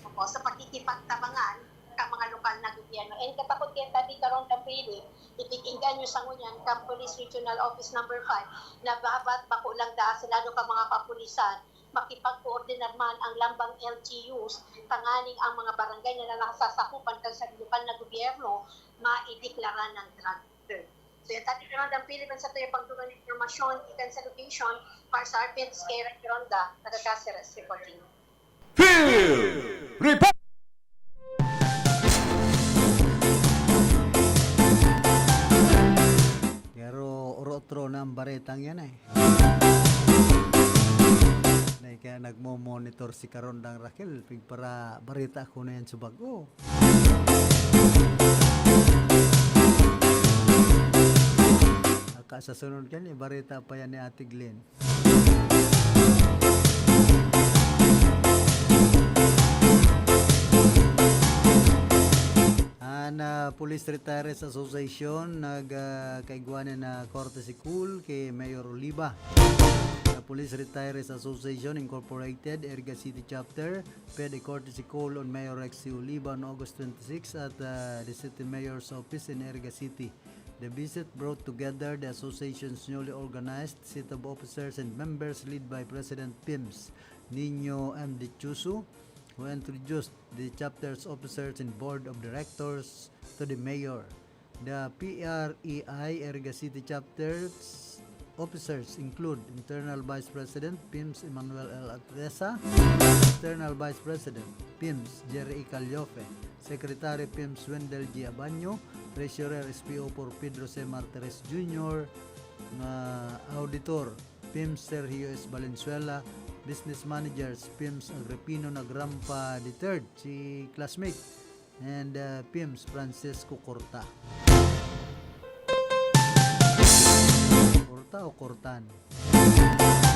Opo, sa pakikipagtabangan ka mga lokal na gobyerno. And katakot kaya tabi karon ang Philips, ipikinggan nyo sa ngunyan kang Police Regional Office Number five na babat bako lang daa sa lado ka mga kapulisan, makipagkoordinar man ang lambang L G Us, tanganing ang mga barangay na nasasakupan kan sa lokal na gobyerno maideklara ng drug lord. So, yan, tabi karon ang Philippines sa tuyang pagdugang na impormasyon gikan sa location, para sa R P N Skera Ronda, taga Caceres, reporting. Field Report! Pero oro-otro na ang baretang yan eh. Dahil kaya nagmo-monitor si Karondang Raquel, pigpara barita ko na yan sa bago. Aka sa sunod kan, ibarita pa yan ni Ate Glenn. An, ah, Police Retirees Association nag, ah, kaigwa nin, ah, courtesy call ki Mayor Oliva. The Police Retirees Association Incorporated, Iriga City Chapter, paid a courtesy call on Mayor Rexy Oliva on August twenty-six at, ah, the City Mayor's Office in Iriga City. The visit brought together the association's newly organized set of officers and members led by President Pims Nino M. Dichuso, who introduced the chapter's officers and board of directors to the mayor. The P R E I Iriga City Chapter's officers include Internal Vice President Pims Emmanuel L. Atesa, External Vice President Pims Jerry E. Callofe, Secretary Pims Wendell G. Abanyo, Treasurer S P O four Pedro C. Martires Junior, nga Auditor Pims Sergio S. Valenzuela, Business Managers Pims Agripino Nagrampa the third, si classmate, and, uh, Pims Francisco Corta. Corta o Cortan?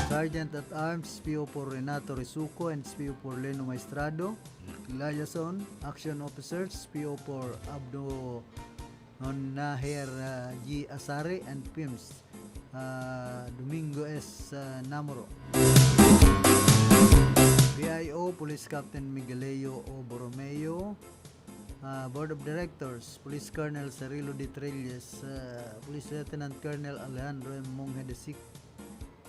Sergeant at Arms, S P O four Renato Risuco and S P O four Leno Maestrado, Liaison, Action Officers, S P O four Abdo Naher, uh, G. Asare and Pims, uh, Domingo S. uh, Namoro. P I O, Police Captain Migueleo O. Borromeo, uh, Board of Directors, Police Colonel Cirilo D. Trilles, uh, Police Lieutenant Colonel Alejandro M. Monge de Sic-,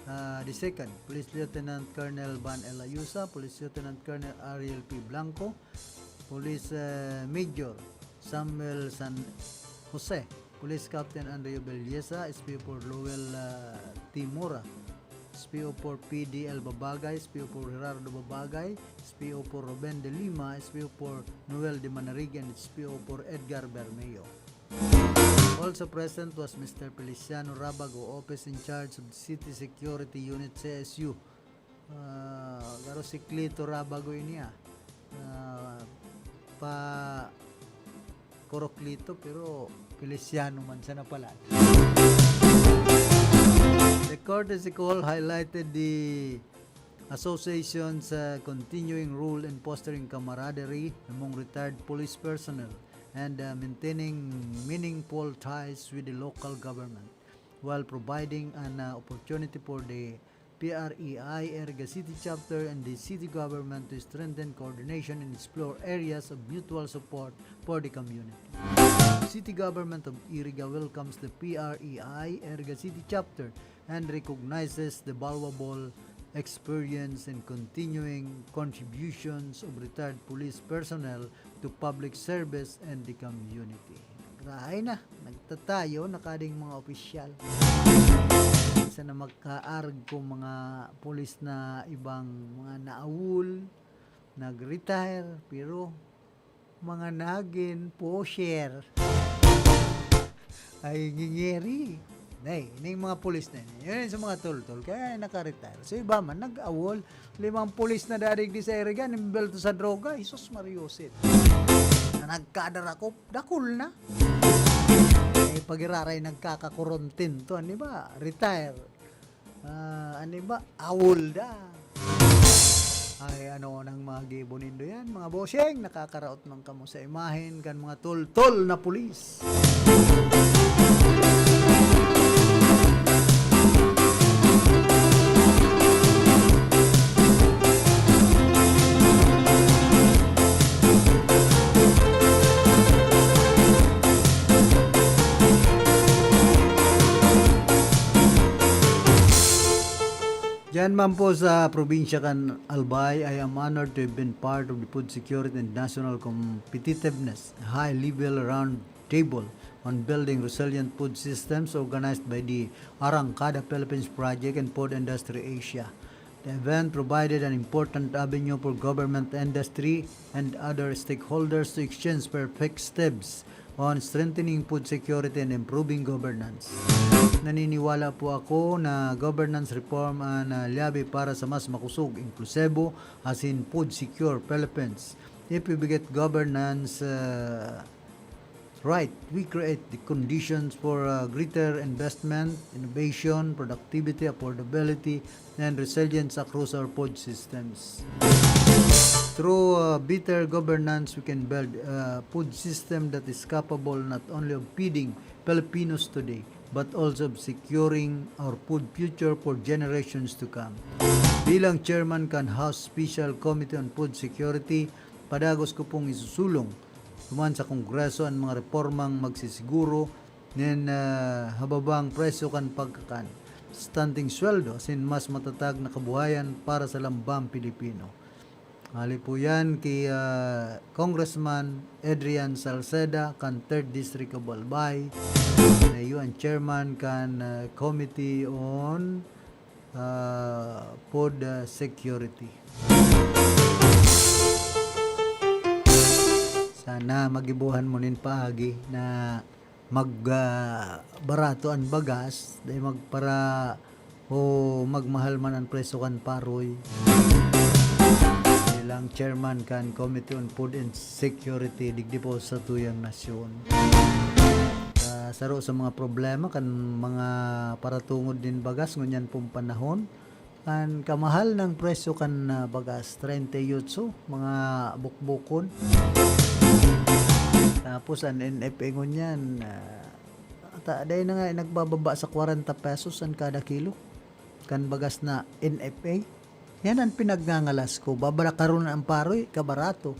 uh, the second, Police Lieutenant Colonel Van L. Ayusa, Police Lieutenant Colonel Ariel P. Blanco, Police, uh, Major Samuel San Jose, Police Captain Andrew Belleza, S P O four Lowell, uh, Timura, S P O four P D L Babagay, S P O four Gerardo Babagay, S P O four Ruben de Lima, S P O four Noel de Manarigue, and S P O four Edgar Bermeo. Also present was Mister Feliciano Rabago, Office in Charge of City Security Unit, C S U. Ah, garo si Clito Rabago ini, ah. Ah, pa Coroclito, pero Feliciano man sana pala. The courtesy call highlighted the association's uh, continuing role in fostering camaraderie among retired police personnel and uh, maintaining meaningful ties with the local government, while providing an uh, opportunity for the P R E I Iriga City Chapter and the city government to strengthen coordination and explore areas of mutual support for the community. City government of Iriga welcomes the P R E I Iriga City Chapter and recognizes the valuable experience and continuing contributions of retired police personnel to public service and the community. Grahay na, nagtatayo na kading mga opisyal. Sa na magkaarag ko mga pulis na ibang mga naawol, nag-retire, pero mga nagin, pusher. Ay, ngingeri. Nay, ining mga pulis na yun. Yun yung sa mga toltol. Kaya naka-retire. So, iba man, nag-awol. Limang pulis na dadig di sa Iriga, nimbelto sa droga. Jesus Mariosin. Na nagkadarakop, dakul na. Eh, pag-iraray nagkakakorontin to, di ba? Retire. Ah, ano ba? Awol da. Ay, ano nang mga gibo nindo yan, mga bossing? Nakakaraot man kamo sa imahen kan mga toltol na pulis. Diyan man po sa probinsya kan Albay, I am honored to have been part of the food security and national competitiveness high-level round table on building resilient food systems organized by the Arangkada Philippines Project and Food Industry Asia. The event provided an important avenue for government, industry, and other stakeholders to exchange perspectives on strengthening food security and improving governance. Naniniwala po ako na governance reform an, ah, liyabe para sa mas makusog, inklusibo, asin food secure Philippines. If we get governance, ah, right, we create the conditions for, ah, greater investment, innovation, productivity, affordability, and resilience across our food systems. Through, uh, better governance, we can build a food system that is capable not only of feeding Filipinos today, but also of securing our food future for generations to come. Bilang chairman kan House Special Committee on Food Security, padagos ko pong isusulong duman sa Kongreso an mga reformang magsisiguro nin, ah, hababang presyo kan pagkakan, sustanteng sweldo, asin mas matatag na kabuhayan para sa lambang Pilipino. Hali po yan ki, ah, Congressman Adrian Salceda kan Third District of Albay, na iyo an chairman kan, ah, Committee on, ah, Food, ah, Security. Sana magibohan mo nin paagi na mag, ah, barato an bagas, dai magpara-, o magmahal man an presyo kan paroy. Bilang chairman kan Committee on Food Insecurity digdi po sa tuyang nasyon. Ah, saro sa mga problema kan mga paratungod nin bagas ngunyan pong panahon, an kamahal ng presyo kan, ah, bagas, treinta y ocho, mga bukbukon. Tapos an N F A ngunyan, ah, ata, dai na nga nagbababa sa kwarenta pesos an kada kilo kan bagas na N F A. Yan ang pinagngangalas ko. Babarakaron na ang paroy, kabarato.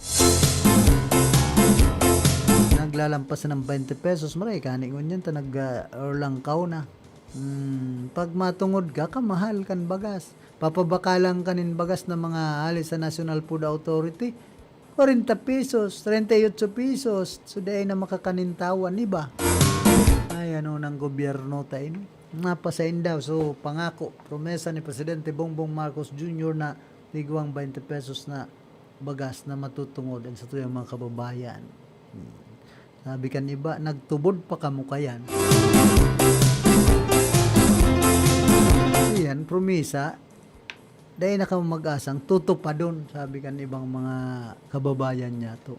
Naglalampas na ng twenty pesos, maray, kani ngunyan ta nag, ah, or langkaw na. Hmm, pag matungod ka, kamahal kan bagas. Papabakalan ka nin bagas na mga hali sa National Food Authority, kwarenta pesos, treinta y ocho pesos. So, dai na makakanintawan, iba. Ay, ano nang gobyerno ta ini? Napasain daw. So, pangako, promesa ni Presidente Bongbong Marcos Junior na tigwang twenty pesos na bagas na matutungod ang satuyang mga kababayan. Hmm. Sabi kan iba, "Nagtubod pa kamo kayan." Iyan, promisa. Dai na kamo mag-asang tutupadon, sabi kan ibang mga kababayan niyato.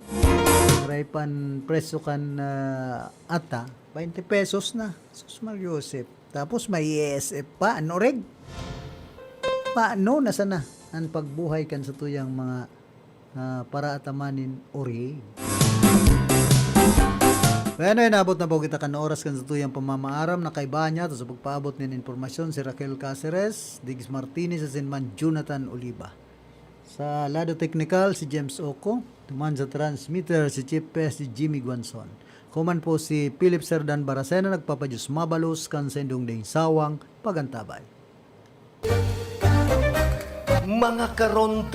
Aray pan presyo kan, ah, ata, twenty pesos na. Sus, Mar Joseph. Tapos may E S F pa, ano, Reg? Paano na sana an pagbuhay kan satuyang mga, ah, paraataman nin uri? Bueno, inabot na po kita kan oras kan satuyang pamamaaram. Nakaibahan niya to sa pagpaabot nin impormasyon si Raquel Caceres, Diggs Martinez, asin man Jonathan Oliva. Sa lado teknikal, si James Oco. Duman sa transmitter, si Chief P S, si Jimmy Guanzon. Ako man po si Philip Serdan Baracena, nagpapadiyos mabalos kan saindong ding sawang pagantabay. Mga karonda.